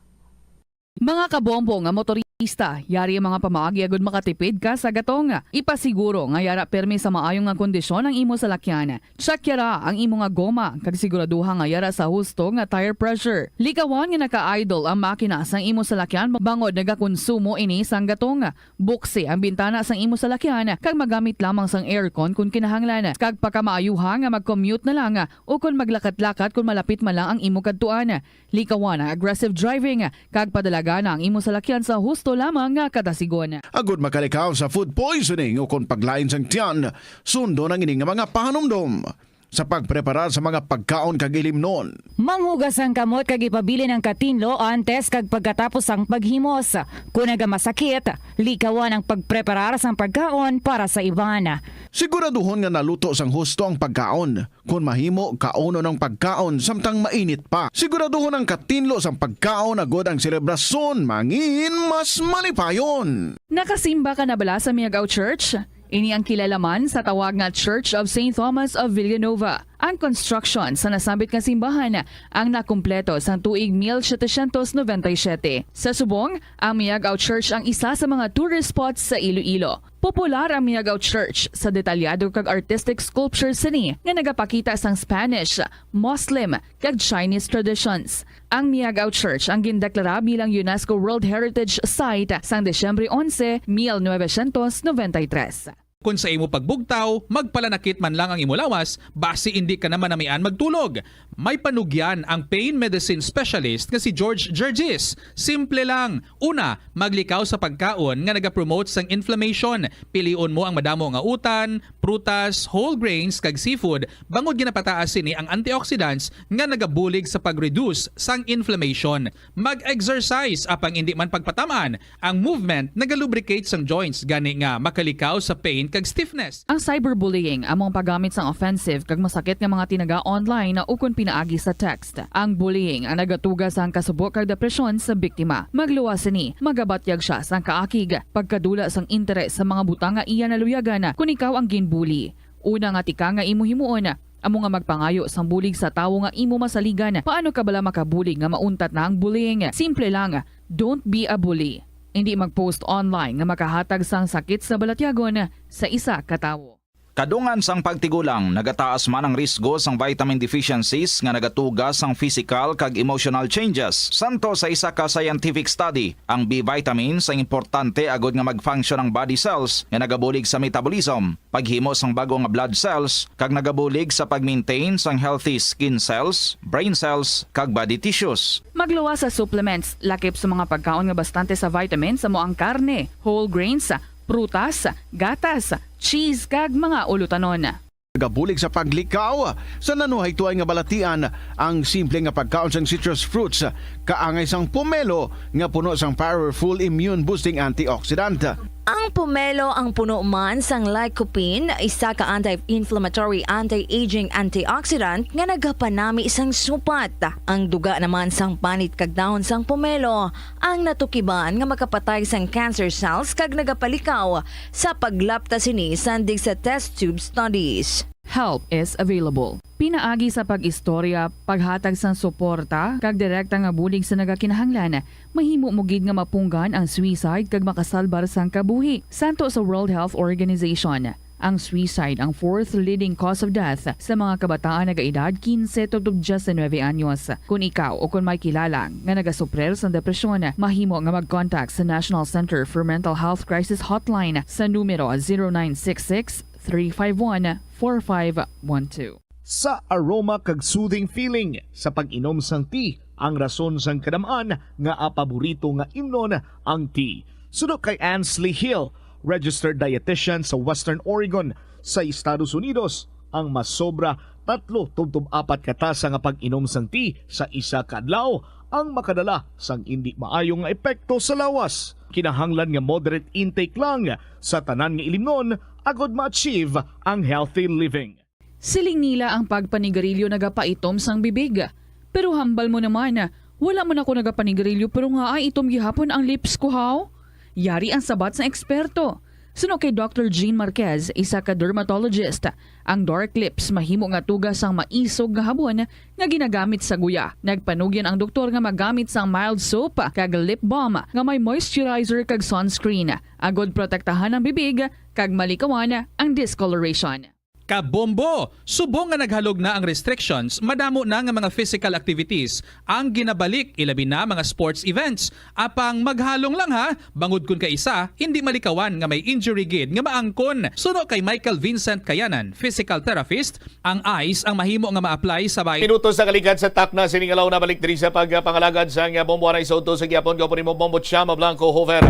Mga kabombo nga motorista, yari ang mga pamaagi agud makatipid ka sa gatong. Ipasiguro nga yara pirmi sa maayo nga kondisyon ang imo salakyan. Check yara ang imo nga goma kag siguraduha nga yara sa husto nga tire pressure. Likawan nga naka-idle ang makina sang imo salakyan bangod nagakonsumo ini sang gatong. Buksi ang bintana sang imo salakyan kag magamit lamang sang aircon kon kinahanglan. Kag pakamaayuha nga mag-commute na lang o kon maglakat-lakat kon malapit man lang ang imo kadtuan. Likawan ang aggressive driving, kag padalagan ang imo salakyan sa husto lamang nga kadasigon. Agud makalikaw sa food poisoning o kon paglain sang tiyan, sundon ang ini nga mga pahanumdom sa pagpreparar sa mga pagkaon kag ilimnon. Manghugas ang kamot kag ipabilin ang katinlo antes kag pagkatapos sang paghimos. Kon nagamasakit, likawan ang pagpreparar sang pagkaon para sa iban. Siguraduhon nga naluto sang husto ang pagkaon. Kon mahimo, kaunon ang pagkaon samtang mainit pa. Siguraduhon ang katinlo sang pagkaon agud ang selebrasyon mangin mas malipayon. Nakasimba ka na bala sa Miagao Church? Ini ang kilala man sa tawag nga Church of Saint Thomas of Villanova. Ang construction sa nasambit nga simbahan ang nakumpleto sang tuig mil setecientos noventa y siete. Sa subong, ang Miagao Church ang isa sa mga tourist spots sa Iloilo. Popular ang Miagao Church sa detalyado kag artistic sculpture sini nga nagapakita sang Spanish, Muslim, kag Chinese traditions. Ang Miagao Church ang gindeklara bilang UNESCO World Heritage Site sang Disyembre onse, mil novecientos noventa y tres. Kon sa imo pagbugtaw, magpalanakit man lang ang imo lawas, basi indi ka na manamian magtulog. May panugyan ang pain medicine specialist nga si George Gergis. Simple lang. Una, maglikaw sa pagkaon nga nagapromote sang inflammation. Pilion mo ang madamo nga utan, prutas, whole grains, kag seafood, bangod ginapataas sini ang antioxidants nga nagabulig sa pag-reduce sang inflammation. Mag-exercise, apang indi man pagpatam-an. Ang movement nagalubricate sang joints, gani nga makalikaw sa pain kag stiffness. Ang cyberbullying amo ang paggamit sang offensive kag masakit nga mga tinaga online ukon pinaagi sa text. Ang bullying ang nagatuga sang kasubo kag depresyon sa biktima. Magluwas sini, magabatyag sia sang kaakig, pagkadula sang interes sa mga butang nga iya naluyagan kon ikaw ang ginbully. Una nga tika nga imo himuon, amo nga magpangayo sang bulig sa tawo nga imo masaligan. Paano ka bala makabulig nga mauntat na ang bullying? Simple lang, don't be a bully. Indi mag-post online nga makahatag sang sakit sa balatyagon sa isa ka tawo. Kadungan sang pagtigulang, nagataas man ang risgo sang vitamin deficiencies nga nagatuga sang physical kag emotional changes. Santo sa isa ka scientific study, ang B vitamins ang importante agod nga mag-function ang body cells nga nagabulig sa metabolism, paghimo sang bag-o nga blood cells, kag nagabulig sa pag-maintain sang healthy skin cells, brain cells, kag body tissues. Magluwas sa supplements, lakip sa mga pagkaon nga bastante sa vitamins, amo ang karne, whole grains, prutas, gatas, cheese, kag mga ulutanon. Nagabulig sa paglikaw sa nanuhaytoy nga balatian ang simple nga pagkaon sang citrus fruits, kaangay sang pomelo nga puno sang powerful immune-boosting antioxidant. Ang pomelo ang puno man sang lycopene, isa ka anti-inflammatory, anti-aging antioxidant nga nagapanami sang supat. Ang duga naman sang panit kag dahon sang pomelo ang natukiban nga makapatay sang cancer cells kag nagapalikaw sa paglapta sini sandig sa test tube studies. Help is available. Pinaagi sa pag-istorya, paghatag sang suporta, kag direkta nga bulig sa nagakinahanglan, mahimo mo gid nga mapunggan ang suicide kag makasalbar sang kabuhi. Santo sa World Health Organization, ang suicide ang fourth leading cause of death sa mga kabataan nga edad quince tubtob diecinuebe anyos. Kon ikaw o kon may kilala nga nagasuprir sang depresyon, mahimo nga mag-contact sa National Center for Mental Health Crisis Hotline sa numero zero nine six six, three five one, four five one two. Sa aroma kag soothing feeling sa pag-inom sang tea ang rason sang kadam-an nga paborito nga imnon ang tea. Suno kay Ansley Hill, registered dietitian sa Western Oregon sa Estados Unidos, ang masobra tatlo tubtob apat ka tasa nga pag-inom sang tea sa isa ka adlaw ang makadala sang indi maayo nga epekto sa lawas. Kinahanglan nga moderate intake lang sa tanan nga ilimnon agod ma-achieve ang healthy living. Siling nila ang pagpanigarilyo nagapaitom sang bibig. Pero hambal mo naman, wala man ako nagapanigarilyo pero nga ay itom gihapon ang lips ko, haw? Yari ang sabat sang eksperto. Suno kay Doctor Jean Marquez, isa ka dermatologist, ang dark lips mahimo nga tuga sang maisog nga habon nga ginagamit sa guya. Nagpanugyan ang doktor nga magamit sang mild soap kag lip balm nga may moisturizer kag sunscreen, agod protektahan ang bibig kag malikawan ang discoloration. Kabombo! Subong nga naghalog na ang restrictions, madamo na nga mga physical activities ang ginabalik, ilabi na mga sports events. Apang maghalong lang ha, bangod kun kaisa, hindi malikawan nga may injury gid nga maangkon. Suno kay Michael Vincent Kayanan, physical therapist, ang ice ang mahimo nga ma-apply sa bay- Minutos na kaligad sa takna sining adlaw, nabalik diri sa pagpangalagad sang Bombo Anay sa udto sa gihapon. Gwapo nimo, Bombo Chama Blanco Hover.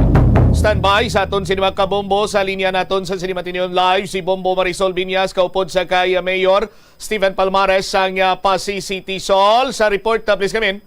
Standby sa aton sini mga kabombo sa linya naton sa sini Matinion Live, si Bombo Marisol Binyas, kaupod sa kay Mayor Steven Palmares sang, ah, Passi City. Sol, sa report, ah, please come in.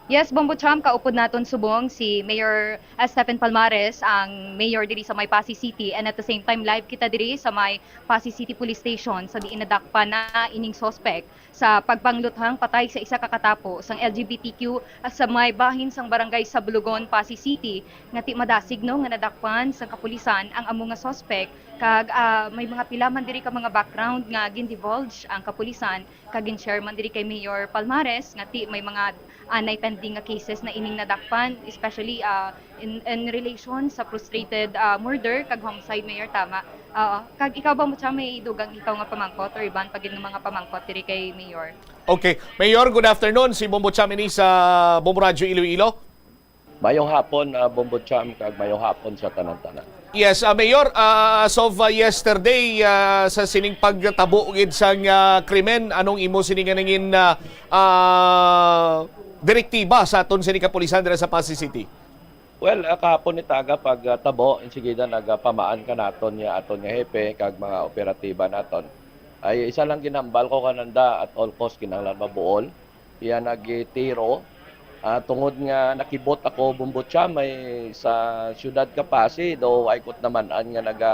Yes, Bombo Cham, kaupod naton subong si Mayor, ah, Stephen Palmares, ang mayor diri sa may Passi City, and at the same time live kita diri sa may Passi City Police Station sa diin nadakpan na ining suspect sa pagpangluthang patay sa isa ka katapo sang L G B T Q, ah, sa may bahin sang barangay Sablogon, Passi City, nga ti madasig, no, nga nadakpan sang kapulisan ang amo nga suspect, kag, ah, may mga pila man diri ka mga background nga gin-divulge ang kapulisan, kag gin-share man diri kay Mayor Palmares nga ti may mga anay pending nga cases na ining nadakpan, especially, ah, in, in relation sa frustrated, ah, murder kag homicide, Mayor, tama? Oo. Kag ikaw ba, Mucha, may dugang ikaw nga pamangkot or iban pa gid nga mga pamangkot diri kay Mayor? Okay. Mayor, good afternoon. Si Bombo Cham ini sa Bombo Radyo Iloilo. Mayong hapon, ah, Bombo Cham, kag mayong hapon sa tanan-tanan. Yes, ah, Mayor, ah, as of, ah, yesterday, ah, sa sining pagtabo gid sang, ah, krimen, anong imo sini nga nangin, ah, ah, direktiba sa aton sini kapulisan dira sa Passi City? Well, ah, kahapon ni taga pag, ah, tabo, insigida nagapamaan ka naton niya aton nga hepe kag mga operatiba naton. Ay isa lang ginambal ko kananda, at all cost kinahanglan mabuol. Iya nagitiro. Ah, tungod nga nakibot ako, Bumbucha, may sa siyudad Kapasi, do ay kot naman-an nga naga,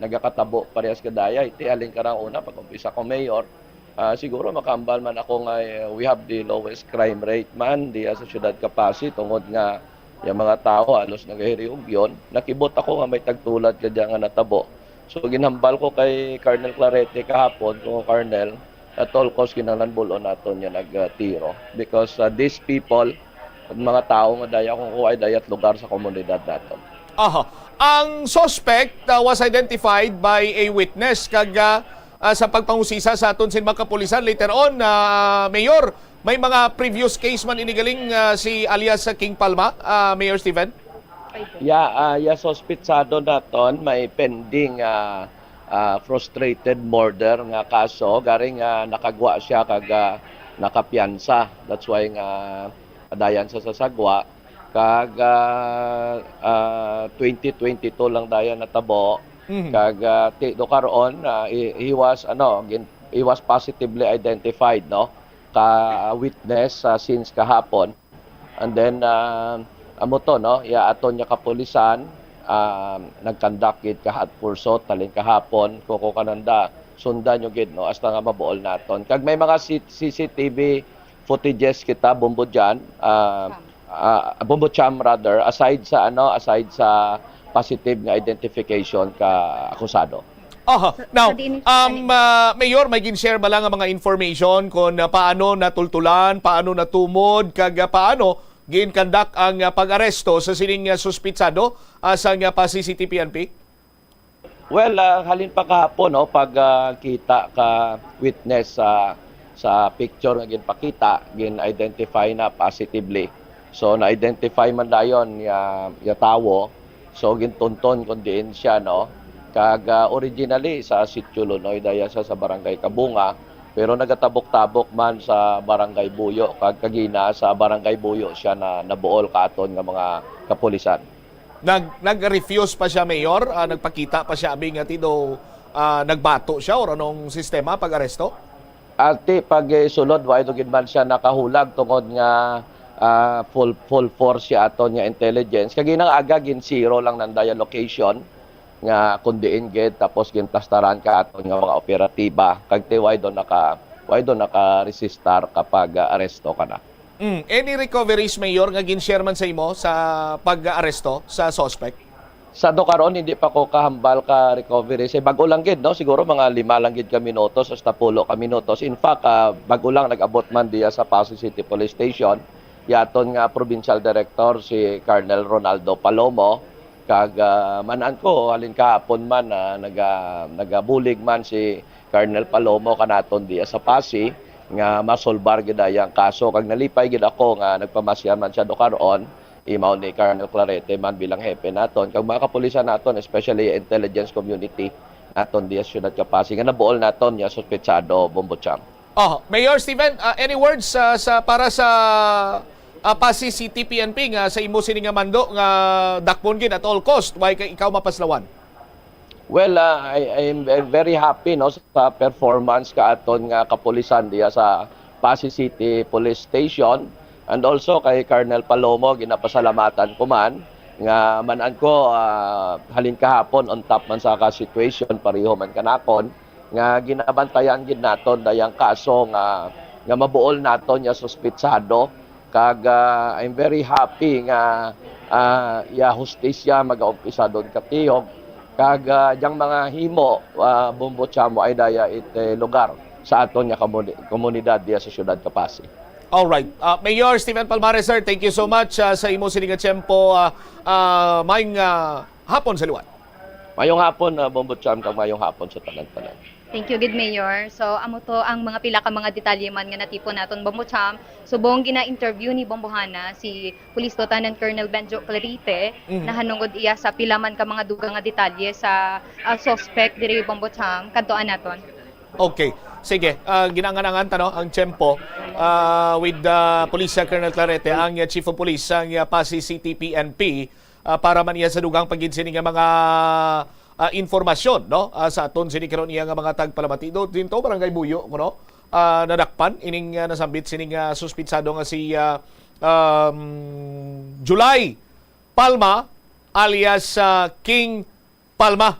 nagakatabo parehas kadaya. Iti halin karang una, pag umpisa ko mayor, ah, siguro makambal man ako nga, eh, we have the lowest crime rate man diya sa siyudad Kapasi, tungod nga yung mga tao halos nagahiriugyon. Nakibot ako nga may tagtulad kadya nga natabo. So, ginhambal ko kay Colonel Clarete kahapon, kung Colonel, at all cost kinahanglan bulon naton nga nagtiro. Because, uh, these people, ang mga tao nga daya, kung kuha ay dayat lugar sa komunidad naton. Aha. Ang suspect, uh, was identified by a witness kag, uh, uh, sa pagpangusisa sa aton sin mga kapulisan later on, uh, Mayor, may mga previous case man ini galing, uh, si alias, uh, King Palma, uh, Mayor Steven? Yeah, ah, ya suspitsado naton may pending, ah, ah, frustrated murder nga kaso, garing, ah, nakagwa siya kag, ah, nakapiyansa. That's why nga dayan sa sasagwa kag, ah, ah, twenty twenty-two lang dayan natabo. Mhm. Kag, ah, ti do karon, ah, he, he was ano, gin, he was positively identified, no, ka witness, ah, since kahapon. And then, ah, amo to, no? Ya aton nga kapulisan, ah, nagkandak gid ka at pursot, halin kahapon, kuko kananda, sundan nyo gid, no? Hasta nga mabuol naton. Kag may mga C-, C C T V footages kita, Bumbo Jan, ah, ah, Bumbo Cham, rather, aside sa, ano, aside sa positive nga identification ka akusado. Aha. Now, um, ah, Mayor, may gin-share ba lang ang mga information kung, ah, paano natultulan, paano natumod, kag, ah, paano ginkandak ang, ah, pag-aresto sa sining, ah, suspitsado, ah, sa, ah, Passi City P N P? Well, ah, halin pa kahapon, no, pag, ah, kita ka witness sa, sa picture nga ginpakita, gin-identify na positively. So, na-identify man dayon ya, ya tawo. So, gintunton kon diin siya, no? Kag, ah, originally sa Sitio Lunoy, daya sa, sa Barangay Kabunga, pero nagatabok-tabok man sa Barangay Buyo, kag kagina sa Barangay Buyo siya na nabuol kaaton nga mga kapulisan. Nag-, nag-refuse pa siya, Mayor? Ah, nagpakita pa siya, abi nga ti do, ah, nagbato siya, or anong sistema pag-aresto? Ati, pag, eh, sulod, wa ito gid man siya nakahulag tungod nga, ah, full, full force siya aton nga intelligence. Kag ginang aga, gin-zero lang nanda ya location nga kun diin gid, tapos ginplastaran ka aton nga mga operatiba. Kag ti, wa ito naka, wa ito naka-resistar kapag, ah, aresto ka na. Mm. Any recoveries, Mayor, nga gin-share man sa imo sa pag-aresto sa suspect? Sa do karon, hindi pa ko kahambal ka recovery. Sa bago lang gid, no? Siguro mga lima lang gid ka minutos hasta pulo ka minutos. In fact, ah, bago lang nag-abot man diya sa Passi City Police Station, yaton nga provincial director si Colonel Ronaldo Palomo. Kag, ah, man-an ko, halin kahapon man, ah, naga-, nagabulig man si Colonel Palomo kanaton diya sa Passi nga masolbar gid ang kaso. Kag nalipay gid ako nga nagpamasya man siya do karon. Imaw ni Colonel Clarete man bilang hepe naton, kag mga kapulisan naton, especially intelligence community naton diya sa Siyudad Kapasi, nga nabuol naton nga suspetsado, Bombo Cham. Oh, Mayor Steven, ah, any words, ah, sa, para sa, ah, Passi City P N P nga sa imo sini nga mando nga dakpon gid at all cost, why ka ikaw mapaslawan? Well, ah, I, I am ve-, very happy, no, sa performance ka aton nga kapulisan diya sa Passi City Police Station, and also kay Colonel Palomo, ginapasalamatan ko man nga man-an ko, ah, halin kahapon on top man sa ka situation, pareho man kanakon nga ginabantayan gid naton dayang kaso nga, nga mabuol naton nga suspitsado. Kag, ah, I'm very happy nga, ah, ya hustisya magaumpisa don katihog. Kag, ah, diyang mga himo, ah, Bombo Chamo ay daya iti lugar sa aton nga komuni-, komunidad diya sa siyudad Kapasi. All right. Ah, Mayor Steven Palmares, sir, thank you so much, ah, sa imo sini nga tiyempo. Ah, ah, maayong, ah, hapon sa liwat. Mayong hapon, ah, Bombo Cham, kag mayong hapon sa tanan-tanan. Thank you gid, Mayor. So, amo to ang mga pila ka mga detalye man nga natipon naton, Bombo Cham. Subong gina-interview ni Bombo Hana si Police Lieutenant Colonel Benjo Clarite, Mhm. nahanungod iya sa pila man ka mga dugang nga detalye sa, ah, suspect diri, Bombo Cham. Kadtuan naton. Okay. Sige, ah, ginangan-angan ta, no, ang tiyempo, ah, with, ah, Police Colonel Clarete, ang, ah, Chief of Police sang, ah, Passi City P N P, ah, para man iya sa dugang pa gid sini nga mga, ah, informasyon, no? Ah, sa aton sini karon iya nga mga tagpalamati. Do, dinto, Barangay Buyo, kuno, ah, nadakpan ining, ah, nasambit sini nga suspitsado nga si, ah, um, July Palma alias, ah, King Palma.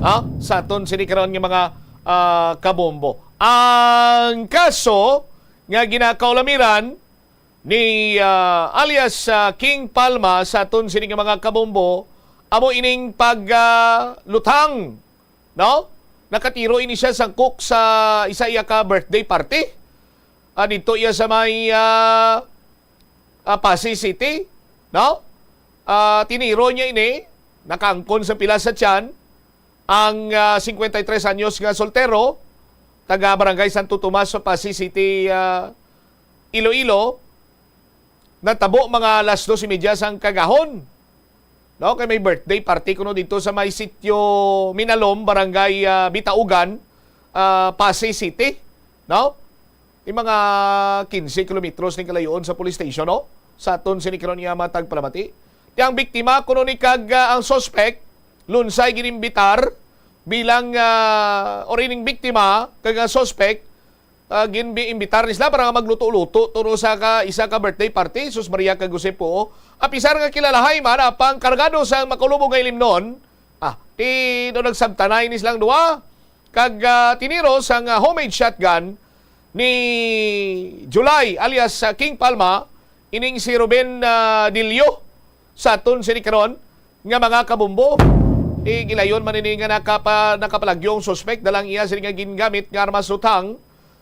Ha? Sa aton sini karon nga mga, ah, kabombo. Ang kaso nga ginakaulamiran ni, ah, alias, ah, King Palma sa aton sini nga mga kabombo, amo ining pag, ah, luthang, no? Nakatiro ini siya sangkok sa isa iya ka birthday party. Ah, dito iya sa may, ah, ah, Passi City, no? Ah, tiniro niya ini, nakaangkon sa pila sa tiyan, ang, ah, cincuenta y tres anyos nga soltero, taga Barangay Santo Tomas sa Passi City, ah, Iloilo, natabo mga alas dos y media sang kagahon. No, kay may birthday party kuno dito sa may sitio Minalom, Barangay, ah, Bitaugan, ah, Passi City, no? Di mga quince kilometros ning kalayoon sa police station, no? Sa aton sini karon nga mga tagpalamati. Ti ang biktima kuno ni kag, ah, ang suspect, lunsay ginimbitar bilang, ah, or ining biktima kag ang suspect, ah, ginbi-, imbitar ni sila para nga magluto-luto tungod sa ka, isa ka birthday party, sus Maria kag Jose po. Apisar nga kilalahay man apang kargado sang makulubong nga ilimnon, ah, ti do nagsabtanay ni silang duha. Kag, ah, tiniro sang, ah, homemade shotgun ni July alias, ah, King Palma, ining si Ruben, ah, Dilio sa aton sini karon nga mga kabombo. Igilayon man ini nga nakapa-, nakapalagyo ang suspek, dalang iya sini nga gingamit nga armas luthang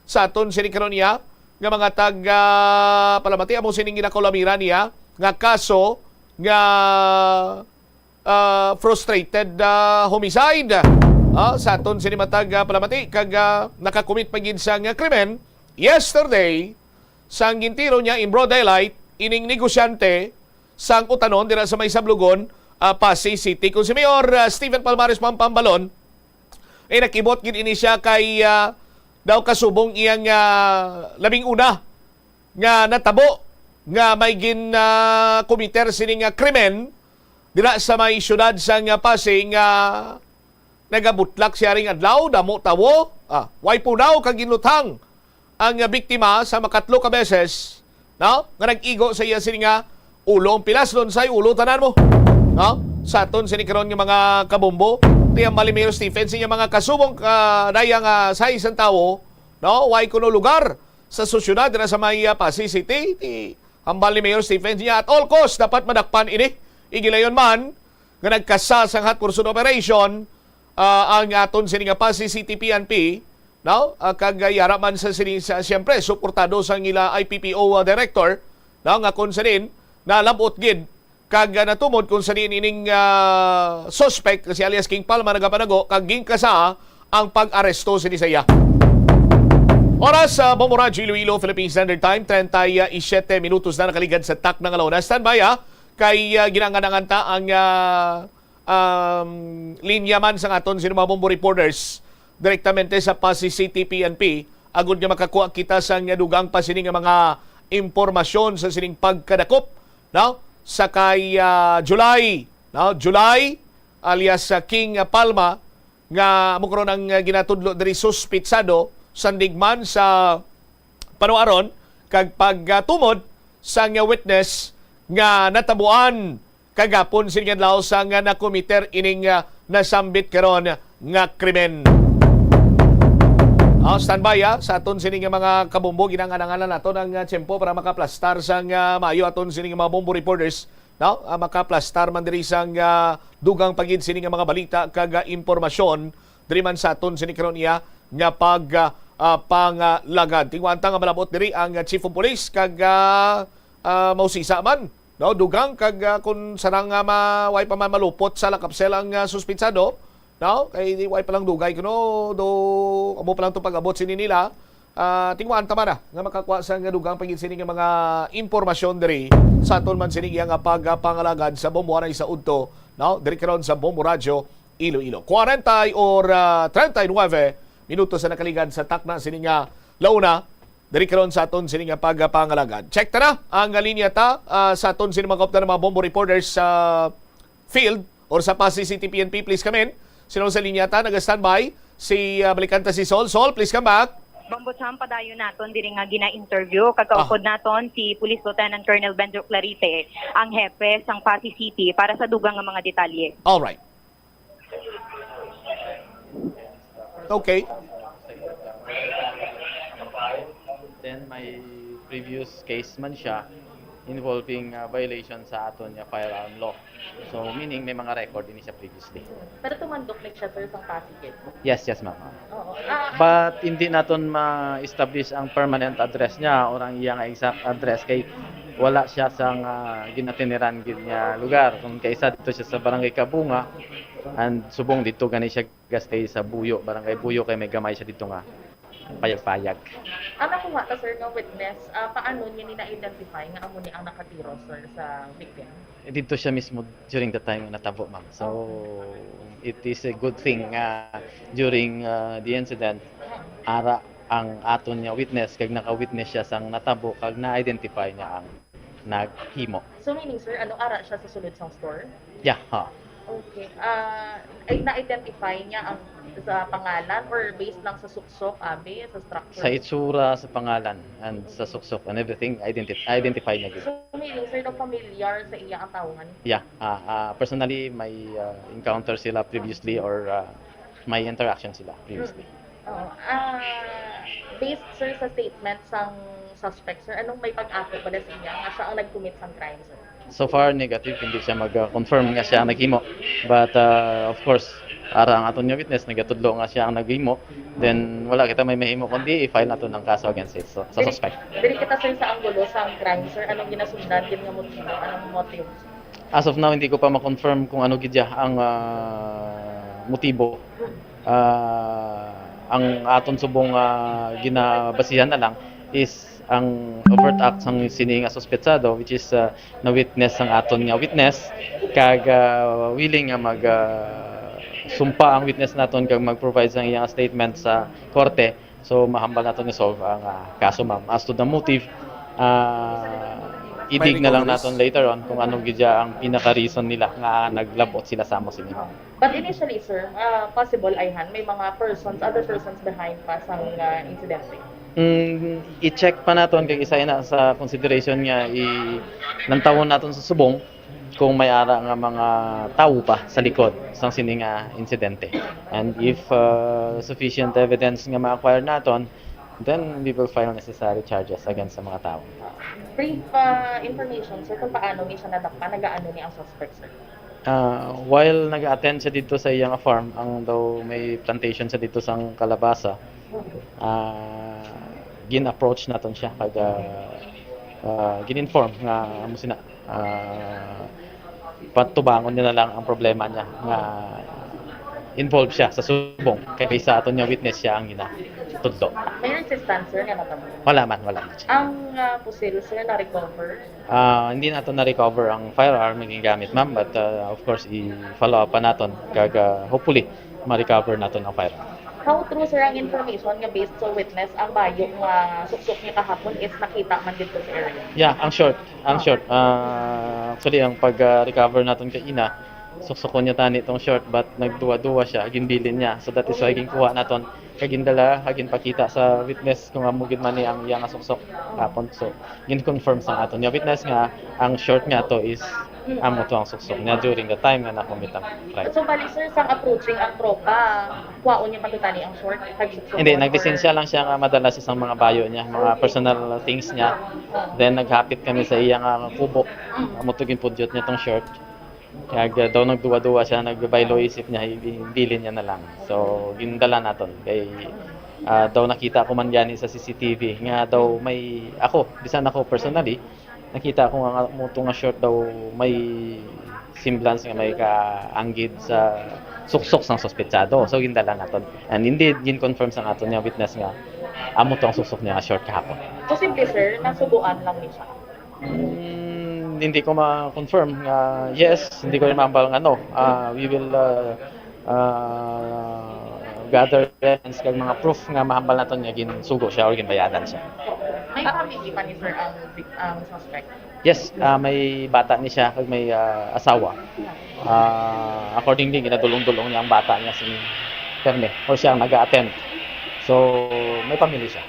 sa aton sini karon iya nga mga tag, ah, palamati amo sining ginakulamiran niya nga kaso nga, ah, frustrated, ah, homicide. Ah, sa aton sini matag, ah, palamati kag, ah, nakakumit pa gid sang krimen yesterday sang gintiro niya in broad daylight ining negosyante sang utanon dira sa may Sablogon, ah, Passi City. Kung si Mayor, ah, Stephen Palmares Pampambalon, eh, nakibot gid ini siya kay, ah, daw kasubong iyang, ah, labing una nga natabo nga may gin, ah, kumiter sini nga krimen dira sa may siyudad sang, ah, Passi nga nagabutlak siya ring adlaw, damo tawo, ah, way punaw kag ginluthang ang, ah, biktima sa makatlo ka beses, no? Nga nag-igo sa iya sini nga ulo ang pilas, lunsay ulo tanan mo, no? Sa aton sini karon nga mga kabombo, ti ang Mayor Stephen siya mga kasubong, ah, daya nga size ang tawo, no? Way kuno lugar sa sosyedad dira sa may, ah, Passi City, ti hambal ni Mayor Stephen niya at all cost dapat madakpan ini. Igilayon man nga nagkasa sang hot pursuit operation, ah, ang aton sini nga Passi City P N P, no? Ah, kag, ah, yara man sa sini, sa, siyempre, suportado sang ila I P P O, ah, director, no? Nga kung sa din, nalabot gid kag, ah, natumod kung sa diin ining, ah, suspect nga si alias King Palma nagapanago kag ginkasa ang pag-aresto sini sa iya. Oras sa Bombo Radyo Iloilo, Philippine Standard Time, treinta y siete minutos na nakaligad sa takna nga una. Standby, ah, kay, ah, ginanganangan ta ang, ah, um, linya man sa aton sini mga Bombo reporters direktamente sa Passi City P N P agud nga makakuha kita sang dugang pa sini nga mga impormasyon sa sining pagkadakop, no? Sa kay, ah, July, no? July alias, ah, King, ah, Palma, nga amo karon ang, ah, ginatudlo diri suspitsado, sandig man sa panuaron kag pagtumod sang witness nga natabuan kagapon sini nga adlaw sa nga nakomiter ining, ah, nasambit karon nga krimen. Ah, standby, ah, sa aton sini nga mga kabombo, ginangananganan naton ang, ah, tiyempo para makaplastar sang, ah, maayo aton sini nga mga bombo reporters, no? Ah, makaplastar man diri sang, ah, dugang pa gid sini nga mga balita kag, ah, impormasyon diri man sa aton sini karon iya nga pag, ah, ah, pangalagad. Tingwanta nga malabot diri ang, ah, Chief of Police kag, ah, ah, mausisa man, no? Dugang kag, ah, kung sarang nga ma-, way pa man malupot sa lakapsel ang, ah, suspitsado, No? Kay di, way pa lang dugay kuno, do, amo pa lang to pag-abot sini nila. Ah, tingwaan ta man na nga makakuha sa nga dugang pa gid sini nga mga impormasyon diri sa aton man sini iya nga pagpangalagad sa Bombo anay sa udto, no? Diri karon sa Bombo Radyo Iloilo. Kwarenta or, ah, treinta y nueve minutos sa nakaligad sa takna sini nga launa. Diri karon sa aton sini nga pagpangalagad. Check ta na ang linya ta, ah, sa aton sini mga kauptan nga mga Bombo reporters sa field or sa Passi City P N P, please come in. Sino sa linya ta? Naga-standby si, ah, balikan ta si Sol. Sol, please come back. Bombo Cham, padayon naton diri nga gina-interview. Ah. Kagkaupod naton si Police Lieutenant Colonel Benjo Clarite, ang hepe sang Passi City, para sa dugang nga mga detalye. All right. Okay. Then may previous case man siya involving, uh, violation sa aton nga firearm law. So, meaning may mga record din siya previously. Pero tumandok na siya, sir, sang Passi gid? Yes, yes, ma'am. Oo. Ah, but hindi naton ma-establish ang permanent address niya or ang iya nga exact address kay wala siya sang, ah, ginatiniran gid nga lugar. Kung kaisa dito siya sa Barangay Kabunga, and subong dito gani siya gastay sa Buyo, Barangay Buyo, kay may gamay siya dito nga payag-payag. Ang nakuha ta, sir, nga witness, ah, paano niya ni na-identify nga amo ni ang nakatiro, sir, sa victim? Eh, dito siya mismo during the time nga natabo, ma'am. So, okay, it is a good thing nga during, ah, the incident, ara ang aton nga witness, kag naka-witness siya sang natabo, kag na-identify niya ang naghimo. So, meaning, sir, ano, ara siya sa sulod sang store? Yeah, ha. Okay. Ah, ay, na-identify niya ang, sa pangalan or based lang sa suksok, abi, sa structure? Sa itsura, sa pangalan, and sa suksok, and everything, identi-, identify niya gid. So, meaning, sir, no, familiar sa iya ang tawo nga ni? Yeah. Ah, ah, personally, may, ah, encounter sila previously or, ah, may interaction sila previously. Mm. Oo. Ah, based, sir, sa statement sang suspect, sir, anong may pag-ako bala sa iya nga siya ang nag-commit sang crime, sir? So far, negative. Hindi siya mag-confirm nga siya ang naghimo. But, ah, of course, ara ang aton nga witness, nagatudlo nga siya ang naghimo. Then, wala kita may mahimo kundi i-file naton ang kaso against sa, sa suspect. Diri kita, sir, sa anggulo sang crime, sir. Anong ginasundan gid nga motibo? Anong motive? As of now, hindi ko pa ma-confirm kung ano gid siya ang, ah, motibo. Ah, ang aton subong, ah, ginabasihan na lang is ang overt act sang sini nga suspetsado, which is, ah, na-witness sang aton nga witness, kag, ah, willing nga mag, ah, sumpa ang witness naton kag mag-provide sang iyang statement sa korte. So, mahambal naton nga solve ang, ah, kaso, ma'am. As to the motive, ah, i-dig na lang naton later on kung ano gid ang pinaka-reason nila nga naglabot sila sa amo sini, ma'am. But initially, sir, ah, possible, ayhan, may mga persons, other persons behind pa sang, ah, insidente? Mm, i-check pa naton kag isa na sa consideration nga i-, lantawon naton sa subong kung may ara nga mga tawo pa sa likod sang sini nga insidente. And if, ah, sufficient evidence nga ma-acquire naton, then we will file necessary charges against sa mga tawo. Brief, ah, information, sir, kung paano ni siya nadakpan, nagaano ni ang suspect, sir? Ah, while nag-attend siya dito sa iyang farm, ang daw may plantation siya dito sang kalabasa, ah, gin-approach naton siya kag, ah, ah, gin-inform nga amo sina, ah, patubangon niya na lang ang problema niya nga involved siya sa subong kay sa aton nga witness siya ang ginatudlo. May resistance, sir, nga natabo? Wala man, wala man siya. Ang, ah, pusil, sir, na-recover? Ah, hindi naton na-recover ang firearm nga gingamit, ma'am, but, ah, of course, i-follow up pa naton kag, ah, hopefully ma-recover naton ang firearm. How true, sir, ang information nga based sa witness, ang bayo nga suksok niya kahapon is nakita man dito sa area? Yeah, ang short, ang short. Ah, actually, ang pag, ah, recover naton kay ina, suksukon niya tani tong short, but nagduwa-duwa siya, ginbilin niya. So that is why ginkuha naton kag gindala, kag ginpakita sa witness kung amo gid man ni ang iya nga suksok hapon. So, gin-confirm sa aton nga witness nga ang short nga to is amo to ang suksok niya during the time nga nakumit ang crime. So, bali, sir, sang approaching ang tropa, kwaon niya pa to tani ang short, kag suksok? Hindi, naglisensya lang siya nga madala siya sang mga bayo niya, mga personal things niya. Then, naghapit kami sa iya nga kubo. Mm. Amo to ginpudyot niya tong short. Kag, ah, daw nagduwa-duwa siya, nagbaylo isip niya, i-, ibilin niya na lang. So, gindala naton. Kay, ah, daw nakita ko man gani sa C C T V nga daw may, ako, bisan ako personally, nakita ko nga, nga mo to nga short daw may semblance nga may kaanggid sa suksok sang suspetsado. So, gindala naton. And indeed, gin-confirm sa aton nga witness nga amo to ang suksok niya nga short kahapon. Posible, sir, nasubuan lang ni siya. Mm, hindi ko ma-confirm nga yes, hindi ko rin mahambal nga no. Ah, we will, ah, ah, gather evidence kag mga proof nga mahambal naton nga ginsugo siya or ginbayadan siya. May family pa ni sir ang vic-, ang suspect? Yes, ah, may bata ni siya kag may, ah, asawa. Ah, accordingly, ginadulong-dulong niya ang bata niya si Perme, or siya ang nag-a-attend. So, may pamilya siya.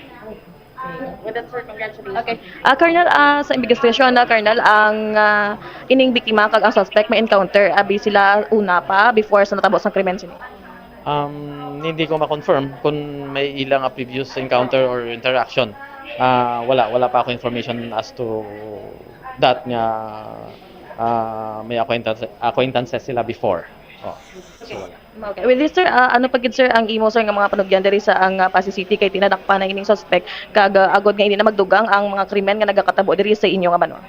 With that, sir, congratulations. Okay. Ah, Colonel, ah, sa investigasyon na, Colonel, ang, ah, ining biktima kag ang suspect may encounter abi sila una pa before sa natabo sang krimen sini? Um, hindi ko ma-confirm kung may ilang, ah, previous encounter or interaction. Ah, wala, wala pa ako information as to that nga, ah, may acquaintance, acquaintances sila before. Oh, so wala. Okay. With this, sir, ah, ano pa gid, sir, ang imo, sir, nga mga panugyan diri sa ang, ah, Passi City kay tinadakpan na ining suspect kag, ah, agod nga hindi na magdugang ang mga krimen nga nagakatabo diri sa inyo nga banwa?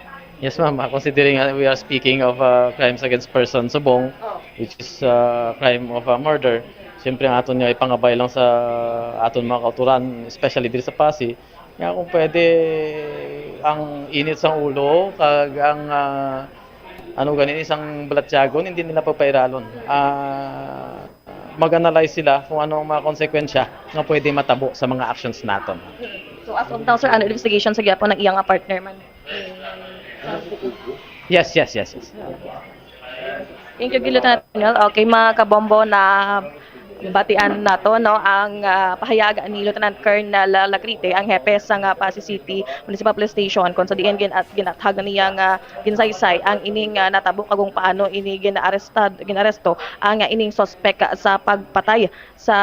Yes, ma'am. Ah, considering, ah, we are speaking of, ah, crimes against person subong, which is, ah, crime of, ah, murder, siyempre ang aton nga ipangabay lang sa aton mga kauturan, especially diri sa Passi, nga kung pwede, ang init sang ulo kag ang, ah, ano gani, isang balatyagon, hindi nila papairalon. Ah, mag-analyze sila kung ano ang mga konsekwensya nga pwede matabo sa mga actions naton. So, as of now, sir, ano investigation sa gyapon ng iyang, ah, partner man? Yes, yes, yes, yes. Thank you, Lieutenant Colonel. Okay, mga kabombo, na batian nato, no, ang, ah, pahayag ni Lieutenant Colonel Lacrite, ang hepe sa nga Passi City Municipal Police Station, kung sa diin gin-, at ginatag na niya nga ginsaysay ang ining, ah, natabo kag kung paano ini ginaarestad-, ginaresto ang, ah, ining suspek sa pagpatay sa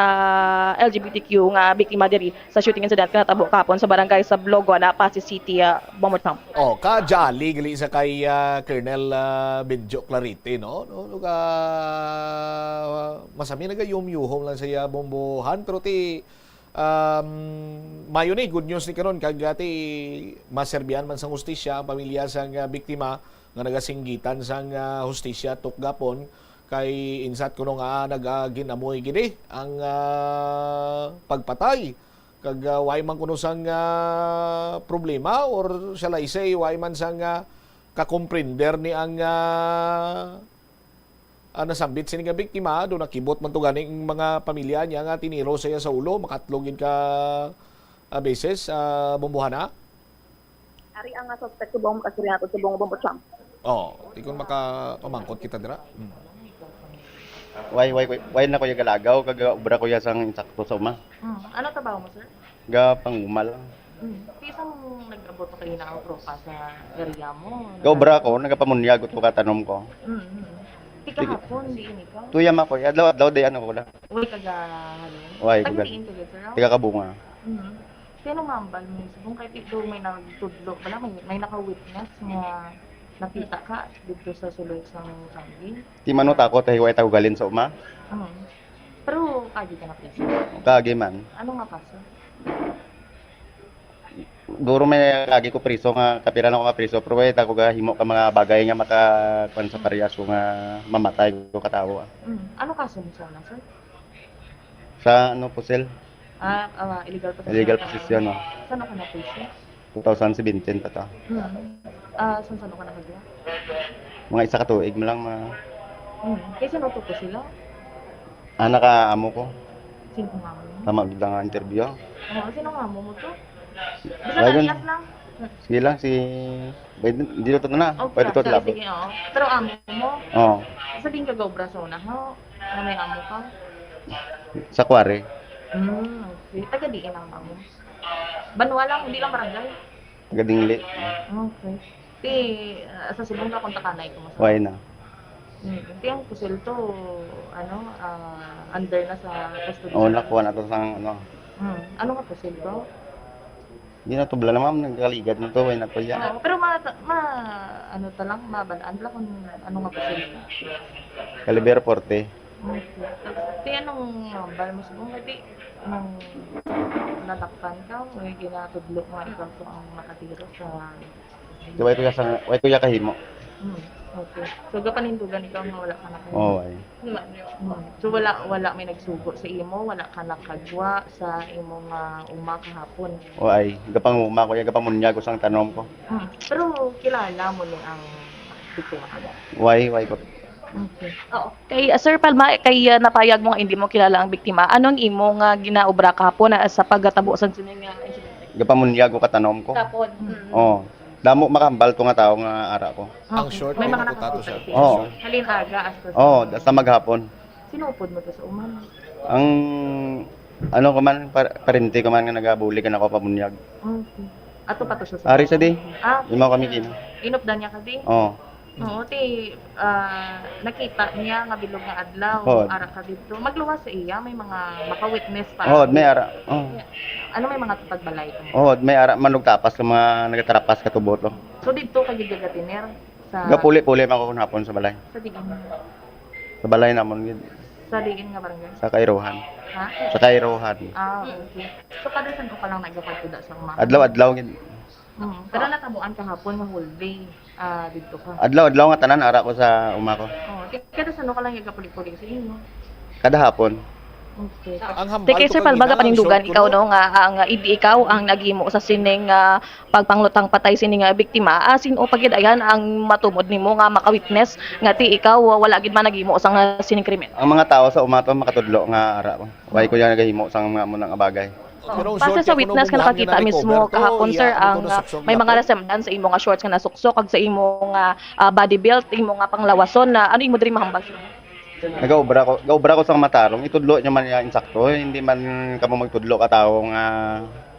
L G B T Q nga biktima diri sa shooting incident nga natabo kahapon sa barangay Sablogon, ah, Passi City, ah, Bombo Trump. Oh, ka jolly gali sa kay, ah, Colonel, ah, Benjo Clarite, no? No, no, ka, masami nagayumyuhom lang sa iya bombohan, pero ti, um, mayo ni, good news ni karon, kag, ah, ti maserbihan man sang hustisya ang pamilya sang, ah, biktima nga nagasinggitan sang, ah, hustisya tukgapon, kay insat kuno nga nagaginamoy gid, eh, ang, ah, pagpatay. Kag, ah, way man kuno sang, ah, problema or shall I say, way man sang, ah, kakomprender ni ang, ah, ah, nasambit sini nga biktima, do nakibot man to gani ang mga pamilya niya nga tiniro sa iya sa ulo, makatlo gid ka, ah, beses, ah, bombohana. Ari ang, ah, suspect subong makasuri nato subong bombo champ. Oh, di kon makapamangkot kita dira. Hmm. Why, why, why, why na ko ya galagaw, kag obra ko ya sang insakto sa uma? Hmm. Ano trabaho mo, sir? Ga panguma lang. Hmm. Kisa mong nag-abot pa kayo na ang tropa sa area mo? Ga obra ko, nagapamunyag ko ka tanom ko. Hmm, hmm. Di kahapon, di ini ka? Tuyam ako, adlaw-adlaw di ano ko lang. Uy, kagahalin. Why, taga diin ka, sir? Taga Kabunga. Hmm. Sino nga ang balmis? Kung kay Tito may nagtudlo, wala, may, may naka-witness nga nakita ka dito sa sulod sang kambing? Di man no takot, eh, way tawgalin sa uma. Hmm. Pero kaagi ka na priso? Kaagi man. Ano nga kaso? Duro may kaagi ko priso nga, kapira na ko nga priso, pero way ta ko gahimo ka mga bagay nga maka, kuwan sa parehas ko nga mamatay ko katawo, ah. Hmm. Ano kaso mo sa una, sir? Sa ano, pusil? Ah, ah, illegal possession. Illegal possession, oh. Saan ka na-possess? Two thousand seventeen pa to. Hmm. Ah, saan, saan ka nakagawa? Mga isa ka tuig mo lang, ma- Hmm. Kay sino to po sila? Ah, naka-amo ko. Sino nga mo? Tama, bigla nga interview. Oh, sino nga mo mo to? Basta Wala yun. Alias lang. Sige lang, si Bay, dito to na. Oh, pwede to, sige, labo. Sige, oo. Pero amo mo? Oo. Sa din ka gaobra sa una, ho? Na may amo ka? Sa Quarry. Hmm, okay. Taga diin ang amo? Banwa lang, hindi lang barangay? Taga Dingli. Okay. Ti, ah, sa subong ka kung takanay ko mas. Why na? Hmm. Ti ang pusil to, ano, ah, under na sa custody. Oo, sa nakuha na to sa, ano. Hmm. Ano nga pusil to? Di na to, bala na, ma'am. Nagkaligad na to. Way na to, ya. Oo, pero ma-, ma-, ano ta lang, mabalaan ta lang kung ano nga posible. Caliber forty. Okay. Ti, anong hambal mo subong nga di, nung nadakpan ka, may ginatudlo nga ikaw to ang nakatiro sa Di, way ko ya sa, way ko ya kahimo. Hmm. Okay. So, gapanindugan ikaw nga wala ka nakagwa? Oh, ay. Hmm. So, wala, wala may nagsugo sa imo, wala ka nakagwa sa imo nga uma kahapon? Oh, ay. Gapanguma ko, ya, gapamunyag ko sang tanom ko. Hmm. Pero kilala mo ni ang biktima? Why, why ko? Okay. Oo. Kay uh, Sir Palma, kay uh, napayag mo nga hindi mo kilala ang biktima, ano ang imo nga ginaobra kahapon uh, sa pagtabo sa sining uh, insidente? Gapamunyag ko katanom ko. Tapon. Oh. Damo makahambal to nga tawo nga ara ko. Ang short, May mga nakakita to nakakita siya. ito. Oo. Halin aga hasta sa Oh, da- sa maghapon. Sinupod mo to sa uman? Ang ano ko man, par- parente ko man nga nagabuli ka na ko pamunyag. Okay. Ato pa to sa Ari sa di. Ah, Di mo kami kina. Inupdan niya ka di? Oh. Oo, ti ah, nakita niya nga bilog nga adlaw, Oo. Ara ka dito. Magluwas sa iya, may mga maka-witness pa. Oh, may ara. Oh. Ano may mga tutag balay ko? Oh, may ara man og tapas sa mga nagatarapas ka tubot. Oh. So dito ka gid gagatiner sa Gapuli-puli man ko hapon sa balay. Sa diin? Sa balay namon gid. Sa diin nga barangay? Sa Kairohan. Ha? Sa Kairohan. Ah, okay. So kada san-o ka lang nagapagkuda sa uma? Adlaw-adlaw gid. Hmm. Pero natabuan kahapon nga whole day ah dito ka. Adlaw-adlaw nga tanan ara ko sa uma ko. Oh, ti- kada san-o ka lang nagapuli-puli sa inyo? Kada hapon. Okay. Ang hambal Ti kay to Sir kag Palma, ina, gapanindugan short ikaw kuno. No nga ang uh, hindi ikaw ang naghimo sa sining uh, pagpanglutang patay sining uh, biktima, uh, sin-o pa gid ayan ang matumod nimo nga maka-witness nga ti ikaw uh, wala gid man naghimo sang uh, sining krimen? Ang mga tawo sa uma to makatudlo nga ara ko. Why ko ya nagahimo sang mga amo nga bagay. Pero ang Base short sa kay witness kuno nga bubuhangin nakita na mismo recover to, kahapon, iya, sir, ano ang to, uh, suksok may na mga po. nasamdan sa imo nga shorts nga nasuksok kag sa imo nga uh, body belt, imo nga panglawason na ano imo diri mahambal? Nagaobra ko, gaobra ko sang matarong, itudlo niya man ya insakto, hindi man kamo magtudlo ka tawo nga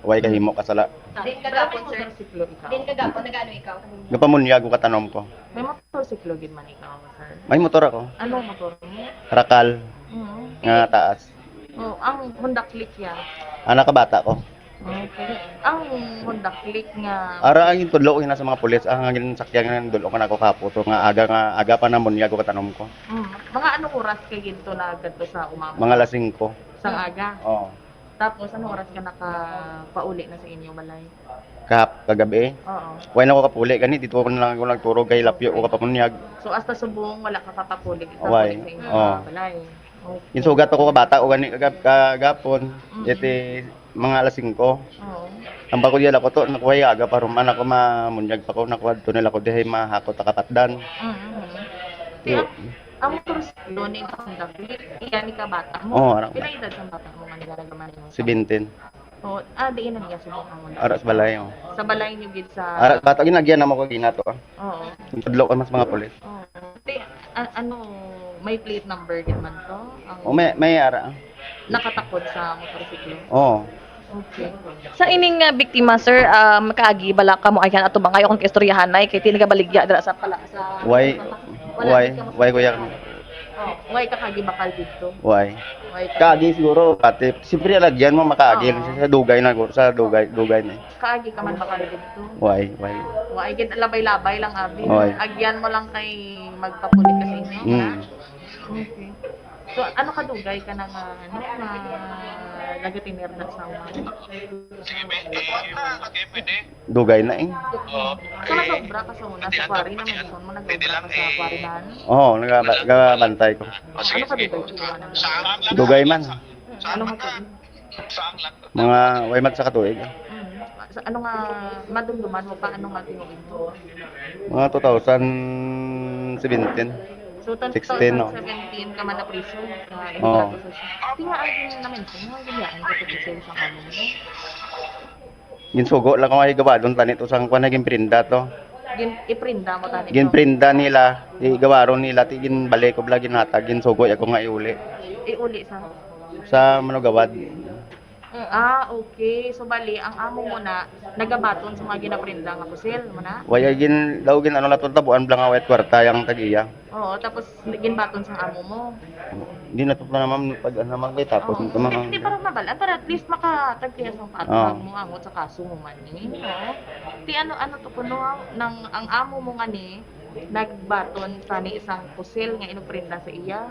way kahimo ka sala. Din Pero may kagapon, sir. Motorsiklo ikaw. Din kagapon, nag-ano ikaw? Gapamunyag ko katanom ko. May motorsiklo gid man ikaw, sir. May motor ako, Anong motor mo? Rakal Mm. nga taas. Oh, ang Honda Click yan. Anak ka bata ko. Okay. Ang Honda Click nga Ara ang itudlo ko na sa mga pulis, ang ginsakyan nga dulo ko na ako kapo to nga aga nga aga pa namunyag ko katanom ko. Mm. Mga anong oras kay ginto na gadto sa umabot? Mga alas singko. Sa aga. Oh. Tapos anong oras ka nakapauli na sa inyong balay? Kahap kagabi. Oo. Why na ko kapuli gani dito ko na lang ako nagturog kay lapyo ko kapamunyag. So hasta subong wala ka kapapuli sa Why? sa inyong Oo. balay. Okay. Insugat ako kabata ko gani kagab kagapon. Mm. Iti mga alas singko. Oo. Ang bako diya ako to, nakuha aga pa ruman ako mamunyag pa ko, nakuha to nila ko dihay mahakot ang kapatdan. Mm. Yo. Ang motorsiklo ni Honda Click, iya ni kabata mo. Oo, anak. Pila edad sa bata mo nga nila nagamaneho? Seventeen. Oh, ah, diin na niya subong ang Honda? Ara sa balay, oh. Sa balay niyo gid sa Ara sa bata, ginagyan na mo ko ginato, ah. Oo. Yung tudlo ko mas mga pulis. Oo. Ti, a- ano, may plate number gid man to? Ang O may, may ara. nakatakod sa motorsiklo? Oo. Okay. Sa ining uh, biktima, sir, um, kaagi bala kamo ayan ato bangay akong kaistoryahanay kay ti nagabaligya dira sa pala sa Why, Wala why, gid kamo why kuya? Oh, why ka kagi bakal dito? Why? Why ka? Kaagi siguro, pati, siyempre lagyan mo makaagi Oo. sa dugay na, sa dugay, dugay na. Kaagi ka man bakal dito? Why, why? Why gid labay-labay lang abi. Why? Agyan mo lang kay magpapulit ka sa inyo, Hmm. ha? Okay. So, ano kadugay ka na nga, ano, nga nagatinerda sa mga? Dugay na eh. So, nasobra ka sa una sa quarry na may gusto mo, nasobra ka sa quarry na, ano? Oo, nagaba- nagabantay ko. Ano kadugay ka na? Dugay man. Ano mo po? Mga way mat sa katuig. Mm. Sa, ano nga, madumduman mo pa, ano nga tinuig mo? Mga two thousand seventeen. So, tan- Sixteen, no? two thousand seventeen ka man na prison. Ka, Oo. Tingnan ang gin-, na-mention mo, ang ginyahan ka sa prison sa amo mo. Ginsugo lang ko nga igabadon tani to sang kuan na ginprinda to. Gin, iprinda mo tani. Ginprinda nila, igawaron nila, ti ginbalik ko bala ginhatag, ginsugo ako nga iuli. Iuli sa. Sa manugawad. Ah, okay. So, bali, ang amo mo na, nagabaton sa mga ginaprinda nga pusil mo na? Waya gin, daw gin ano na to, tabuan bala nga wayat kwarta yang tag-iya. Oo, tapos ginbaton sa amo mo. Hindi na to na ma'am, pag ano ma'am, kay tapos Oo. ito ma'am. Hindi, hindi, para mabalaan, para at least makatagpias ang pato Oo. mo angot sa kaso mo man ni. Oo. Ti ano, ano to kuno, nang ang amo mo nga ni, nagbaton tani isang pusil nga inuprinda sa iya.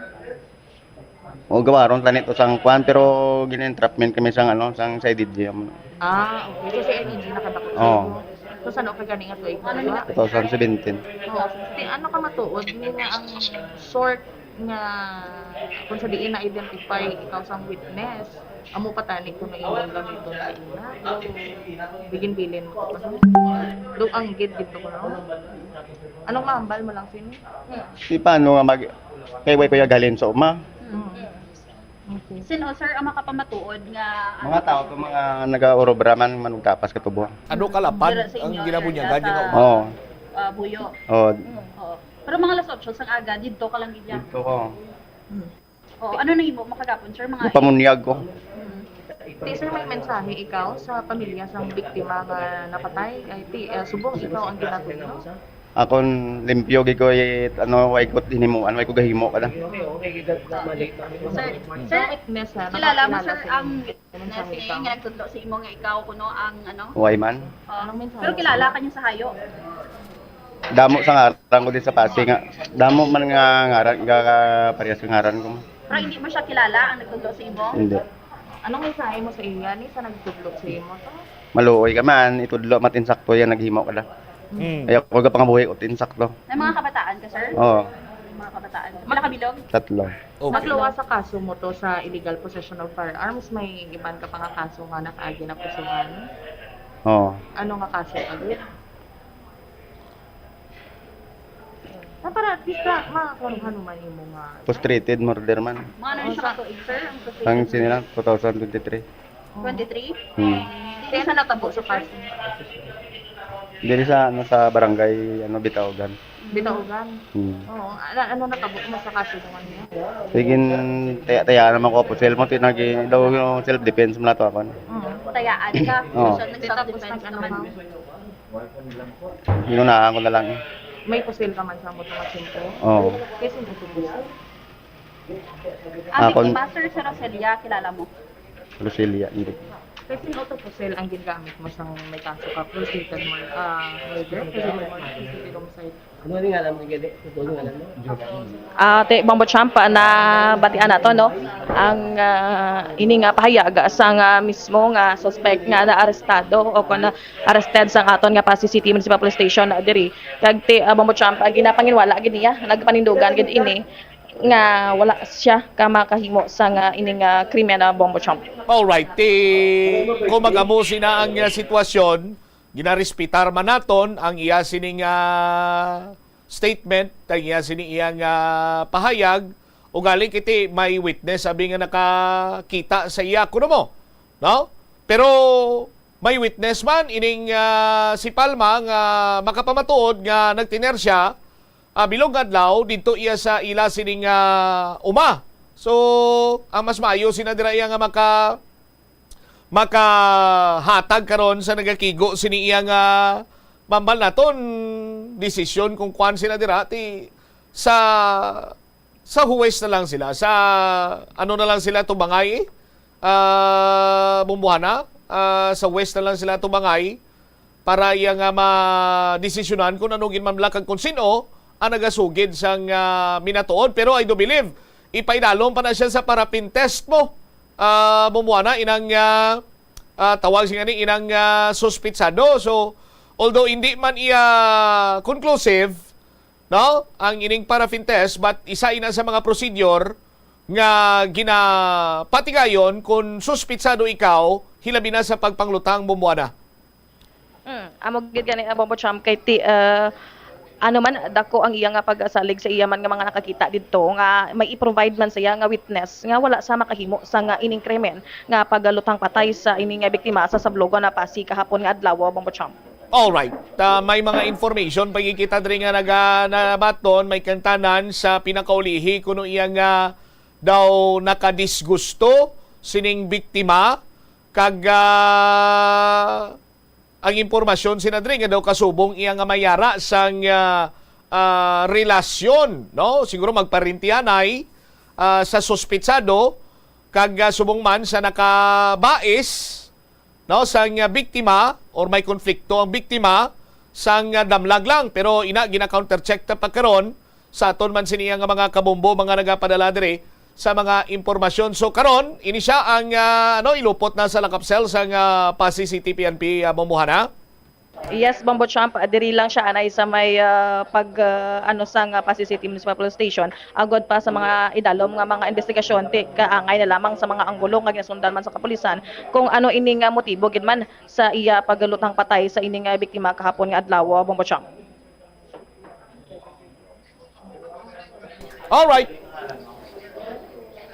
O gawaron tani to sang kuan, pero gin-entrapment kami sang ano, sang sa I D G. Ah, okay. So, si I D G nakadakop Oo. sa'yo. So, saan ka gani nga tuig? Ano nila? Two thousand seventeen. Oo. Ti, ano ka matuod ni nga ang short nga kung sa diin na-identify ikaw sang witness, amo pa tani kuno imong gamiton na ina. Bigin-bilin mo pa. Do ang gid gid ko no. Anong mahambal mo lang sini? Di paano nga mag... Kay way ko yag halin sa uma. Mm. Okay. Sin-o, sir, ang makapamatuod nga Mga tao to, mga nagaurobra man, manugtapas katubo. Ano kalapad Dira sa inyo, ang sir, ginabunyag nasa- niya? Oo. Ah, Buyo? Oo. Oo. Pero mga alas otso sang aga, didto ka lang gid niya. Dito ko. Oo. Ano nang imo makagapon, sir? Mga Ipamunyag ko. Ti, sir, may mensahe ikaw sa pamilya sang biktima nga napatay? Ay, ti, eh, subong ikaw ang ginatudlo? Akon limpyo gid ko, eh, ano, way ko hinimuan, way ko gahimo kada. Sir, sir, Witness, ha? kilala mo, Nakakilala sir, sila. ang Mensahe nasi ikaw. nga nagtudlo sa imo nga ikaw kuno ang ano? Way man. Ah, Anong mensahe? Pero kilala ka niya sa hayo? Damo sa ngaran ko din sa Pasig nga. Damo man nga ngaran, nga parehas nga ngaran ko. Pero hindi mo siya kilala ang nagtudlo sa imo? Hindi. Anong mensahe mo sa iya ni sa nagtudlo sa imo to? Maluoy ka man, itudlo mat insakto yan naghimo kada. Mm. Ayaw ko gapangabuhi ko insakto. May mga kabataan ka, sir? Oo. May mga kabataan. Pila ka bilog? Tatlo. Okay. Magluwas sa kaso mo to sa illegal possession of firearms, may iban ka pa nga kaso nga nakaagi na pusuhan. Oo. Ano nga kaso ka gid? Ah, para at least ka makakuha man imo nga Frustrated murder man. Mga ano siya ka tuig, sir? Ang Ang sinilang two thousand twenty-three. twenty-three? Hmm. Kaya na natabo sa kaso. Diri sa ano sa barangay ano Bitaugan. Bitaugan. Hmm. Oo. Ano, ano natabo mo sa kaso mo niya? Sige, taya-taya naman ko po cellphone, tinagi daw yung self defense mo na to ako. Mm. Tayaan ka. Oo. So, nag-self-defense Tapos nag-ano naman. ka? Ginunahan ko na lang eh. May pusil ka man sa mo tumasin ko? Oo. Kasi mo tumasin. Ang Akon- biktima, sir, si Roselia, kilala mo? Roselia, hindi. Kasi mo to pusil ang ginagamit mo sa may kaso ka, frustrated mur-, ah, murder, kasi mo C C T V homicide. Ano nga alam mo gani? Ito nga alam mo? Ate Bombo Champ, na batian nato, no? Ang ah, ini nga pahayag sa nga mismo nga suspect nga naarestado o kon arrested sa aton nga Pasig City Municipal Police Station, ah, diri. Kag ti ah, Bombo Champ, ah, ginapanginwala gid niya, nagpanindugan gid ini nga wala siya ka makahimo sa nga ini nga krimen na Bombo Champ. Alright, ti kung mag-amo sina ang ah, sitwasyon, ginarespetar man naton ang iya sining ah, statement, ang iya sini iya nga pahayag, ugali kiti may witness abi nga nakakita sa iya kuno mo, no? Pero may witness man ining ah, si Palma nga makapamatuod nga nagtiner siya ah, bilog nga adlaw didto iya sa ila sining ah, uma. So, ang mas maayo sina dira iya nga maka makahatag karon sa nagakigo sini iya nga mambal naton desisyon kung kuan sila dira ti sa sa huwes na lang sila, sa ano na lang sila tumangay, ah, Bumbuhana, ah, sa huwes na lang sila tumangay para iya nga madesisyonan kung ano gid man bala kag kung sino ang nagasugid sang ah, minatuod. Pero I do believe ipaidalom pa na siya sa paraffin test mo, ah, Bumbuhana, inang ah, ah, tawag siya ni inang ah, suspitsado. So, although hindi man iya conclusive, no, ang ining paraffin test, but isa ina sa mga procedure nga ginapatigayon kung suspitsado ikaw, hilabi na sa pagpanglutang, Bumbuhana. Mm, amo gid gani, ah, Bombo Champ, kay ti, ah, ano man, dako ang iya nga pagsalig sa iya man nga mga nakakita didto nga may i-provide man siya nga witness nga wala sa makahimo sa nga ining krimen nga pagalutang patay sa ini nga biktima sa Sablogon na Pasig kahapon nga adlaw, Bombo Champ. Alright. Ah, may mga information pa kita diri nga naga nabaton, may kantanan sa pinakaulihi kuno iya nga daw nakadisgusto sining biktima kag ah, ang impormasyon sina diri nga daw kasubong iya nga mayara sang ah, ah, relasyon, no? Siguro magparintihanay ah, sa suspitsado kag ah, subong man sa nakabais, no, sang ah, biktima or may konflikto ang biktima sang ah, damlag lang, pero ina gina-countercheck ta pagkaron sa aton man sini nga mga kabombo, mga nagapadala diri sa mga impormasyon. So karon ini siya ang ah, ano, ilupot na sa lock-up cell sang ah, Pasig City P N P, ah, Bumbuhana. Yes, Bombo Champ, diri lang siya anay sa may, ah, pag, ah, ano, sang, ah, Passi City Municipal Police Station, agod pa sa mga idalom nga mga investigasyon, ti kaangay na lamang sa mga anggulo nga ginasundan man sa kapulisan kung ano ini nga motibo gid man sa iya pagluthang patay sa ini nga biktima kahapon nga adlaw, Bombo Champ. Alright.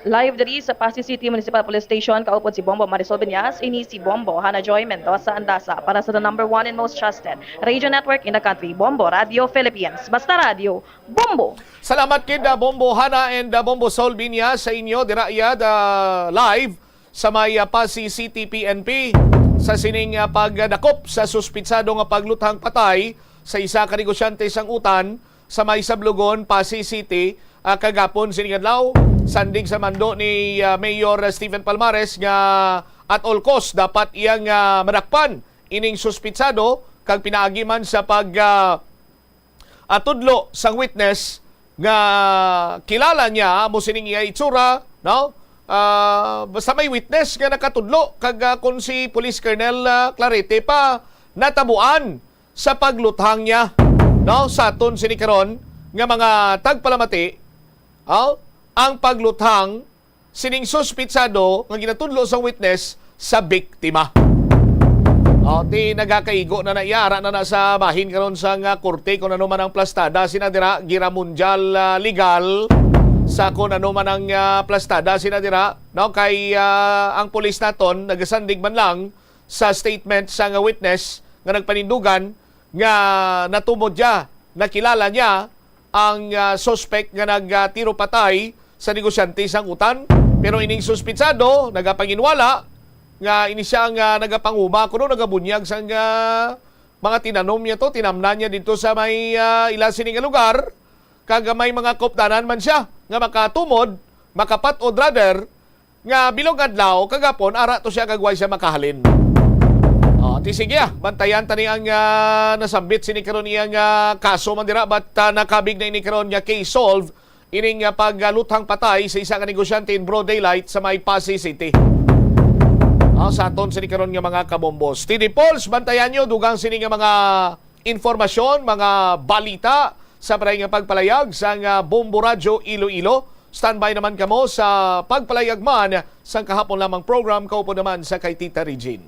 Live diri sa Passi City Municipal Police Station, kaupod si Bombo Marisol Beñas, ini si Bombo Hana Joy Mendoza Andasa para sa the number one and most trusted radio network in the country, Bombo Radio Philippines. Basta Radio, Bombo! Salamat kid, uh, Bombo Hana and, uh, Bombo Sol Binya sa inyo dira iya, uh, live sa may, uh, Passi City P N P sa sining, uh, pagdakop sa suspitsado nga pagluthang patay sa isa ka negosyante sang utan sa may Sablogon, Passi City, ah, kagapon sining adlaw. Sandig sa mando ni, ah, Mayor Stephen Palmares nga at all cost dapat iyang, ah, madakpan ining suspitsado kag pinaagi man sa pag, ah, ah, tudlo sang witness nga kilala niya amo sining iya itsura, no? Ah, basta may witness nga nakatudlo kag, ah, kon si Police Colonel, ah, Clarete pa natabuan sa pagluthang niya, no? Sa aton sini karon nga mga tagpalamati, oh, ang pagluthang sining suspitsado nga ginatudlo sang witness sa biktima. Oh, ti nagakaigo na na iya, ara na na sa bahin karon sang, ah, korte kung ano man ang plastada sina dira, gira mundial, ah, legal sa kung ano man ang, ah, plastada sina dira, no? Kay, ah, ang pulis naton nagasandig man lang sa statement sang witness nga nagpanindugan nga natumod niya, nakilala niya ang, ah, suspect nga nagtiro patay sa negosyante sang utan. Pero ining suspitsado nagapanginwala nga ini sia ang, ah, nagapanguma kuno nagabunyag sang, ah, mga tinanom niya to, tinamnan niya didto sa may, ah, ila sini nga lugar, kag may mga kaupdanan man sia nga makatumod, makapat-od rather, nga bilog adlaw kagapon ara to siya kag way siya makahalin. Oh, ti sige, ah, bantayan tani ang, ah, nasambit sini karon iya nga kaso man dira, but, ah, nakabig na ini karon nga case solved ining, ah, pagluthang patay sa isa ka negosyante in broad daylight sa may Passi City. Ah, sa aton sini karon nga mga kabombos, T D Pulse, bantayan nyo dugang sini nga mga impormasyon, mga balita sa paray nga pagpalayag sang, ah, Bombo Radyo Iloilo. Standby naman kamo sa pagpalayag man sang kahapon lamang program, kaupod naman sa kay Tita Regine.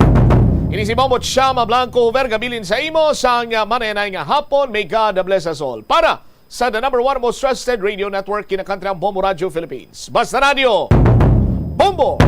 Ini si Bombo Chama Blanco Verga, bilin sa imo sang, ah, manayanay nga hapon. May God bless us all. Para sa the number one most trusted radio network, kinakantri ang Bombo Radyo Philippines. Basta Radio, Bombo!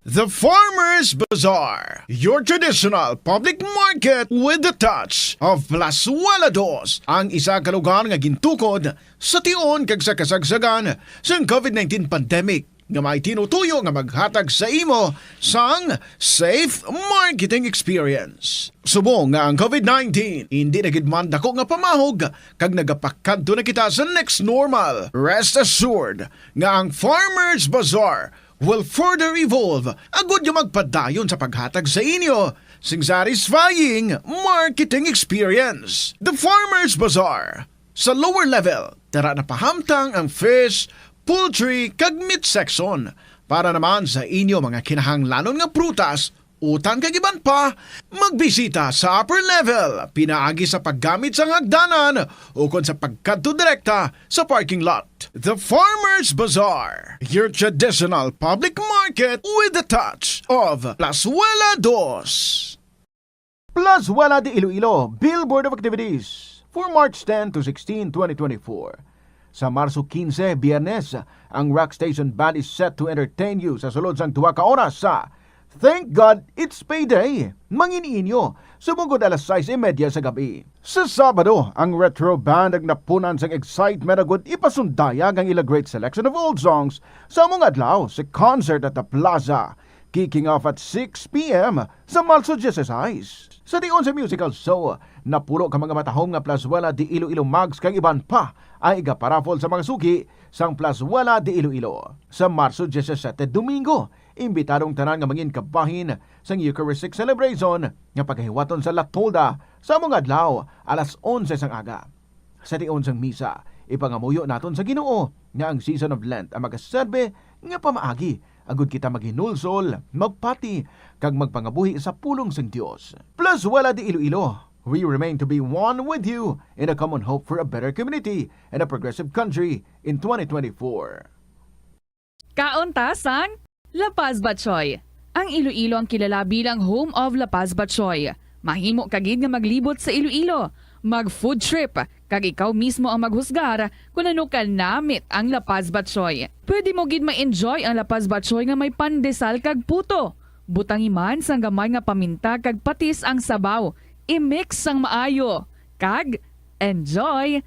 The Farmers Bazaar, your traditional public market with the touch of Plazuela Dos, ang isa ka lugar nga gintukod sa tion kag sa kasagsagan sang COVID nineteen pandemic, nga may tinutuyo nga maghatag sa imo sang safe marketing experience. Subong nga ang COVID nineteen indi na gid man dako nga pamahog kag nagapakadto na kita sa next normal, rest assured nga ang Farmers Bazaar will further evolve agud nga magpadayon sa paghatag sa inyo sing satisfying marketing experience. The Farmers Bazaar. Sa lower level, tara na pahamtang ang fish, poultry, kag meat section. Para naman sa inyo mga kinahanglanon nga prutas, utan kag iban pa, magbisita sa upper level pinaagi sa paggamit sang hagdanan ukon sa pagkadto direkta sa parking lot. The Farmers Bazaar, your traditional public market with the touch of Plazuela Dos. Plazuela de Iloilo, Billboard of Activities for March ten to sixteen, twenty twenty-four. Sa Marso quince, Biyernes, ang Rock Station Band is set to entertain you sa sulod sang duha ka oras sa Thank God It's Payday! Mangin-inyo, subong gud alas sais y media sa gabi. Sa Sabado, ang Retro Band ang napunan sang excitement agud ipasundayag ang ila great selection of old songs sa among adlaw sa Concert at the Plaza, kicking off at six p m sa Marso dieciséis. Sa tion sa musical show, napulo ka mga matahom nga Plazuela de Iloilo mugs kag iban pa ang igaparaffle sa mga suki sang Plazuela de Iloilo. Sa Marso diyasisete, Domingo, imbitado ang tanan nga mangin kabahin sang Eucharistic celebration nga pagahiwaton sa La Tolda sa among adlaw, alas onse sang aga. Sa tion sang misa, ipangamuyo naton sa Ginoo nga ang season of Lent ang magaserbi nga pamaagi agud kita maghinulsol, magpati, kag magpangabuhi sa pulong sang Dios. Plazuela de Iloilo, We remain to be one with you in a common hope for a better community and a progressive country in twenty twenty-four. Kaon ta sang La Paz Batchoy. Ang Iloilo ang kilala bilang home of La Paz Batchoy. Mahimo ka gid nga maglibot sa Iloilo, mag food trip, kag ikaw mismo ang maghusgar kon ano ka namit ang La Paz Batchoy. Pwede mo gid ma-enjoy ang La Paz Batchoy nga may pandesal kag puto. Butangi man sang gamay nga paminta kag patis ang sabaw. I-mix sang maayo. Kag enjoy!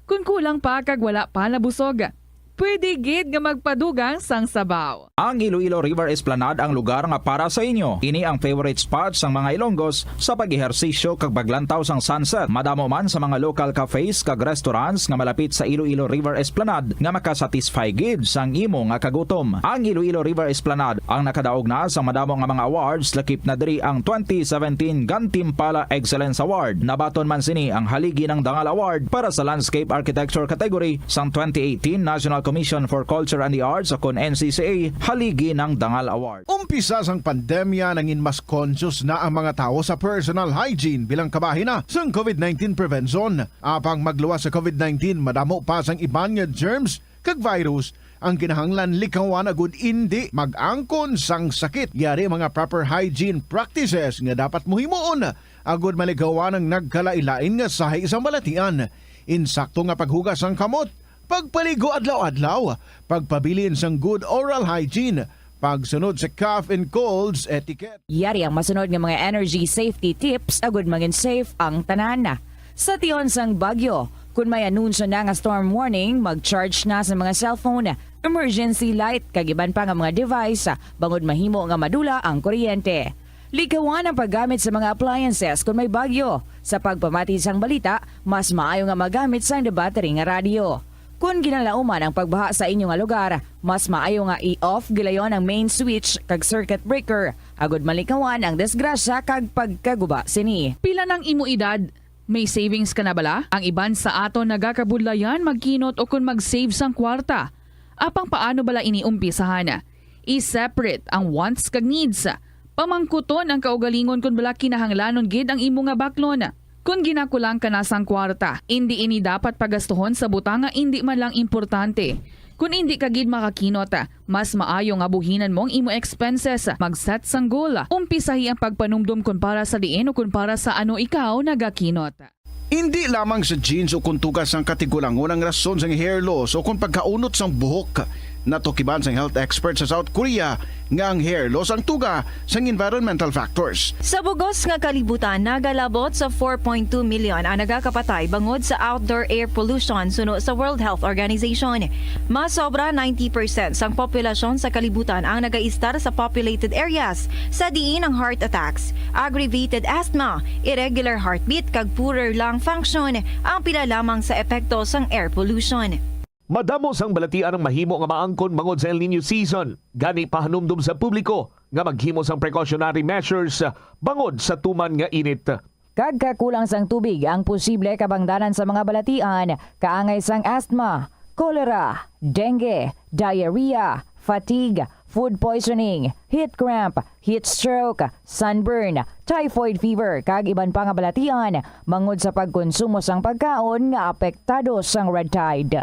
Kon kulang pa kag wala pa nabusog, pwede gid nga magpadugang sang sabaw. Ang Iloilo River Esplanade ang lugar nga para sa inyo. Ini ang favorite spot sang mga Ilonggos sa pag-ehersisyo kag paglantaw sang sunset. Madamo man sa mga local cafes kag restaurants nga malapit sa Iloilo River Esplanade nga makasatisfy gid sang imo nga kagutom. Ang Iloilo River Esplanade ang nakadaog na sang madamo nga mga awards, lakip na diri ang twenty seventeen Gantimpala Excellence Award. Nabaton man sini ang Haligi ng Dangal Award para sa Landscape Architecture category sang twenty eighteen National Commission for Culture and the Arts, o kon N C C A Haligi ng Dangal Award. Umpisa sang pandemya, nangin mas conscious na ang mga tawo sa personal hygiene bilang kabahin na sang COVID nineteen prevention. Apang magluwas sa COVID nineteen, madamo pa sang iban nga germs kag virus ang kinahanglan likawan agud indi mag-angkon sang sakit. Yari ang mga proper hygiene practices nga dapat mo himuon agud malikawan ang nagkalain-lain nga sahi sang balatian. Insakto nga paghugas sang kamot, pagpaligo adlaw-adlaw, pagpabilin sang good oral hygiene, pagsunod sa cough and colds etiquette. Yari ang masunod nga mga energy safety tips agud mangin safe ang tanan. Sa tion sang bagyo, kun may anunsyo na nga storm warning, mag-charge na sa mga cellphone, emergency light, kag iban pa nga mga device, bangod mahimo nga madula ang kuryente. Likawan ang paggamit sa mga appliances kun may bagyo. Sa pagpamati sang balita, mas maayo nga magamit sang battery nga radyo. Kon ginalauman ang pagbaha sa inyo nga lugar, mas maayo nga i-off gilayon ang main switch kag circuit breaker, agud malikawan ang disgrasya kag pagkaguba sini. Pila nang imo edad? May savings ka na bala? Ang iban sa aton nagakabudlayan magkinot ukon mag-save sang kwarta. Apang paano bala ini umpisahan? I-separate ang wants kag needs. Pamangkuton ang kaugalingon kon bala kinahanglanon gid ang imo nga baklon. Kon ginakulang ka na sang kwarta, indi ini dapat pagastuhon sa butang nga indi man lang importante. Kon indi ka gid makakinot, mas maayo nga buhinan mo ang imo expenses, mag-set sang goal, umpisahi ang pagpanumdom kon para sa diin o kon para sa ano ikaw nagakinot. Indi lamang sa genes o kon tuga sang katigulangon ang rason sang hair loss o kon pagkaunot sang buhok. Natukiban sang health expert sa South Korea nga ang hair loss ang tuga sang environmental factors. Sa bugos nga kalibutan, nagalabot sa four point two million ang nagakapatay bangod sa outdoor air pollution, suno sa World Health Organization. Mas sobra ninety percent sang populasyon sa kalibutan ang nagaistar sa populated areas, sa diin ang heart attacks, aggravated asthma, irregular heartbeat, kag poorer lung function ang pila lamang sa epekto sang air pollution. Madamo sang balatian ang mahimo nga maangkon bangod sa El Niño season, gani pahanumdom sa publiko nga maghimo sang precautionary measures bangod sa tuman nga init. Kag kakulang sang tubig ang posible kabangdanan sa mga balatian, kaangay sang asthma, cholera, dengue, diarrhea, fatigue, food poisoning, heat cramp, heat stroke, sunburn, typhoid fever, kag iban pa nga balatian bangod sa pagkonsumo sang pagkaon nga apektado sang red tide.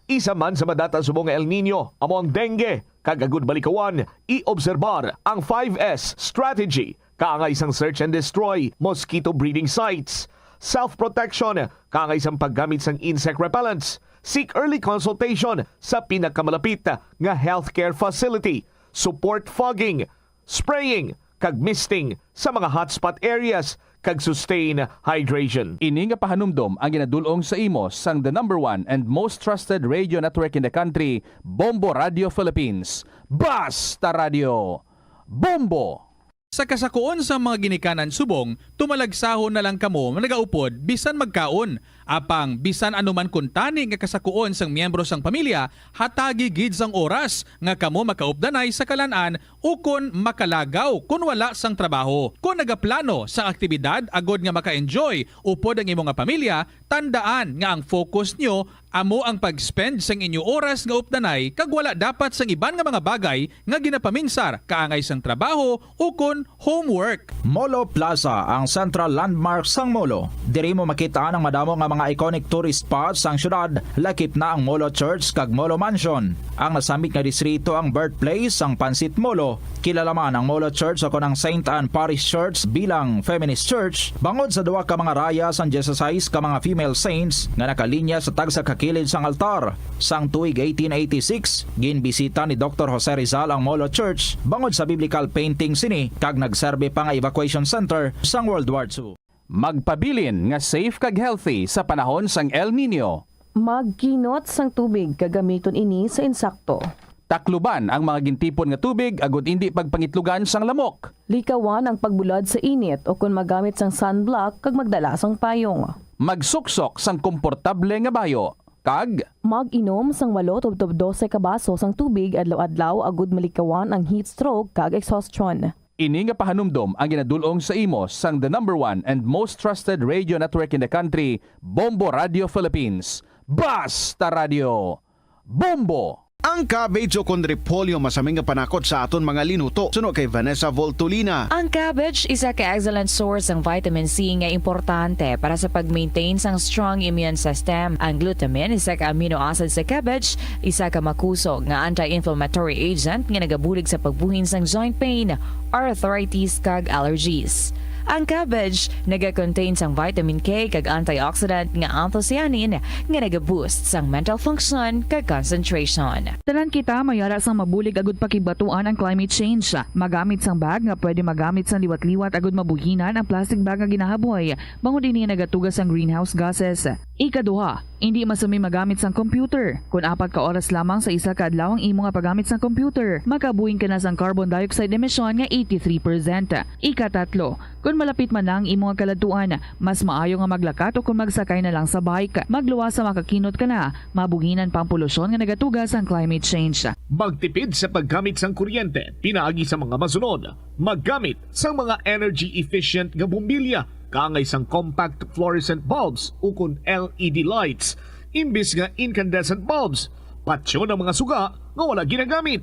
Isa man sa madata subong nga El Niño amo ang dengue, kag agud malikawan, i-obserbar ang five S strategy, kaangay sang search and destroy mosquito breeding sites, self-protection, kaangay sang paggamit sang insect repellents, seek early consultation sa pinakamalapit nga healthcare facility, support fogging, spraying, kag misting sa mga hotspot areas, kag sustain hydration. Ini nga pahanumdom ang ginadul-ong sa imo sang the number one and most trusted radio network in the country, Bombo Radio Philippines. Basta Radio, Bombo! Sa kasakuon sang mga ginikanan subong, tumalagsahon na lang kamo nagaupod bisan magkaon. Apang bisan ano man kuntani nga kasakuon sang miyembro sang pamilya, hatagi gid sang oras nga kamo makaupdanay sa kalan-an ukon makalagaw kon wala sang trabaho. Kon nagaplano sang aktibidad agod nga maka-enjoy upod ang imo nga pamilya, tandaan nga ang focus nyo amo ang pag-spend sang inyo oras nga updanay kag wala dapat sang iban nga mga bagay nga ginapaminsar kaangay sang trabaho ukon homework. Molo Plaza, ang central landmark sang Molo. Diri mo makita ang madamo nga mga iconic tourist spots sang syudad, lakip na ang Molo Church kag Molo Mansion. Ang nasambit nga distrito ang birthplace sang Pancit Molo. Kilala man ang Molo Church o kon ang Saint Anne Parish Church bilang feminist church, bangod sa duha ka mga raya sang dieciséis ka mga female saints nga nakalinya sa tagsa ka kilid sang altar. Sang tuig eighteen eighty-six, ginbisita ni Doktor Jose Rizal ang Molo Church bangod sa biblical painting sini kag nagserbi pa nga evacuation center sang World War Two. Magpabilin nga safe kag healthy sa panahon sang El Niño. Magkinot sang tubig kag gamiton ini sa insakto. Takluban ang mga gintipon nga tubig agud indi pagpangitlugan sang lamok. Likawan ang pagbulad sa init ukon magamit sang sunblock kag magdala sang payong. Magsuksok sang komportable nga bayo kag mag-inom sang walo tubtob dose ka baso sang tubig adlaw-adlaw agud malikawan ang heat stroke kag exhaustion. Ini nga pahanumdom ang ginadul-ong sa imo sang the number one and most trusted radio network in the country, Bombo Radio Philippines. Basta Radio, Bombo! Ang cabbage o kon repolyo masami nga panakot sa aton mga linuto, suno kay Vanessa Voltolina. Ang cabbage isa ka excellent source sang vitamin C nga importante para sa pag-maintain sang strong immune system. Ang glutamine, isa ka amino acid sa cabbage, isa ka makusog nga anti-inflammatory agent nga nagabulig sa pagbuhin sang joint pain, arthritis, kag allergies. Ang cabbage naga-contain sang vitamin K kag antioxidant nga anthocyanin nga naga-boost sang mental function kag concentration. Tanan kita mayara sang mabulig agud pakigbatuan ang climate change. Magamit sang bag nga pwede magamit sang liwat-liwat agud mabuhinan ang plastic bag nga ginahaboy, bangod ini nagatuga sang greenhouse gases. Ikaduha, indi masami magamit sang computer. Kon apat ka oras lamang sa isa ka adlaw ang imo nga paggamit sang computer, makabuhin ka na sang carbon dioxide emission nga eighty-three percent. Ikatatlo, kon malapit man na ang imo nga kaladtuan, mas maayo nga maglakat o kon magsakay na lang sa bike. Magluwas sa makakinot ka na, mabuhinan pa ang polusyon nga nagatuga sang climate change. Magtipid sa paggamit sang kuryente pinaagi sa mga masunod. Maggamit sang mga energy efficient nga bombilya kaangay sang compact fluorescent bulbs ukon L E D lights imbis nga incandescent bulbs. Patyon ang mga suga nga wala ginagamit.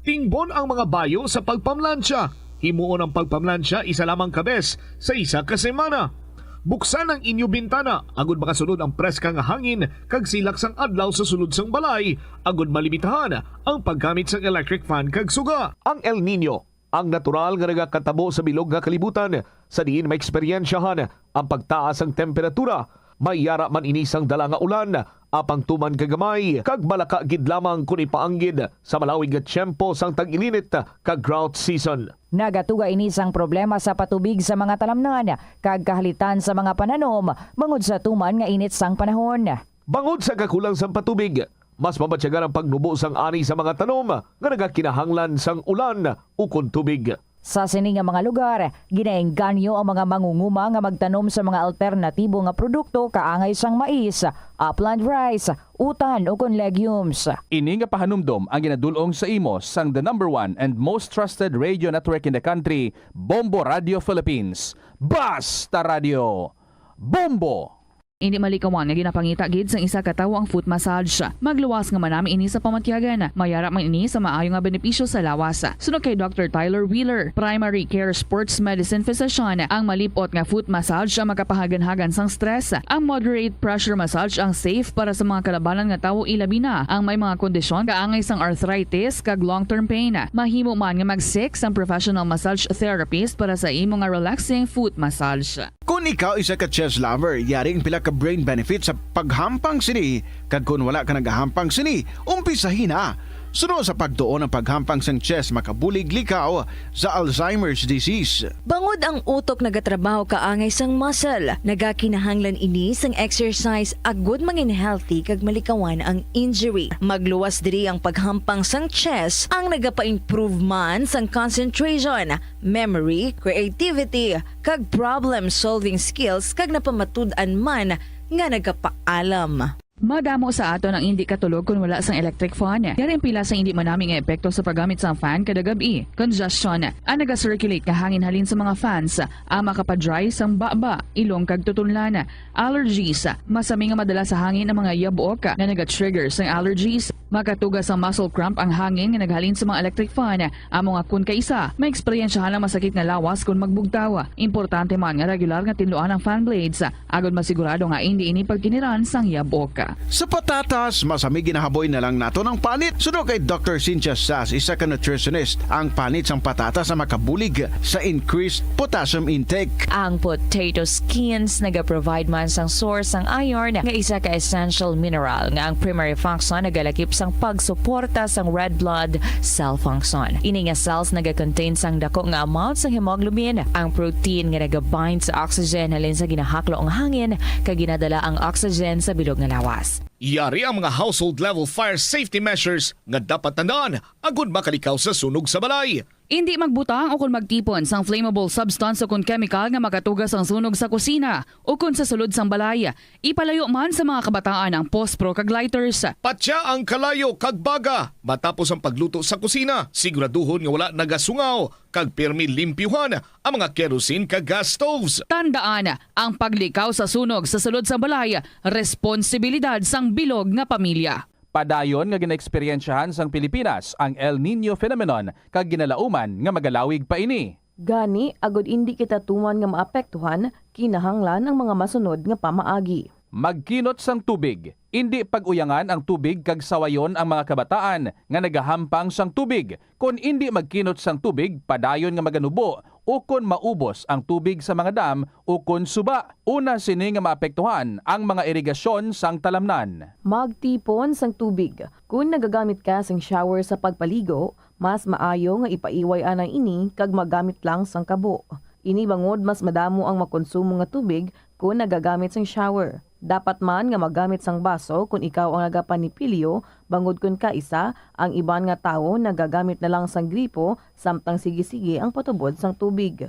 Tingbon ang mga bayo sa pagpamlansya. Himuon ang pagpamlansya isa lamang ka bes sa isa ka semana. Buksan ang inyo bintana agud makasulod ang preska nga hangin kag silak sang adlaw sa sulod sang balay, agud malimitahan ang paggamit sang electric fan kag suga. Ang El Niño, ang natural nga nagakatabo sa bilog nga kalibutan, sa diin maeksperyensyahan ang pagtaas sang temperatura. May yara man ini sang dala nga ulan, apang tuman ka gamay kag malaka gid lamang kon ipaanggid sa malawig nga tiyempo sang tag-ilinit kag drought season. Nagatuga ini sang problema sa patubig sa mga talamnan kag kahalitan sa mga pananom bangod sa tuman nga init sang panahon. Bangod sa kakulang sang patubig, mas mabatyagan ang pagnubo sang ani sa mga tanom nga nagakinahanglan sang ulan ukon tubig. Sa sini nga mga lugar, ginaengganyo ang mga mangunguma nga magtanom sa mga alternatibo nga produkto kaangay sang mais, upland rice, utan, ukon legumes. Ini nga pahanumdom ang ginadul-ong sa imo sang the number one and most trusted radio network in the country, Bombo Radio Philippines. Basta Radio, Bombo! Indi malikawan nga ginapangita gid sang isa ka tawo ang foot massage. Magluwas nga manami ini sa pamatyagan. Mayara man ini sa maayo nga benepisyo sa lawas. Suno kay Doktor Tyler Wheeler, primary care sports medicine physician, ang malip-ot nga foot massage ang makapahaganhagan sang stress. Ang moderate pressure massage ang safe para sa mga kalabanan nga tawo, ilabi na ang may mga kondisyon kaangay sang arthritis kag long-term pain. Mahimo man nga mag-seek sang professional massage therapist para sa imo nga relaxing foot massage. Kon ikaw isa ka chess lover, yari ang pila ka brain benefits sa paghampang sini, kag kon wala ka nagahampang sini, umpisahi na. Suno sa pagtuon, ang paghampang sang chess makabulig likaw sa Alzheimer's disease. Bangod ang utok nagatrabaho kaangay sang muscle, nagakinahanglan ini sang exercise agud mangin healthy kag malikawan ang injury. Magluwas diri ang paghampang sang chess ang nagapa-improve man sang concentration, memory, creativity, kag problem-solving skills, kag napamatud-an man nga nagapaalam. Madamo sa aton ang indi katulog kon wala sang electric fan. Yari ang pila sa indi manami nga epekto sa paggamit sang fan kada gab-i. Congestion. Ang naga-circulate nga hangin halin sa mga fans ang makapadry sang baba, ilong kag tutunlan. Allergies. Masami nga madala sa hangin ang mga yabok nga naga-trigger sang allergies. Makatugas sang muscle cramp ang hangin nga naghalin sa mga electric fan. Amo nga kon kaisa, maeksperiensyahan ang masakit nga lawas kon magbugtaw. Importante man nga regular nga tinluan ang fan blades, agod masigurado nga indi ini pagkiniran sang yabok. Sa patatas, masami ginahaboy na lang nato ang panit. Suno kay Doctor Cynthia Sass, isa ka nutritionist, ang panit sang patatas ang makabulig sa increased potassium intake. Ang potato skins nagaprovide man sang source sang iron, nga isa ka essential mineral nga ang primary function nagalakip sang pagsuporta sang red blood cell function. Ini nga cells nagakontain sang dako nga amount sang hemoglobin, ang protein nga nagabind sa oxygen halin sa ginahaklo nga hangin kag ginadala ang oxygen sa bilog nga lawas. Yari ang mga household level fire safety measures nga dapat tandaan agud makalikaw sa sunog sa balay. Indi magbutang o kon magtipon sang flammable substance o kon chemical nga makatugas ang sunog sa kusina o kon sa sulod sang balay. Ipalayo man sa mga kabataan ang pospro kag lighters. Patya ang kalayo kag baga matapos ang pagluto sa kusina. Siguraduhon nga wala nagasungaw kag pirmi limpyuhan ang mga kerosene kag gas stoves. Tandaan, ang paglikaw sa sunog sa sulod sang balay responsibilidad sang bilog nga pamilya. Padayon nga ginaeksperyensyahan sang Pilipinas ang El Niño phenomenon kag ginalauman nga magalawig pa ini. Gani, agud indi kita tuman nga maapektuhan, kinahanglan ang mga masunod nga pamaagi. Magkinot sang tubig. Indi pag-uyangan ang tubig kag sawayon ang mga kabataan nga nagahampang sang tubig. Kon indi magkinot sang tubig, padayon nga maganubo ukon maubos ang tubig sa mga dam ukon suba. Una sini nga maapektuhan ang mga irigasyon sang talamnan. Magtipon sang tubig. Kon nagagamit ka sang shower sa pagpaligo, mas maayo nga ipaiway anay ini kag magamit lang sang kabo. Ini bangod mas madamo ang makonsumo nga tubig kon nagagamit sang shower. Dapat man nga magamit sang baso kon ikaw ang nagapanipilyo, bangod kon kaisa, ang iban nga tawo nagagamit na lang sang gripo samtang sige-sige ang patubod sang tubig.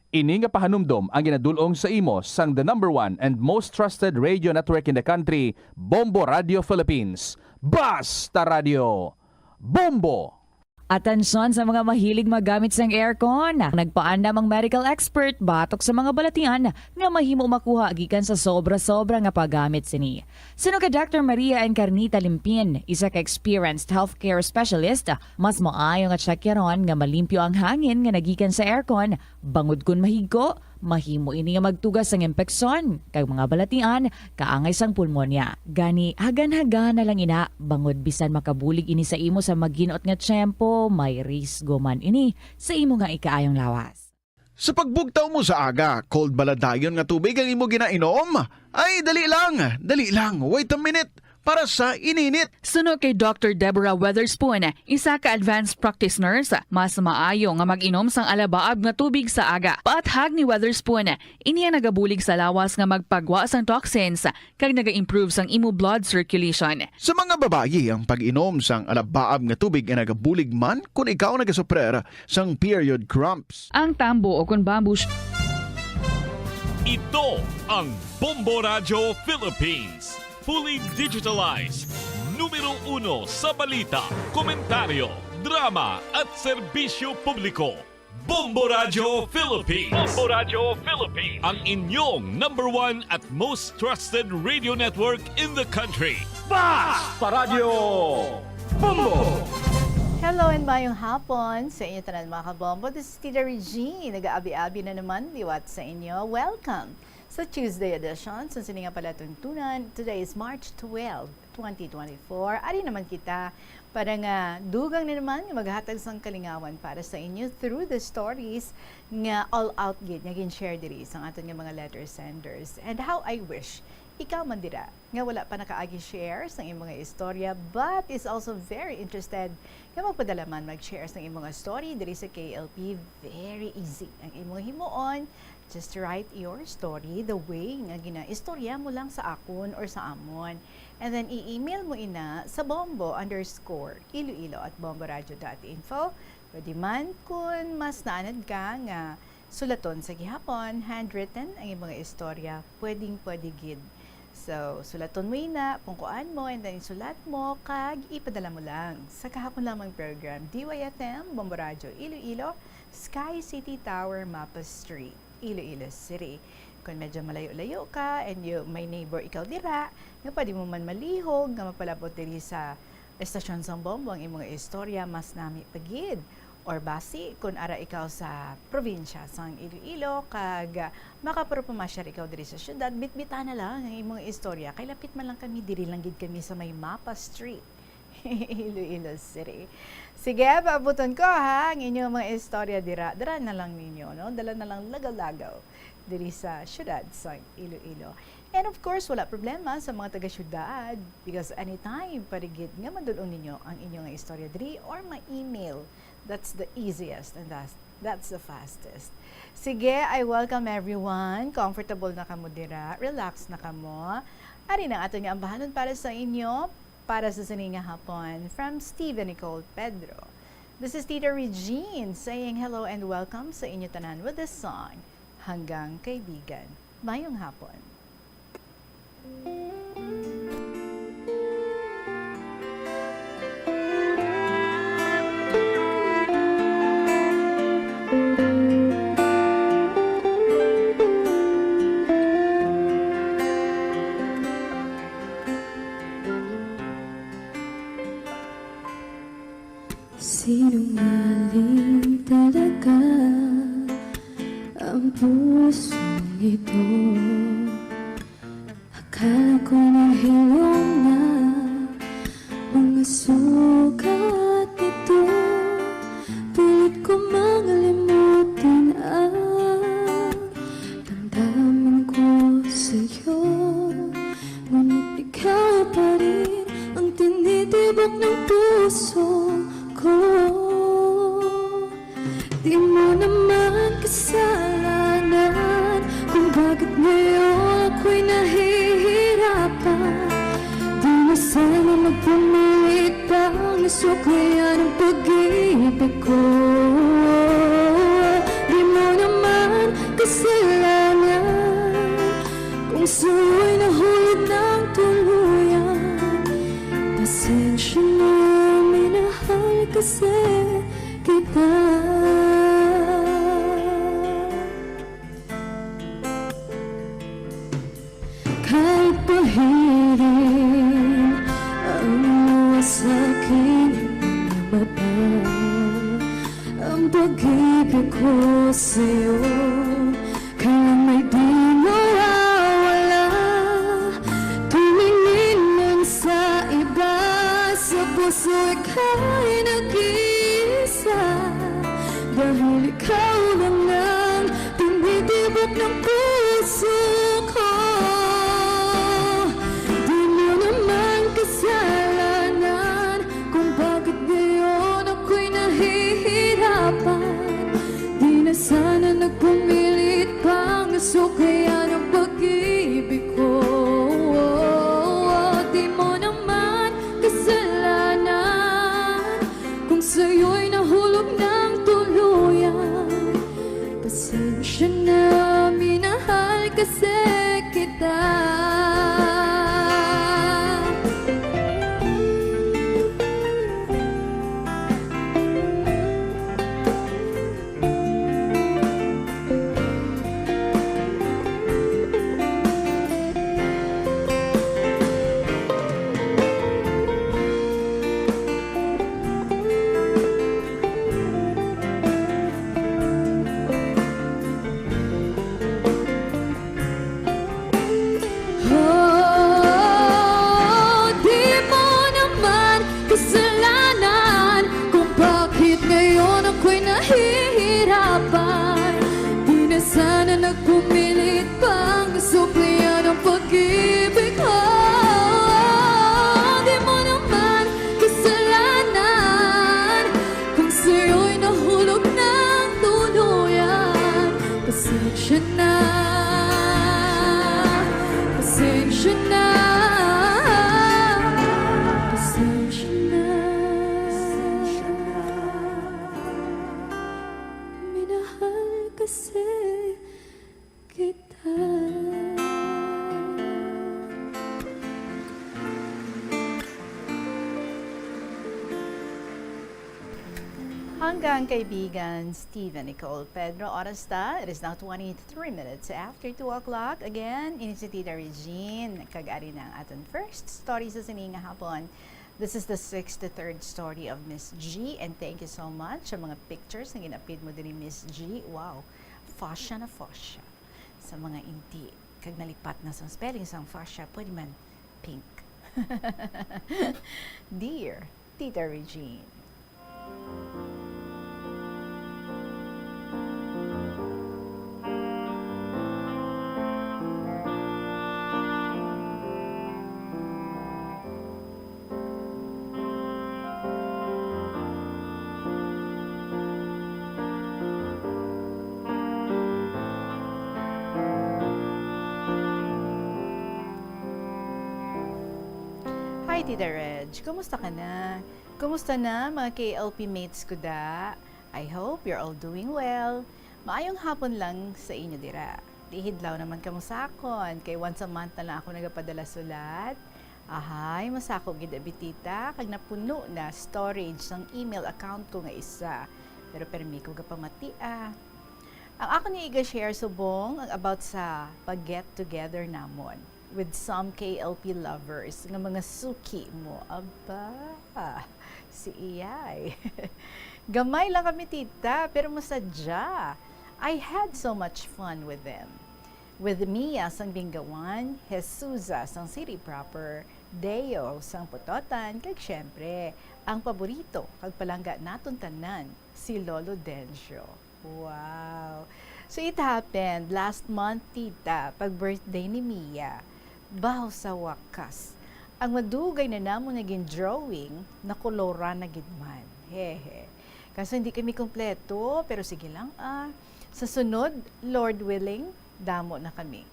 Ini nga pahanumdom ang ginadul-ong sa imo sang the number one and most trusted radio network in the country, Bombo Radio Philippines. Basta Radio! Bombo! Atensyon sa mga mahilig maggamit sang aircon. Nagpaandam ang medical expert batok sa mga balatian nga mahimo makuha gikan sa sobra-sobra nga paggamit sini. Suno kay Doctor Maria Encarnita Limpin, isa ka experienced healthcare specialist, mas maayo nga tsakyaron nga malimpyo ang hangin nga nagikan sa aircon, bangod kon mahigko, mahimo ini nga magtugas sang impeksyon kag mga balatian kaangay sang pulmonya. Gani, hagan-hagana lang ina, bangod bisan makabulig ini sa imo sa maghinot nga tiyempo, may risgo man ini sa imo nga ikaayong lawas. Sa pagbugtaw mo sa aga, cold bala dayon nga tubig ang imo ginainom? Ay, dali lang, dali lang, wait a minute, para sa ininit. Suno kay Doctor Deborah Weatherspoon, isa ka advanced practice nurse, mas maayo nga mag-inom sang alabaab nga tubig sa aga. Paathag ni Weatherspoon, ini ang nagabulig sa lawas nga magpagwa sang toxins kag naga-improve sang imo blood circulation. Sa mga babayi, ang pag-inom sang alabaab nga tubig ay nagabulig man kon ikaw nagasuprer sang period cramps. Ang tambo o kon bamboo sh- Ito ang Bombo Radyo Philippines. Fully digitalized. Numero uno sa balita, komentaryo, drama at serbisyo publiko. Bombo Radyo Philippines. Bombo Radyo Philippines. Ang inyong number one at most trusted radio network in the country. Basta Radyo Bombo! Hello and mayong hapon sa inyo tanan, mga kabombo. This is Tita Regine, nag-aabi-abi na naman liwat sa inyo. Welcome sa Tuesday edition sa sini nga palatuntunan. Today is March twelve, twenty twenty-four. Ari naman kita para nga dugang na naman nga maghatag sang kalingawan para sa inyo through the stories nga all out gid nga gin-share diri sa aton nga mga letter senders. And how I wish ikaw man dira nga wala pa nakaagi share sang imong mga istorya but is also very interested nga magpadala man mag-share sang imong mga story diri sa K L P. Very easy ang imong himuon. Just write your story the way nga ginaistorya mo lang sa akon or sa amon. And then i-email mo ina sa bombo underscore iloilo at bomboradio dot info. Pwede man, kung mas naanad ka nga sulaton sa gihapon, handwritten ang imong mga istorya, pwedeng pwede gid So, sulaton mo ina, pungkuan mo, and then isulat mo, kag ipadala mo lang sa kahapon lamang program, D Y F M, Bombo Radyo Iloilo, Sky City Tower, Mapa Street, Iloilo City. Kung medyo malayo-layo ka and you, may neighbor ikaw dira, nga pwede mo man malihog nga mapalabot diri sa estasyon sang Bombo ang imong istorya, mas nami pa gid. Or basi, kun ara ikaw sa probinsya sang Iloilo, kag, ah, makapurupamasyar ikaw diri sa syudad, bitbitana lang ang imong istorya, kay lapit man lang kami, diri lang gid kami sa may Mapa Street, Iloilo City. Sige, paabuton ko, ha, ang inyong mga istorya dira. Dira na lang ninyo, no? Dala na lang lagaw-lagaw diri sa syudad sang Iloilo. And of course, wala problema sa mga taga-syudad, because anytime, pwede gid nga madul-ong ninyo ang inyong istorya diri or ma-email. That's the easiest and that's, that's the fastest. Sige, I welcome everyone. Comfortable na kamo dira. Relax na kamo. Ari na aton nga ambahanon para sa inyo, para sa sini nga hapon. From Steven Nicole Pedro. This is Tita Regine saying hello and welcome sa inyo tanan with this song, Hanggang Kaibigan. Mayong hapon. Sinungaling talaga ang pusong ito. Akala ko nahilom na mga sugat nito. Pilit ko mangalimutin ang damdamin ko sa'yo. Ngunit ikaw pa rin ang tinitibok ng puso ko. Di mo naman kasalanan kung bakit ngayon ako'y nahihirapan. Di na sana magpumilit pang suklayan ang pag-ibig ko. Di mo naman kasalanan kung sa'yo'y nahulog ng tuluyan. Pasensya na, minahal kasi kita. Kahit pahirin ang luha sa aking mga mata, ang pag-ibig ko sa'yo kailang may di mawawala. Tumingin man sa iba, sa puso ika'y nag-iisa. Dahil ikaw lang ang tinitibok ng puso ko. Di mo naman kasalanan kung bakit ngayon ako'y nahihirapan. Di na sana nagpumilit pang suklayan ang pag-ibig ko. Di mo naman kasalanan kung sa'yo'y nahulog ng tuluyan. Pasensya na, minahal kasi kita. Oh, di mo naman kasalanan kung bakit ngayon ako'y nahihirapan. Di na sana nagpumilit pang suklayan ang pag-ibig ko. Di mo naman kasalanan kung sa'yo'y nahulog ng tuluyan. Pasensya na, pasensya na, pasensya na. Minahal kasi kita. Hanggang kaibigan Steven Nicole Pedro, oras ta, it is now twenty-three minutes after two o'clock. Again, ini si Tita Regine, kag ari na ang aton first story sa sini nga hapon. This is the sixty-third story of Miss G, and thank you so much sa mga pictures nga gin-upload mo diri, Miss G. Wow, fuchsia na fuchsia sa mga inti, kag nalipat na sang spelling sang fuchsia, pwede man pink. Dear Tita Regine. Hi, Tita Reg. Kumusta ka na? Kumusta na, mga K L P mates ko da? I hope you're all doing well. Maayong hapon lang sa inyo dira. Di hidlaw naman kamo sa akon, kay once a month na lang ako nagapadala sulat. Ahay, masako gid abi, Tita, kag napuno na storage sang email account ko nga isa. Pero permi ko gapamati, ah. Ang akon nga iga-share subong ang about sa pag-get together namon with some K L P lovers nga mga suki mo. Aba, si Iyay. Gamay lang kami, Tita, pero masadya. I had so much fun with them. With Mia sang Bingawan, Jesusa sang City Proper, Deo sang Pototan, kag syempre, ang paborito kag palangga naton tanan, si Lolo Dencio. Wow! So it happened last month, Tita, pag birthday ni Mia. Baw sa wakas, ang madugay na namon nga gin-drawing, nakuloran na gid man. Hehe. Kaso hindi kami kompleto, pero sige lang, ah. Sa sunod, Lord willing, damo na kami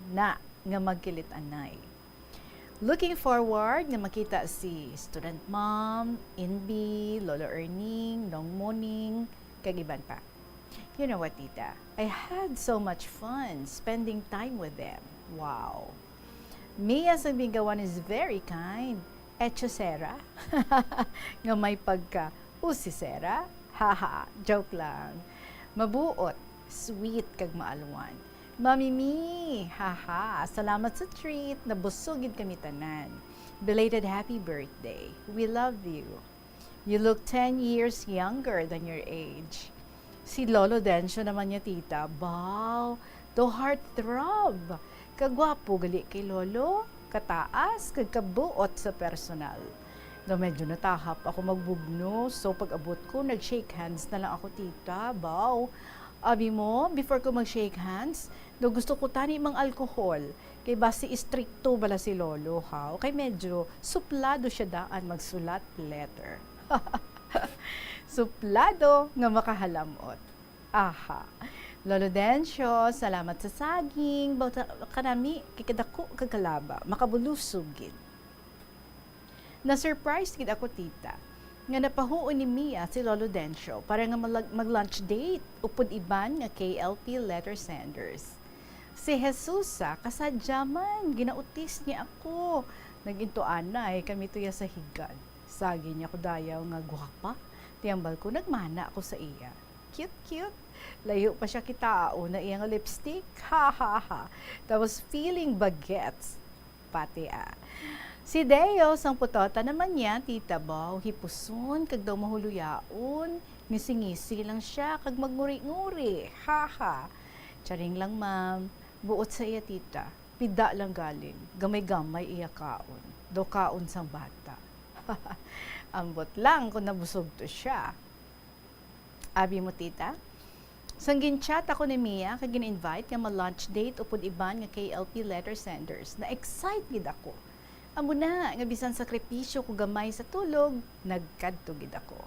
na nga magkilit-anay. Looking forward nga makita si Student Mom, Inbi, Lolo Erning, Nong Moning, kag iban pa. You know what, Tita? I had so much fun spending time with them. Wow! Mia sang Bingawan is very kind. Hechicera? Nga may pagka usisera? Haha, joke lang. Mabuot, sweet, kag maalwan. Mami Mi, haha, salamat sa treat. Nabusog gid kami tanan. Belated happy birthday. We love you. You look ten years younger than your age. Si Lolo Dencio naman niya, Tita. Baw, daw heartthrob. Kagwapo gali kay Lolo, kataas, kag kabuot sa personal. Daw medyo natahap ako magbugno, so pag-abot ko, nag-shake hands na lang ako, Tita. Baw, abi mo, before ko mag-shake hands, daw gusto ko tani mang alcohol. Kay basi istrikto bala si Lolo, ha? O kay medyo suplado siya daan magsulat letter. Suplado nga makahalamot. Aha. Lolo Dencio, salamat sa saging. Bauta kanami, kay kadako kag kalaba. Makabulusog gid. Na-surprise gid ako, Tita, nga napahuon ni Mia si Lolo Dencio para nga malag-, mag-lunch date upod iban nga K L P letter senders. Si Jesusa, kasadya man, ginautis niya ako. Nag-intuanay kami tuya sa higad. Saging niya ko dayaw nga gwapa. Tiyambal ko, nagmana ako sa iya. Cute, cute. Layo pa siya kitaa una iya nga lipstick. Ha, ha, ha. Tapos feeling bagets. Pati, ah. Si Deo sang Pototan naman niya, Tita Baw, hipuson kag daw mahuluyaon. Ngisi-ngisi lang siya kag magnguri-nguri. Ha, ha. Charing lang, ma'am. Buot sa iya, Tita. Pida lang galing. Gamay-gamay iya kaon. Daw kaon sang bata. Ambot lang kung nabusog to siya. Abi mo, Tita? Sang gin-chat ako ni Mia kag gin-invite nga ma-lunch date upod iban nga K L P letter senders, na-excite gid ako. Amo na nga bisan sakripisyo ko gamay sa tulog, nagkadto gid ako.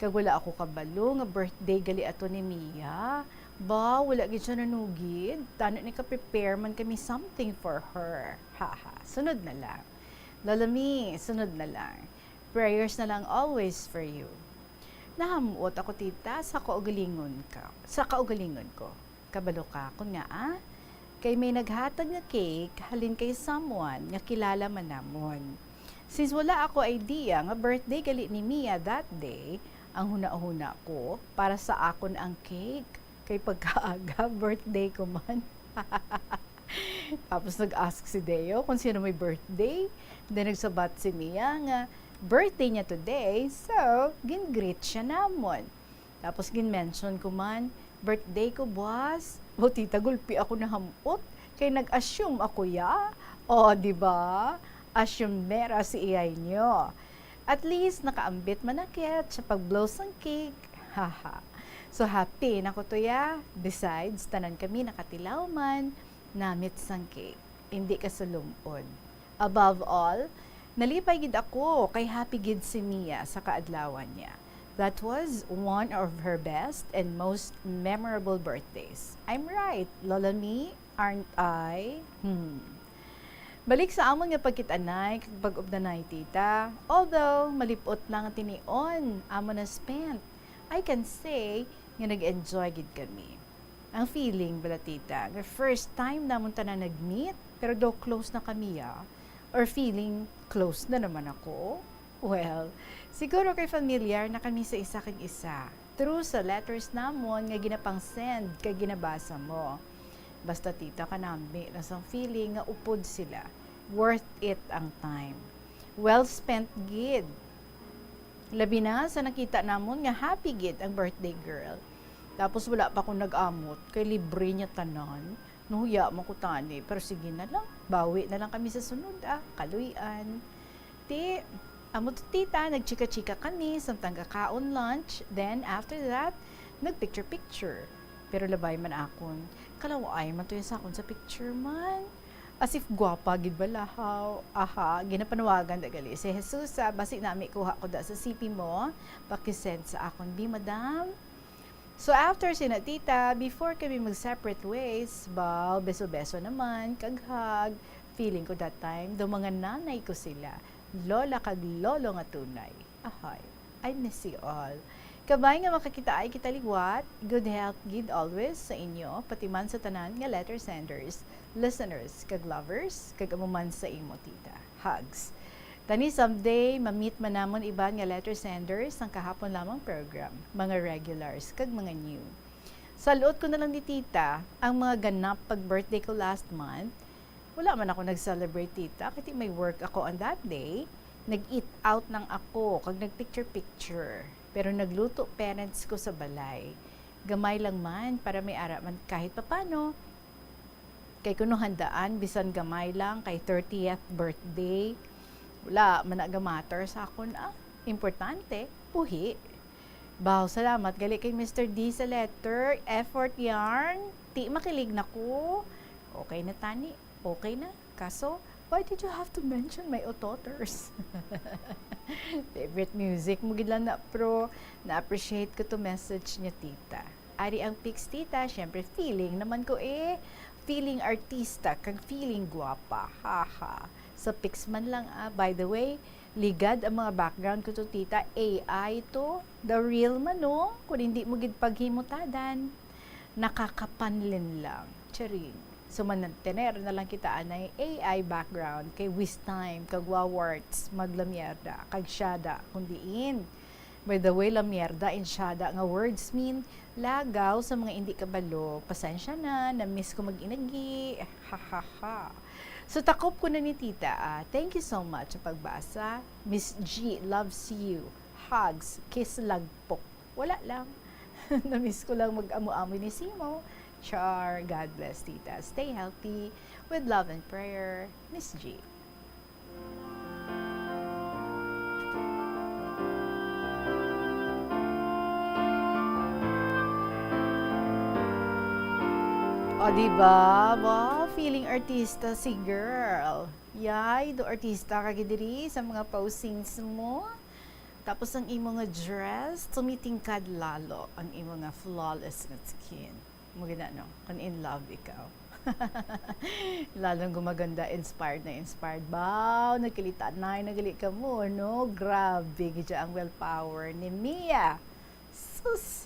Kag wala ako kabalo nga birthday gali ato ni Mia. Ba, wala gid siya nanugid. Tano ni ka-prepare man kami something for her. Haha, sunod na lang. Lola Mi, sunod na lang. Prayers na lang always for you. Nahamuot ako, Tita, sa kaugalingon ka, sa kaugalingon ko. Kabalo ka kon ngaa, kay may naghatag nga cake halin kay someone nga kilala man namon. Since wala ako idea nga birthday gali ni Mia that day, Ang hunahuna ko, para sa akon ang cake. Kay pagkaaga, birthday ko man. Tapos nag-ask si Deo kung sino may birthday. Then nagsabat si Mia nga birthday niya today, so gin-greet siya namon. Tapos gin-mention ko man, "Birthday ko buwas." O tita, gulpi ako nahamot kay nag-assume ako ya. O, di ba? Assume mera si iyay niyo. At least, nakaambit man na kit sa pag-blow sang cake. Haha. So happy na ko to ya. Besides, tanan kami nakatilaw man namit sang cake. Indi kasulom-on. Above all, nalipay gid ako kay happy gid si Mia sa kaadlawan niya. That was one of her best and most memorable birthdays. I'm right, Lola Mi, aren't I? Hmm. Balik sa amon nga pagkit-anay kag pag-updanay, tita. Although malip-ot lang ang tinion amon na spent, I can say nga nag-enjoy gid kami. Ang feeling bala, tita, nga first time namon tanan nag-meet, pero daw close na kami, ah. Or feeling close na naman ako? Well, siguro kay familiar na kami sa isa kag isa through sa letters namon nga ginapang-send kag ginabasa mo. Basta, tita, kanami lang sang feeling nga upod sila. Worth it ang time. Well spent gid. Labi na sa nakita namon nga happy gid ang birthday girl. Tapos wala pa ko nag-amot kay libre niya tanan. Nahuya man ko tani, pero sige na lang, bawi na lang kami sa sunod, ah, kaluy-an. Ti, amo to, tita, nagchika-chika kami samtang kakaon lunch, then after that, nagpicture-picture. Pero labay man akon, kalaw-ay man to ya sa akon sa picture man. As if gwapa gid bala, haw. Aha, ginapanawagan da gali si Jesus, ah, basi nami kuha ko da sa C P mo, paki-send sa akon, bi, madam. So, after sina tita, before kami mag-separate ways, baw, beso-beso naman, kag hug. Feeling ko that time, daw mga nanay ko sila, lola kag lolo nga tunay. Ahay, I miss you all. Kabay nga makakitaay kita liwat, good health gid always sa inyo, pati man sa tanan nga letter senders, listeners, kag lovers, kag amo man sa imo, tita. Hugs. Tani someday, ma-meet man namon iban nga letter senders sang kahapon lamang program, mga regulars, kag mga new. Salot ko na lang ni tita, ang mga ganap pag-birthday ko last month, wala man ako nag-celebrate, tita, kay ti may work ako on that day. Nag-eat out lang ako, kag nag-picture-picture. Pero nagluto parents ko sa balay. Gamay lang man, para may ara man kahit papano. Kay kuno handaan, bisan gamay lang, kay thirtieth birthday. Wala man na ga-matter sa akon, ah. Importante, buhi. Baw, salamat gali kay Mister D sa letter. Effort yarn. Ti makilig na ko. Okay na tani. Okay na. Kaso, why did you have to mention my ototers? Favorite music mo gid lang na, pro. Na-appreciate ko to message niya, tita. Ari ang pics, tita, syempre feeling naman ko eh. Feeling artista, kag feeling gwapa. Haha. Sa pics man lang, ah. By the way, ligad ang mga background ko to, tita. A I to. The real man, no? Kung hindi mo gid paghimutadan. Nakakapanlin lang. Charing. So, mantener na lang kita anay A I background kay waste time, kag wawarts, maglamyerda, kag syada, kung diin. By the way, lamyerda and syada nga words mean lagaw. Sa mga indi kabalo, pasensya na, na-miss ko mag-inagi. Ha, ha, ha. So, takop ko na ni tita, ah. Thank you so much sa pagbasa. Miss G loves you. Hugs, kiss, lagpok. Wala lang. Na-miss ko lang mag-amo-amo ni Simo. Char, God bless, tita. Stay healthy. With love and prayer, Miss G. O, di ba? Wow, feeling artista si girl. Yay, do artista ka gid diri sa mga postings mo. Tapos ang imo nga dress, tumitingkad lalo ang imo nga flawless nga skin. Mo gid na, no? Kung in love ikaw. Lalong gumaganda, inspired na inspired. Baw, nagkilitanay na gali ka mo, no? Grabe, gid ang willpower ni Mia. Sus!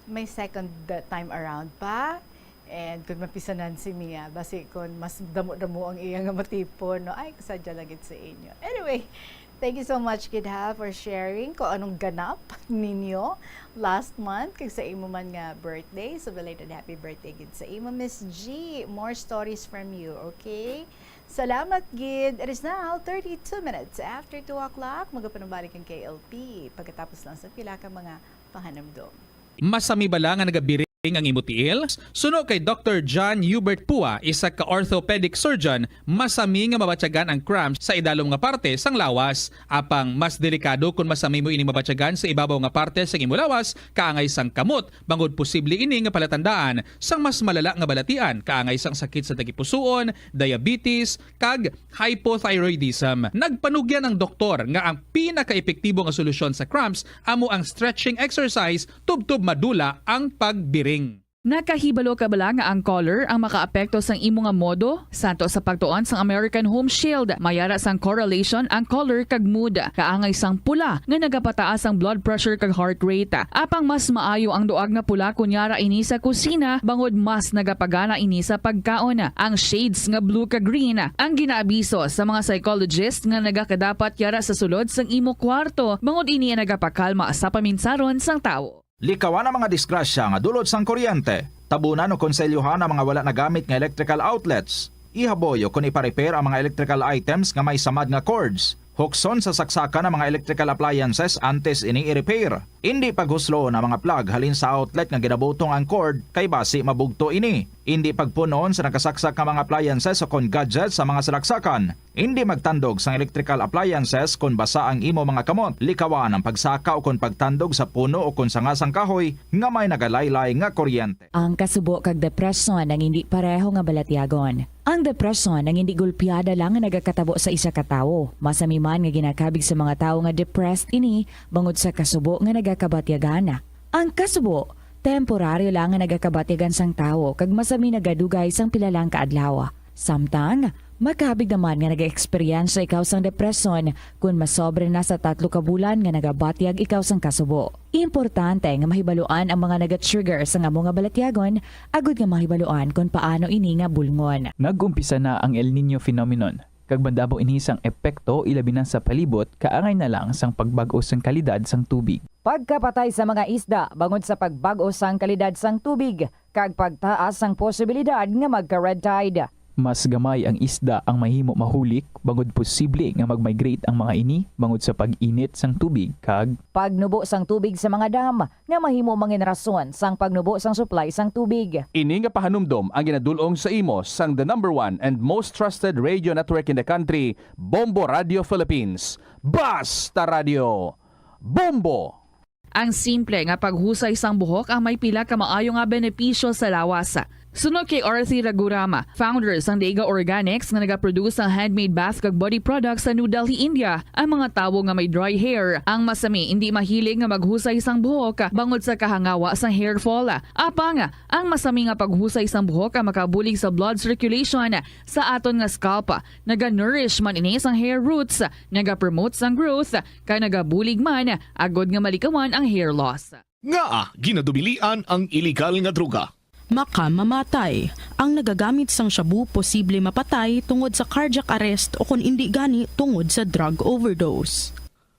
May second, uh, time around pa. And kung mapisanan si Mia, basi kung mas damo-damo ang iya nga matipon, no? Ay, kasadya lang gid sa inyo. Anyway, Thank you so much gid ha for sharing kung anong ganap ninyo last month kag sa imo man nga birthday. So belated happy birthday gid sa imo, Miss G. More stories from you, okay? Salamat gid. It is now thirty-two minutes after two o'clock. Magapanumbalik ang K L P pagkatapos lang sa pila ka mga pahanumdom. Masami bala nga nagabiring ang imo tiil? Suno kay Doktor John Hubert Pua, isa ka orthopedic surgeon, masami nga mabatyagan ang cramps sa idalom nga parte sang lawas. Apang mas delikado kon masami mo ining mabatyagan sa ibabaw nga parte sang imo lawas, kaangay sang kamot, bangod posible ini nga palatandaan sang mas malala nga balatian, kaangay sang sakit sa tagipusoon, diabetes, kag hypothyroidism. Nagpanugyan ang doktor nga ang pinakaepektibo nga solusyon sa cramps amo ang stretching exercise tubtob madula ang pagbiring. Nakahibalo ka bala nga ang color ang makaapekto sang imo nga modo? Santo sa pagtuon sang American Home Shield, may ara sang correlation ang color kag mood. Kaangay sang pula nga nagapataas ang blood pressure kag heart rate. Apang mas maayo ang duag nga pula kon yara ini sa kusina, bangod mas nagapagana ini sa pagkaon. Ang shades nga blue kag green ang ginaabiso sa mga psychologist nga nagakadapat yara sa sulod sang imo kwarto, bangod ini ang nagapakalma sa paminsaron sang tawo. Likawan ang mga disgrasya nga dulot sang kuryente. Tabunan o konselyuhan ang mga wala nagamit nga electrical outlets. Ihaboy o kon ipa-repair ang mga electrical items nga may samad nga cords. Hukson sa saksakan ang mga electrical appliances antes ini i-repair. Indi paghusloon ang mga plug halin sa outlet nga ginabutong ang cord, kay basi mabugto ini. Indi pagpun-on sa nakasaksak nga mga appliances o kon gadgets sa mga salaksakan. Indi magtandog sang electrical appliances kon basa ang imo mga kamot. Likawan ang pagsaka o kon pagtandog sa puno o kon sanga sang kahoy nga may nagalaylay nga kuryente. Ang kasubo kag depresyon ang indi pareho nga balatyagon. Ang depresyon ang indi gulpiada lang nga nagakatabo sa isa ka tawo. Masami man nga ginakabig sa mga tawo nga depressed ini bangod sa kasubo nga nagakabatyagan. Ang kasubo, temporaryo lang nga nagakabatyagan sang tawo kag masami nagadugay sang pila lang ka adlaw. Samtang, makabig naman nga nag-eksperyensya ikaw sang depresyon kon masobra na sa tatlo ka bulan nga nagabatyag ikaw sang kasubo. Importante nga mahibaluan ang mga naga-trigger sang amo nga balatyagon agud nga mahibaluan kon paano ini nga bulngon. Nag-umpisa na ang El Niño phenomenon, kag madamo ini sang epekto, ilabi na sa palibot, kaangay na lang sang pagbag-o sang kalidad sang tubig. Pagkapatay sa mga isda bangod sa pagbag-o sang kalidad sang tubig, kag pagtaas sang posibilidad nga magka-red tide. Mas gamay ang isda ang mahimo mahulik, bangod posible nga mag-migrate ang mga ini bangod sa pag-init sang tubig, kag pagnubo sang tubig sa mga dam nga mahimo mangin rason sang pagnubo sang supply sang tubig. Ini nga pahanumdom ang ginadul-ong sa imo sang the number one and most trusted radio network in the country, Bombo Radio Philippines. Basta Radio, Bombo! Ang simple nga paghusay sang buhok ang may pila ka maayo nga benepisyo sa lawas. Suno kay Arthur Ragurama, founder sang Dega Organics nga nagaproduce sang handmade bath kag body products sa New Delhi, India, ang mga tawo nga may dry hair ang masami indi mahilig nga maghusay sang buhok bangod sa kahangawa sang hair fall. Apang, ang masami nga paghusay sang buhok ang makabulig sa blood circulation sa aton nga scalp. Naga-nourish man ini sang hair roots, nagapromote sang growth, kag nagabulig man agud nga malikawan ang hair loss. Ngaa ginadumilian ang iligal nga droga? Makamamatay. Ang nagagamit sang shabu posible mapatay tungod sa cardiac arrest o kon indi gani tungod sa drug overdose.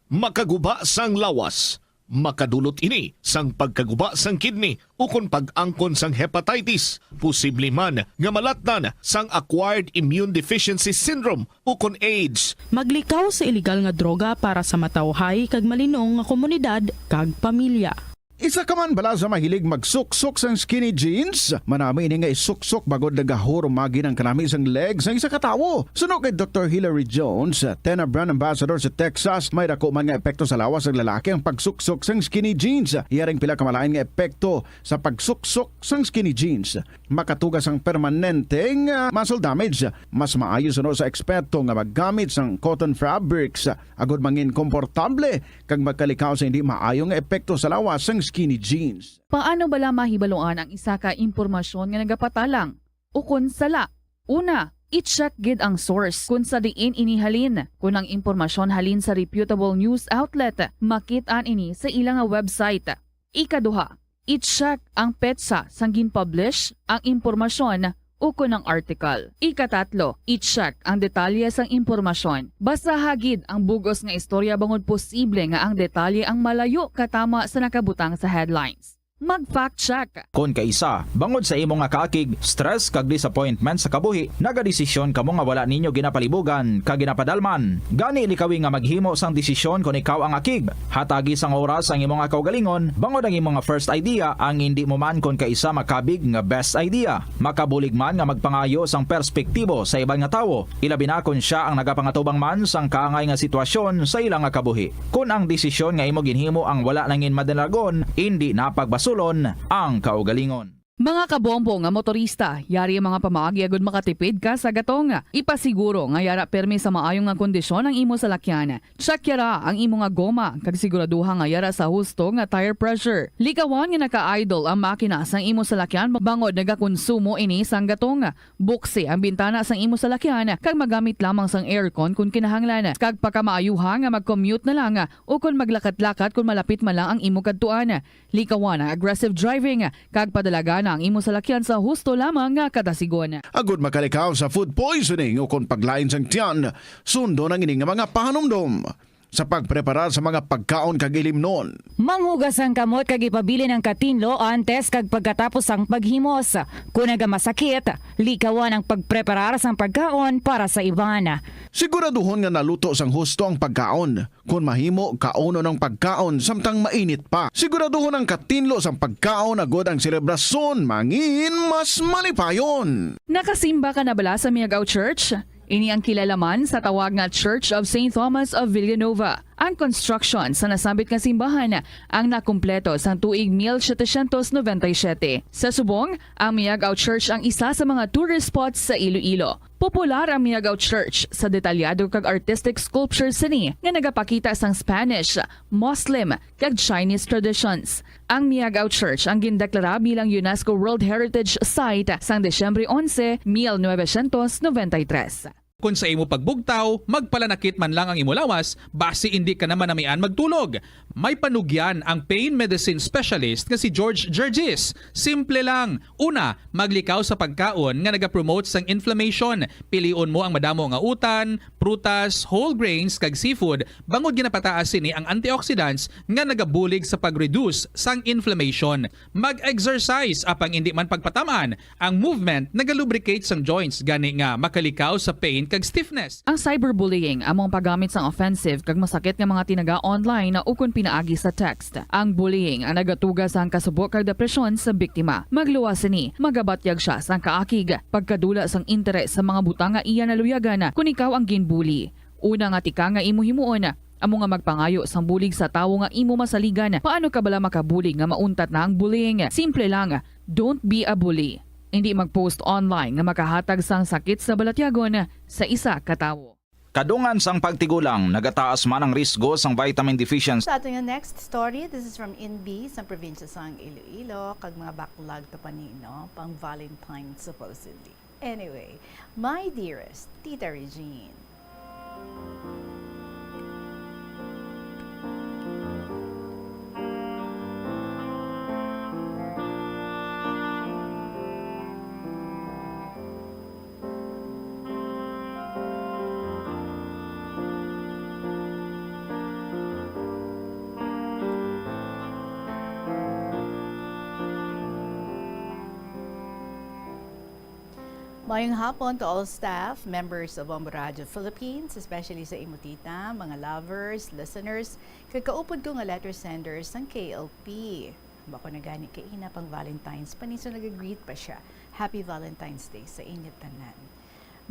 Makaguba sang lawas. Makadulot ini sang pagkaguba sang kidney ukon pag-angkon sang hepatitis. Posible man nga malatnan sang acquired immune deficiency syndrome ukon AIDS. Maglikaw sa iligal nga droga para sa matawhay kag malinong nga komunidad kag pamilya. Isa ka man bala sa mahilig magsuksok sang skinny jeans? Manami ini nga isuksok bangod nagahurumagi ang kanami sang leg sang isa ka tawo. Suno kay Doktor Hilary Jones, Tena brand ambassador sa Texas, may dako man nga epekto sa lawas sang lalaki ang pagsuksok sang skinny jeans. Iya ring pila ka malain nga epekto sa pagsuksok sang skinny jeans. Makatuga sang permanente nga muscle damage. Mas maayo suno sa eksperto nga maggamit sang cotton fabrics agud mangin komportable kag magkalikaw sa hindi maayo nga epekto sa lawas sang skinny jeans. Paano bala mahibaluan ang isa ka impormasyon nga nagapatalang ukon sala? Una, i-check gid ang source kon sa diin ini halin. Kon ang impormasyon halin sa reputable news outlet, makit-an ini sa ila nga website. Ikaduha, i-check ang petsa sang gin-publish ang impormasyon ukon ang article. Ikatatlo, i-check ang detalye sang impormasyon. Basaha gid ang bug-os nga istorya bangod posible nga ang detalye ang malayo katama sa nakabutang sa headlines. Mag-fact check. Kon kaisa, bangod sa imo nga kaakig, stress kag disappointment sa kabuhi, nagadesisyon kamo nga wala ninyo ginapalibugan kag ginapadalman. Gani, likawi nga maghimo sang desisyon kon ikaw ang akig. Hatagi sang oras ang imo nga kaugalingon, bangod ang imo nga first idea ang indi mo man kon kaisa makabig nga best idea. Makabulig man nga magpangayo sang perspektibo sa iban nga tawo, ilabi na kon sia ang nagapangatubang man sang kaangay nga sitwasyon sa ila nga kabuhi. Kon ang desisyon nga imo ginhimo ang wala nangin madalagon, indi na pagbasulon ang kaugalingon. Mga kabombo nga motorista, yari ang mga pamaagi agud makatipid ka sa gatong. Ipasiguro nga yara permi sa maayo nga kondisyon ang imo salakyan. Check yara ang imo nga goma, kag siguraduha nga yara sa husto nga tire pressure. Likawan nga naka-idle ang makina sang imo salakyan bangod nagakonsumo ini sang gatong. Buksi ang bintana sang imo salakyan kag magamit lamang sang aircon kon kinahanglan, kag pakamaayuha nga mag-commute na lang o kon maglakat-lakat kon malapit man lang ang imo kadtuan. Likawan ang aggressive driving kag padalagana ang imo salakyan sa husto lamang nga kadasigon. Agud makalikaw sa food poisoning o kon paglain sang tiyan, sundon ang ini nga mga pahanumdom sa pagpreparar sa mga pagkaon kag ilimnon. Manghugas ang kamot kag ipabilin ang katinlo antes kag pagkatapos sang paghimos. Kon nagamasakit, likawan ang pagpreparar sang pagkaon para sa iban. Siguraduhon nga naluto sang husto ang pagkaon. Kon mahimo, kaunon ang pagkaon samtang mainit pa. Siguraduhon ang katinlo sang pagkaon agud ang selebrasyon mangin mas malipayon. Nakasimba ka na bala sa Miagao Church? Ini ang kilala man sa tawag nga Church of Saint Thomas of Villanova. Ang construction sa nasambit nga simbahan ang nakumpleto sang tuig mil setecientos noventa y siete. Sa subong, ang Miagao Church ang isa sa mga tourist spots sa Iloilo. Popular ang Miagao Church sa detalyado kag artistic sculptures sini nga nagapakita sang Spanish, Muslim, kag Chinese traditions. Ang Miagao Church ang gindeklara bilang UNESCO World Heritage Site sang Disyembre onse, mil novecientos noventa y tres. Kon sa imo pagbugtaw, magpalanakit man lang ang imo lawas, basi indi ka na manamian magtulog. May panugyan ang pain medicine specialist nga si George Gergis. Simple lang. Una, maglikaw sa pagkaon nga nagapromote sang inflammation. Pilion mo ang madamo nga utan, prutas, whole grains, kag seafood, bangod ginapataas sini ang antioxidants nga nagabulig sa pag-reduce sang inflammation. Mag-exercise, apang indi man pagpatam-an. Ang movement nagalubricate sang joints, gani nga makalikaw sa pain kag stiffness. Ang cyberbullying amo ang paggamit sang offensive kag masakit nga mga tinaga online ukon pinaagi sa text. Ang bullying ang nagatuga sang kasubo kag depresyon sa biktima. Magluwas sini, magabatyag sia sang kaakig, pagkadula sang interes sa mga butang nga iya naluyagan kon ikaw ang ginbully. Una nga tikang nga imo himuon, amo nga magpangayo sang bulig sa tawo nga imo masaligan. Paano ka bala makabulig nga mauntat na ang bullying? Simple lang, don't be a bully. Indi mag-post online nga makahatag sang sakit sa balatyagon sa isa ka tawo. Kadungan sang pagtigulang, nagataas man ang risgo sang vitamin deficiency. Sa aton nga next story, this is from Inbi, sa probinsya sang Iloilo, kag mga backlog to pa ni, no? Pang Valentine, supposedly. Anyway, my dearest Tita Regine. Maayong hapon to all staff, members of Bombo Radio Philippines, especially sa imo tita, mga lovers, listeners, kag kaupod ko nga letter senders sang K L P. Bako na gani kay ina pang Valentine's pa ni, so nag-greet pa siya. Happy Valentine's Day sa inyo tanan.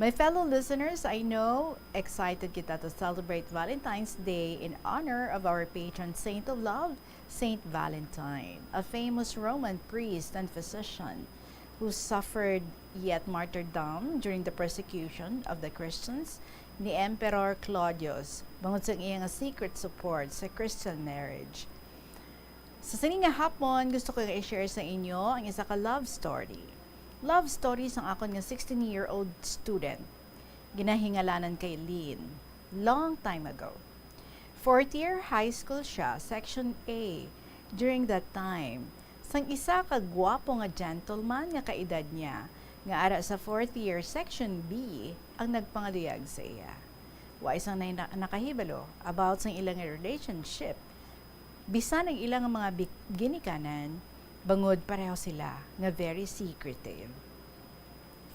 My fellow listeners, I know excited kita to celebrate Valentine's Day in honor of our patron saint of love, Saint Valentine, a famous Roman priest and physician who suffered yet martyrdom during the persecution of the Christians ni Emperor Claudius bangod sa iya nga secret support sa Christian marriage. Sa sini nga hapon, gusto ko nga i-share sa inyo ang isa ka love story. Love story sang akon nga sixteen-year-old student. Ginahingalanan kay Lynn. Long time ago. Fourth year high school siya, section A. During that time, sang isa ka gwapo nga gentleman nga kaedad niya, nga ara sa fourth year, section B, ang nagpangaluyag sa iya. Wa sang nay na-, nakahibalo about sang ila nga relationship, bisan ang ila nga mga bi-, ginikanan, bangod pareho sila nga very secretive.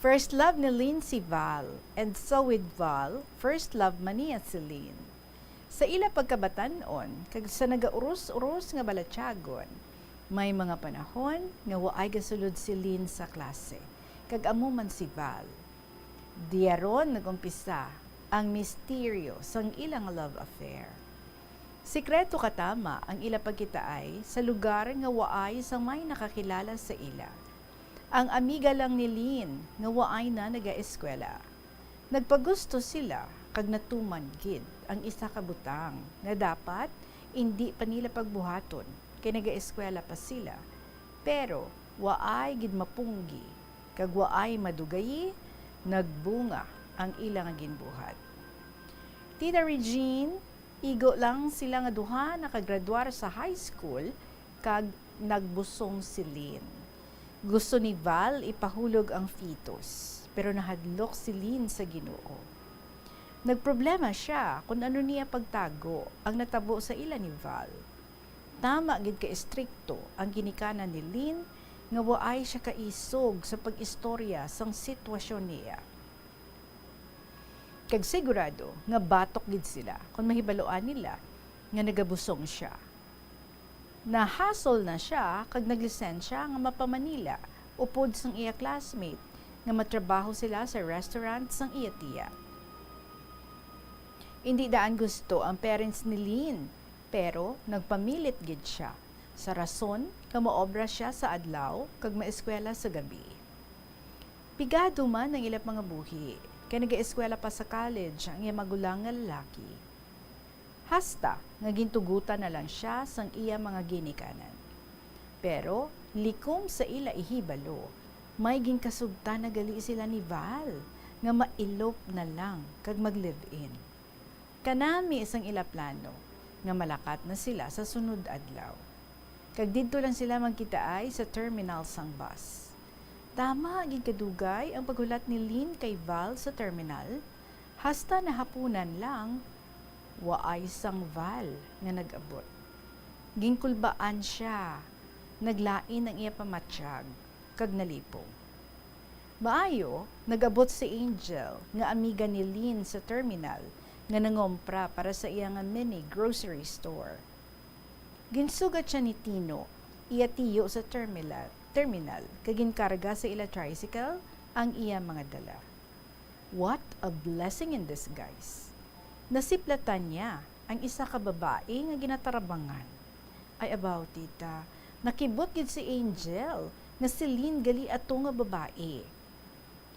First love ni Lynn si Val, and so with Val, first love man niya si Lynn. Sa ila pagkabatan-on kag sa nagauros-uros nga balatyagon, may mga panahon nga waay gasulod si Lynn sa klase, kag amo man si Val. Diaron nag-umpisa ang misteryo sang ila nga love affair. Sikreto katama ang ila pagkitaay sa lugar nga waay sang may nakakilala sa ila. Ang amiga lang ni Lynn nga waay na nagaeskwela. Nagpagusto sila kag natuman gid ang isa ka butang nga dapat indi pa nila pagbuhaton kay nagaeskwela pa sila, pero waay gid mapunggi kag waay madugayi, nagbunga ang ila nga ginbuhat. Tita Regine, igo lang sila nga duha nakagradwar sa high school kag nagbusong si Lynn. Gusto ni Val ipahulog ang fetus, pero nahadlok si Lynn sa Ginoo. Nagproblema sia kon ano niya pagtago ang natabo sa ila ni Val. Tama gid ka estrikto ang ginikanan ni Lynn nga waay sia kaisog sa pag-istorya sang sitwasyon niya. Kag sigurado nga batok gid sila kon mahibaluan nila nga nagabusong sia. Nahasol na sia kag naglisensya nga mapa-Manila upod sang iya classmate nga matrabaho sila sa restaurant sang iya tiya. Indi daan gusto ang parents ni Lynn, pero nagpamilit gid sia sa rason nga maobra sia sa adlaw kag maeskwela sa gabi. Pigado man ang ila pangabuhi, kay nagaeskwela pa sa college ang iya magulang nga lalaki. Hasta nga gintugutan na lang sia sang iya mga ginikanan. Pero likom sa ila ihibalo, may ginkasugtan na gali sila ni Val nga ma-elope na lang kag mag-live-in. Kanami sang ila plano nga malakat na sila sa sunod adlaw. Kag didto lang sila magkitaay sa terminal sang bus. Tama gid kadugay ang paghulat ni Lynn kay Val sa terminal, hasta nahapunan lang, waay sang Val nga nag-abot. Ginkulbaan sia, naglain ang iya pamatyag, kag nalipong. Maayo, nag-abot si Angel, nga amiga ni Lynn sa terminal, nga nangompra para sa iya nga mini grocery store. Ginsugat sia ni Tino, iya tiyo sa terminal, terminal, kag ginkarga sa ila tricycle ang iya mga dala. What a blessing in disguise! Nasiplatan niya ang isa ka babayi nga ginatarabangan. Ay, abaw, tita, nakibot gid si Angel nga si Lynn gali ato nga babayi.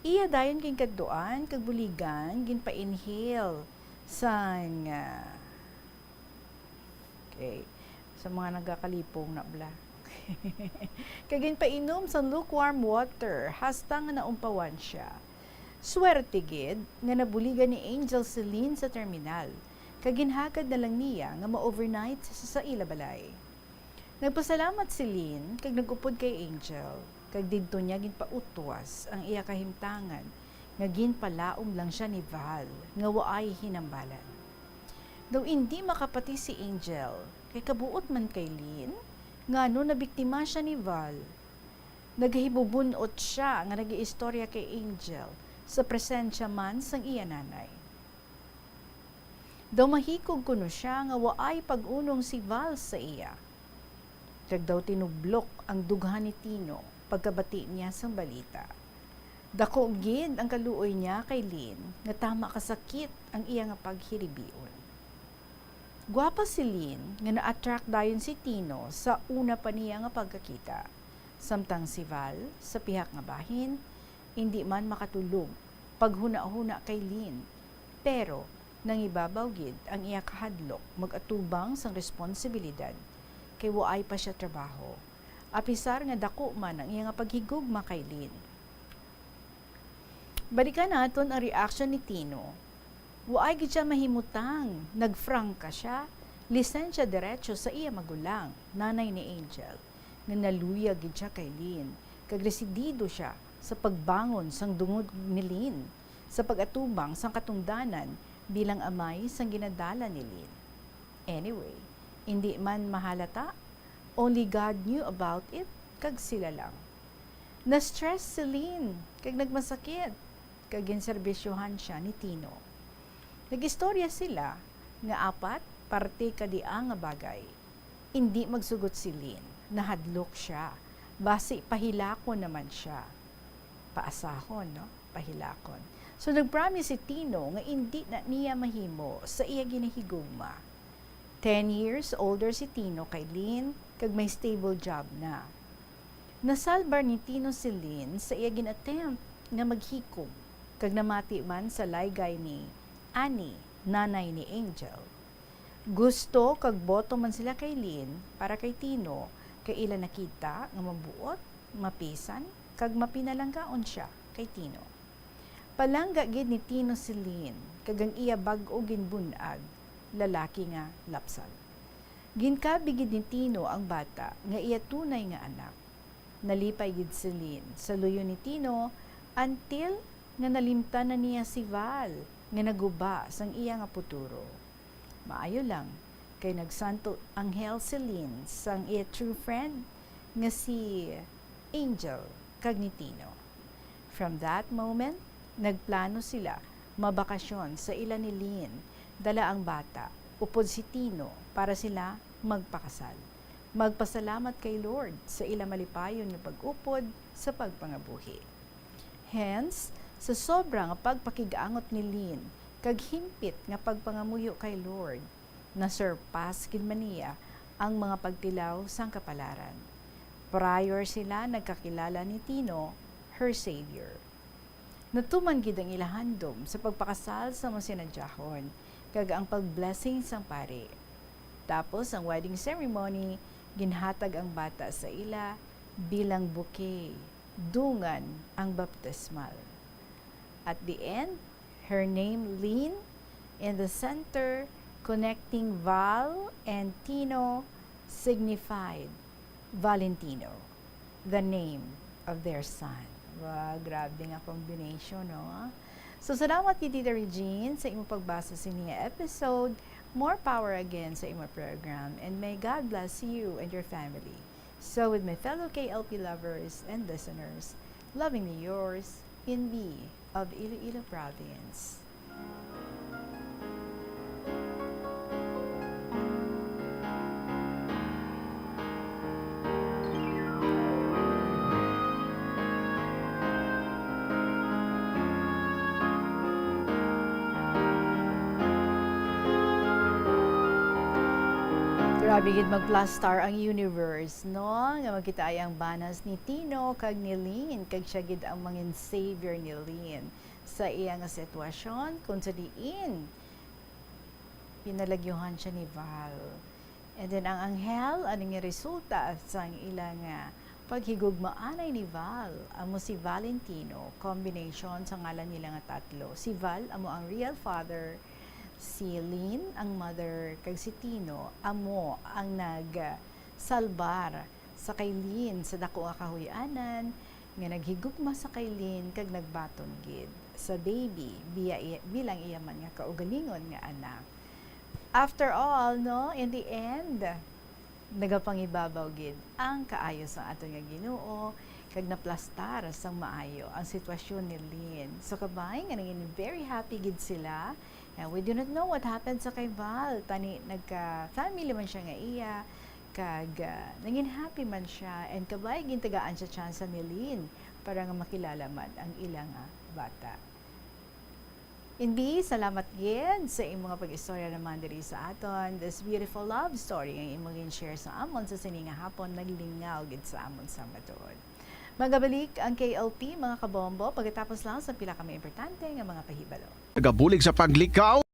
Iya dayon ginkadtuan kag buligan ginpa-inhale sang, ah, okay, sa mga nagakalipong na bala. Kag ginpainom sang lukewarm water hasta nga naumpawan sia. Swerte gid nga nabuligan ni Angel si Lynn sa terminal, kag ginhagad na lang niya nga ma-overnight sa, sa ila balay. Nagpasalamat si Lynn kag nag-upod kay Angel, kag didto niya ginpautwas ang iya kahimtangan nga ginpalaom lang sia ni Val nga waay hinambalan. Daw indi makapati si Angel, kay kabuot man kay Lynn, ngano nabiktima sia ni Val. Nagahibubun-ot sia nga nag-iistorya kay Angel sa presensya man sang iya nanay. Daw mahikog kuno sia nga waay pag-unong si Val sa iya. Kag daw tinublok ang dughan ni Tino pagkabati niya sang balita. Daku gid ang kaluoy niya kay Lynn nga tama ka sakit ang iya nga paghiribion. Gwapa si Lynn nga na-attract dayon si Tino sa una pa niya nga pagkakita. Samtang si Val, sa pihak nga bahin, indi man makatulog paghunahuna kay Lynn, pero nangibabaw gid ang iya kahadlok mag-atubang sang responsibilidad, kay waay pa sia trabaho, apisar nga daku man ang iya nga paghigugma kay Lynn. Balikan naton ang reaksyon ni Tino. Waay gid sia mahimutang, nagprangka sia, lisensya diretso sa iya magulang, nanay ni Angel, nga naluyag gid sia kay Lynn, kag desidido sia sa pagbangon sang dungog ni Lynn, sa pag-atubang sang katungdanan bilang amay sang ginadala ni Lynn. Anyway, indi man mahalata, only God knew about it, kag sila lang. Na-stress si Lynn, kag nagmasakit, kag ginserbisyohan siya ni Tino. Nag-istorya sila nga apat parte ka dia nga bagay. Indi magsugot si Lynn, nahadlok siya. Basi pahilakon naman siya. Paasahon, no? Pahilakon. So, nag-promise si Tino nga indi na niya mahimo sa iya ginahigugma. Ten years older si Tino kay Lynn, kag may stable job na. Nasalbar ni Tino si Lynn sa iya gin-attempt nga maghikog, kag namati man sa laygay ni Annie, nanay ni Angel. Gusto kag boto man sila kay Lynn para kay Tino, kay ila nakita nga mabuot, mapisan, kag mapinalanggaon sia kay Tino. Palangga gid ni Tino si Lynn kag ang iya bag-o ginbun-ag lalaki nga lapsag. Ginkabi gid ni Tino ang bata nga iya tunay nga anak. Nalipay gid si Lynn sa luyo ni Tino until nga nalimtan na niya si Val nga naguba sang iya nga puturo. Maayo lang, kay nagsanto anghel si Lynn sang iya true friend nga si Angel kag ni Tino. From that moment, nagplano sila mabakasyon sa ila ni Lynn, dala ang bata, upod si Tino para sila magpakasal. Magpasalamat kay Lord sa ila malipayon nga pag-upod sa pagpangabuhi. Hence, sa sobra nga pagpakig-angot ni Lynn kag himpit nga pagpangamuyo kay Lord, na-surpass gid man niya ang mga pagtilaw sang kapalaran. Prior sila nagkakilala ni Tino, her savior. Natuman gid ang ila handom sa pagpakasal sa masinudyahon kag ang pag-blessing sang pari. Tapos ang wedding ceremony, ginhatag ang bata sa ila bilang bouquet, dungan ang baptismal. At the end, her name Lynn in the center, connecting Val and Tino, signified Valentino, the name of their son. Wow, grabe nga combination, no? So, salamat kay Tita Regine sa imong pagbasa sini nga episode. More power again sa imong program, and may God bless you and your family. So, with my fellow K L P lovers and listeners, lovingly yours, Inbi of Iloilo Province. Grabe gid, mag-plus star ang universe, no? Nga magkita ay ang banas ni Tino kag ni Lynn, kag siya gid ang mangin savior ni Lynn sa iya nga sitwasyon, kung sa diin pinalagyuhan siya ni Val. And then, ang anghel, ano nga resulta sang ila nga paghigugmaanay ni Val? Amo si Valentino, combination sa ngalan nila nga tatlo. Si Val amo ang real father, si Lynn ang mother, kag si Tino amo ang nagsalbar sa kay Lynn sa dako nga kahuy-anan, nga naghigugma sa kay Lynn kag nagbaton gid sa baby biya iya, bilang iya man nga kaugalingon nga anak. After all, no, in the end, nagapangibabaw gid ang kaayo sang aton nga Ginoo kag naplastar sang maayo ang sitwasyon ni Lynn. So, kabay nga nangin very happy gid sila. And we do not know what happened sa kay Val. Tani nagka-family man siya nga iya, kag, ah, nangin happy man siya, and kabay gintagaan siya tsansa ni Lynn para nga makilala man ang ila nga bata. Inbi, salamat gid sa imong nga pag-istorya naman diri sa aton. This beautiful love story nga imong gin-share sa amon sa sini nga hapon, naglingaw gid sa amon sa matuod. Magabalik ang K L P, mga kabombo, pagkatapos lang sa pila ka mga importante nga mga pahibalo. Nagabulig sa paglikaw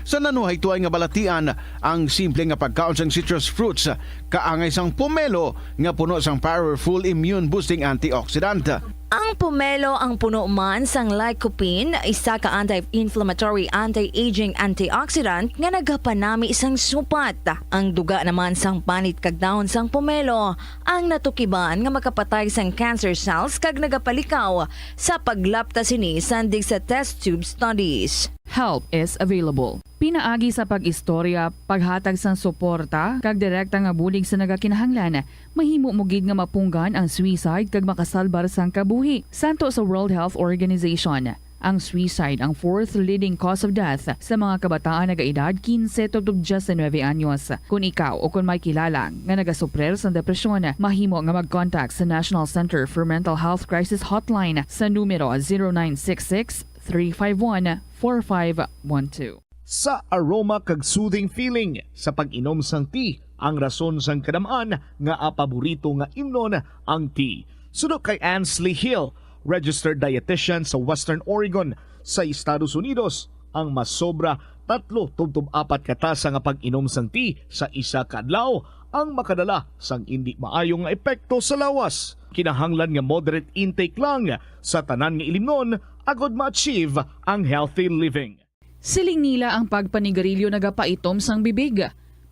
sa nanuhaytoy nga balatian ang simple nga pagkaon sang citrus fruits, kaangay sang pomelo nga puno sang powerful immune boosting antioxidant. Ang pomelo ang puno man sang lycopene, isa ka anti-inflammatory, anti-aging antioxidant nga nagapanami sang supat. Ang duga naman sang panit kag dahon sang pomelo ang natukiban nga makapatay sang cancer cells kag nagapalikaw sa paglapta sini sandig sa test tube studies. Help is available. Pinaagi sa pag-istorya, paghatag sang suporta, kag direkta nga bulig sa nagakinahanglan, mahimo mo gid nga mapunggan ang suicide kag makasalbar sang kabuhi. Santo sa World Health Organization, ang suicide ang fourth leading cause of death sa mga kabataan nagaedad quince tubtob diecinuebe anyos. Kon ikaw o kon may kilala nga nagasuprir sang depresyon, mahimo nga mag-contact sa National Center for Mental Health Crisis Hotline sa numero zero nine six six, three five one, four five one two. Sa aroma kag soothing feeling sa pag-inom sang tea ang rason sang kadam-an nga paborito nga imnon ang tea. Suno kay Ansley Hill, registered dietitian sa Western Oregon sa Estados Unidos, ang masobra tatlo tubtob apat ka tasa nga pag-inom sang tea sa isa ka adlaw ang makadala sang indi maayo nga epekto sa lawas. Kinahanglan nga moderate intake lang sa tanan nga ilimnon agod ma-achieve ang healthy living. Siling nila ang pagpanigarilyo nagapaitom sang bibig.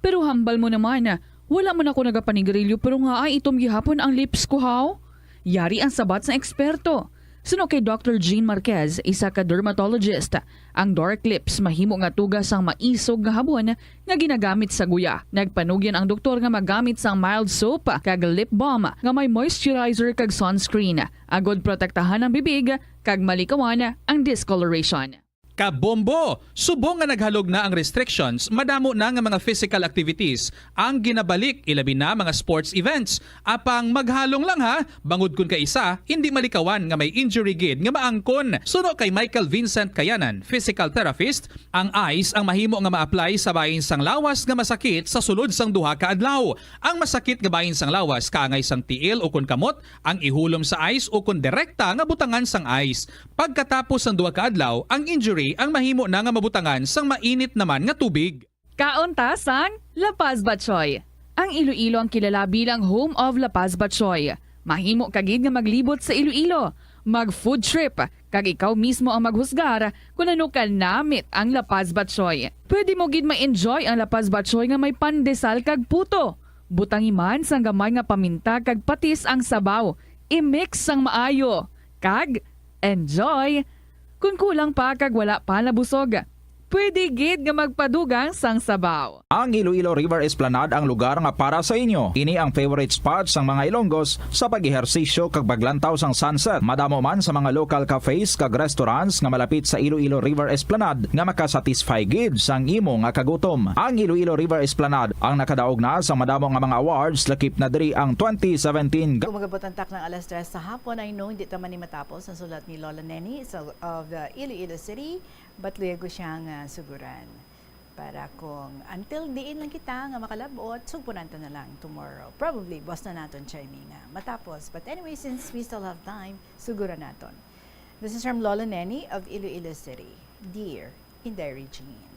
Pero hambal mo naman, wala man ako nagapanigarilyo pero nga ay itom gihapon ang lips ko, haw? Yari ang sabat sang eksperto. Suno kay Doctor Jean Marquez, isa ka dermatologist, ang dark lips mahimo nga tuga sang maisog nga habon nga ginagamit sa guya. Nagpanugyan ang doktor nga magamit sang mild soap kag lip balm nga may moisturizer kag sunscreen, agod protektahan ang bibig kag malikawan ang discoloration. Kabombo! Subong nga naghalog na ang restrictions, madamo na nga mga physical activities ang ginabalik, ilabi na mga sports events. Apang maghalong lang ha, bangod kun kaisa, hindi malikawan nga may injury gid nga maangkon. Suno kay Michael Vincent Kayanan, physical therapist, ang ice ang mahimo nga ma-apply sa bahin sang lawas nga masakit sa sulod sang duha ka adlaw. Ang masakit nga bahin sang lawas kaangay sang tiil ukon kamot ang ihulom sa ice ukon direkta nga butangan sang ice. Pagkatapos sang duha ka adlaw, ang injury ang mahimo na nga mabutangan sang mainit naman nga tubig. Kaon ta sang La Paz Batchoy. Ang Iloilo ang kilala bilang home of La Paz Batchoy. Mahimo ka gid nga maglibot sa Iloilo, mag-food trip, kag ikaw mismo ang maghusgar kon ano ka namit ang La Paz Batchoy. Pwede mo gid ma-enjoy ang La Paz Batchoy nga may pandesal kag puto. Butangi man sang gamay nga paminta kag patis ang sabaw. I-mix sang maayo. Kag enjoy! Kon kulang pa kag wala pa nabusog, pwede gid nga magpadugang sang sabaw. Ang Iloilo River Esplanade ang lugar nga para sa inyo. Ini ang favorite spot sang mga Ilonggos sa pag-ehersisyo kag paglantaw sang sunset. Madamo man sa mga local cafes kag restaurants nga malapit sa Iloilo River Esplanade nga makasatisfy gid sang imo nga kagutom. Ang Iloilo River Esplanade ang nakadaog na sa madamo nga mga awards, lakip na diri ang twenty seventeen. Kung magabot ang taknang alas tres sa hapon, I know hindi ta man ni matapos ang sulat ni Lola Neni sa, of the Iloilo City, but luyago siya nga suguran. Para kung until diin lang kita nga makalabot, sugpunan ta na lang tomorrow. Probably, boss na naton siya ini nga matapos. But anyway, since we still have time, suguran naton. This is from Lola Neni of Iloilo City. Dear Inday Regine.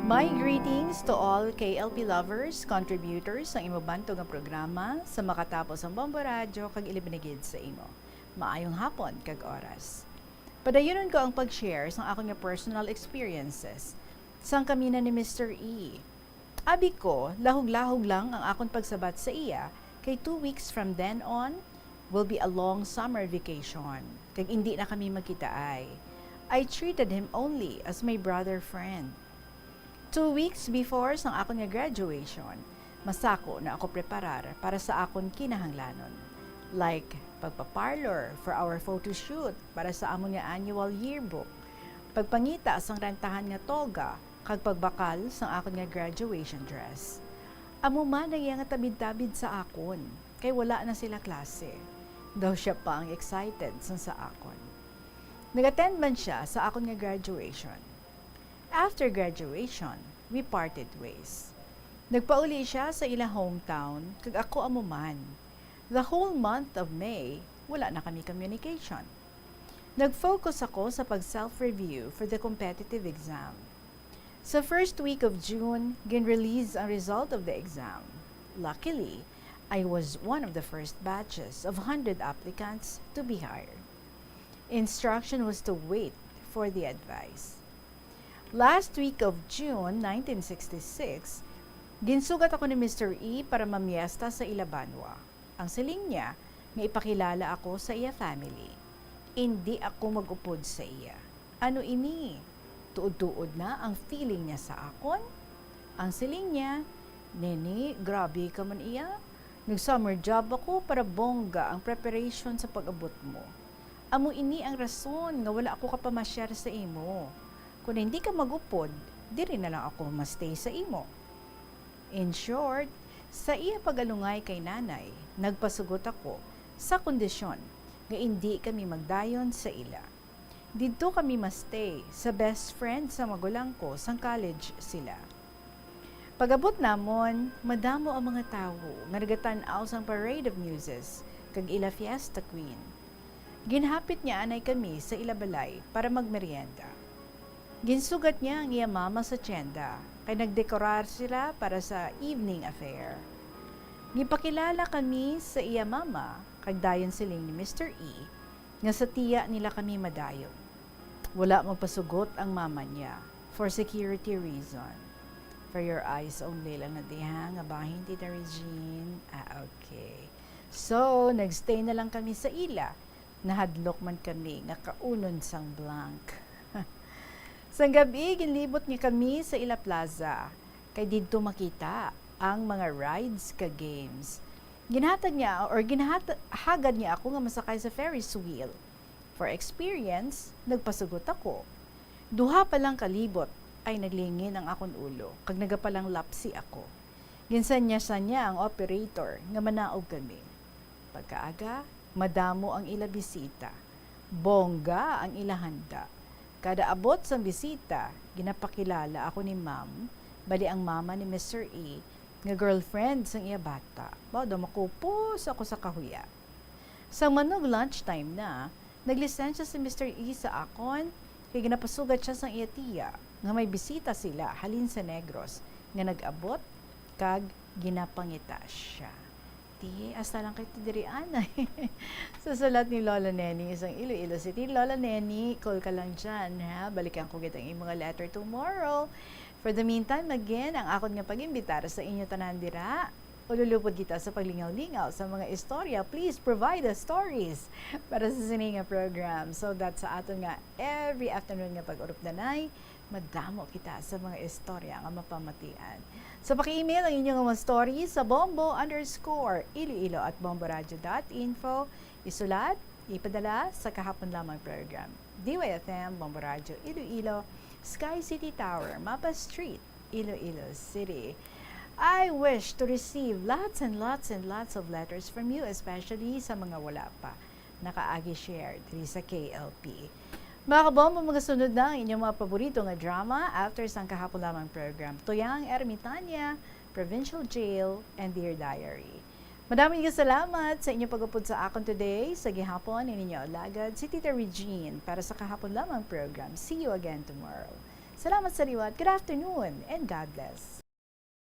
My greetings to all K L P lovers, contributors sang imo bantog nga programa sa makatapos ang Bombo Radyo kag ilabi na gid sa imo. Maayong hapon kag oras. Padayunon ko ang pag-share sang akon nga personal experiences sang kami na ni Mister E. Abi ko, lahog-lahog lang ang akon pagsabat sa iya, kay two weeks from then on will be a long summer vacation, kag indi na kami magkitaay. I treated him only as my brother friend. Two weeks before sang akon nga graduation, masako na ako preparar para sa akon kinahanglanon, like pagpa-parlor for our photo shoot para sa amon nga annual yearbook, pagpangita sang rentahan nga toga, kag pagbakal sang akon nga graduation dress. Amo man ang iya nga tabid-tabid sa akon, kay wala na sila klase. Daw sia pa ang excited sang sa akon. Nag-attend man sia sa akon nga graduation. After graduation, we parted ways. Nagpauli sia sa ila hometown, kag ako amo man. The whole month of May, wala na kami communication. Nag-focus ako sa pag-self-review for the competitive exam. Sa first week of June, gin-release ang result of the exam. Luckily, I was one of the first batches of hundred applicants to be hired. Instruction was to wait for the advice. Last week of June nineteen sixty-six, ginsugat ako ni Mister E para mamiesta sa ila banwa. Ang siling niya nga ipakilala ako sa iya family. Indi ako mag-upod sa iya. Ano ini? Tuod-tuod na ang feeling niya sa akon? Ang siling niya, "Neni, grabe ka man iya. Nag-summer job ako para bongga ang preparation sa pag-abot mo. Amo ini ang rason nga wala ako kapamasyar sa imo. Kon hindi ka mag-upod, diri na lang ako ma-stay sa imo." In short, sa iya pag-alungay kay nanay, nagpasugot ako sa kondisyon nga indi kami magdayon sa ila. Didto kami ma-stay sa best friend sa magulang ko sang college sila. Pag-abot namon, madamo ang mga tawo nga nagatan-aw sang Parade of Muses kag ila Fiesta Queen. Ginhapit niya anay kami sa ila balay para magmerienda. Ginsugat niya ang iya mama sa tienda, kay nagdekorar sila para sa evening affair. Gipakilala kami sa iya mama, kag dayon siling ni Mister E nga sa tiya nila kami madayon. Wala magpasugot ang mama niya for security reason. For your eyes only lang na diha nga bahin, Tita Regine. Ah, okay. So, nagstay na lang kami sa ila. Nahadlok man kami nga kaunon sang blank. Sang gab-i, ginlibot niya kami sa ila plaza, kay didto makita ang mga rides kag games. Ginhatag niya, or ginhat-, hagad niya ako nga masakay sa Ferris wheel. For experience, nagpasugot ako. Duha pa lang ka libot ay naglingin ang akon ulo, kag nagapalanglapsi ako. Ginsanya-sanya ang operator nga manaog kami. Pagkaaga, madamo ang ila bisita. Bongga ang ila handa. Kada abot sang bisita, ginapakilala ako ni Ma'am, bali ang mama ni Mister E, nga girlfriend sang iya bata. Mao daw, makupos ako sa kahuya. Sang manog lunchtime na, naglisensya si Mister E sa akon, kay ginapasugat siya sang iya tiya nga may bisita sila halin sa Negros nga nag-abot kag ginapangita siya. Ti, hasta lang kay ti diri anay. Sa sulat ni Lola Neni sang Iloilo City. Lola Neni, call ka lang dyan, ha? Balikan ko gid ang imong letter tomorrow. For the meantime, again, ang akon nga pag-imbitar sa inyo tanan dira, ululupod kita sa paglingaw-lingaw sa mga istorya. Please provide us stories para sa sini nga program, so that sa aton nga every afternoon nga pag-urupdanay, madamo kita sa mga istorya nga mapamatian. So, paki-email ang inyong mga stories sa bombo underscore iloilo at bomboradio dot info. Isulat, ipadala sa Kahapon Lamang Program, D Y F M, Bombo Radio Iloilo, Sky City Tower, Mapa Street, Iloilo City. I wish to receive lots and lots and lots of letters from you, especially sa mga wala pa nakaagi share diri sa K L P. Mga kabombo, magasunod na ang inyong mga paborito nga drama after sang Kahapon Lamang Program, Tuyang Ermitaña, Provincial Jail, and Dear Diary. Madamo nga salamat sa inyong pag-upod sa akon today. Sa gihapon, ini ninyo alagad, si Tita Regine, para sa Kahapon Lamang Program. See you again tomorrow. Salamat sa liwat. Good afternoon and God bless.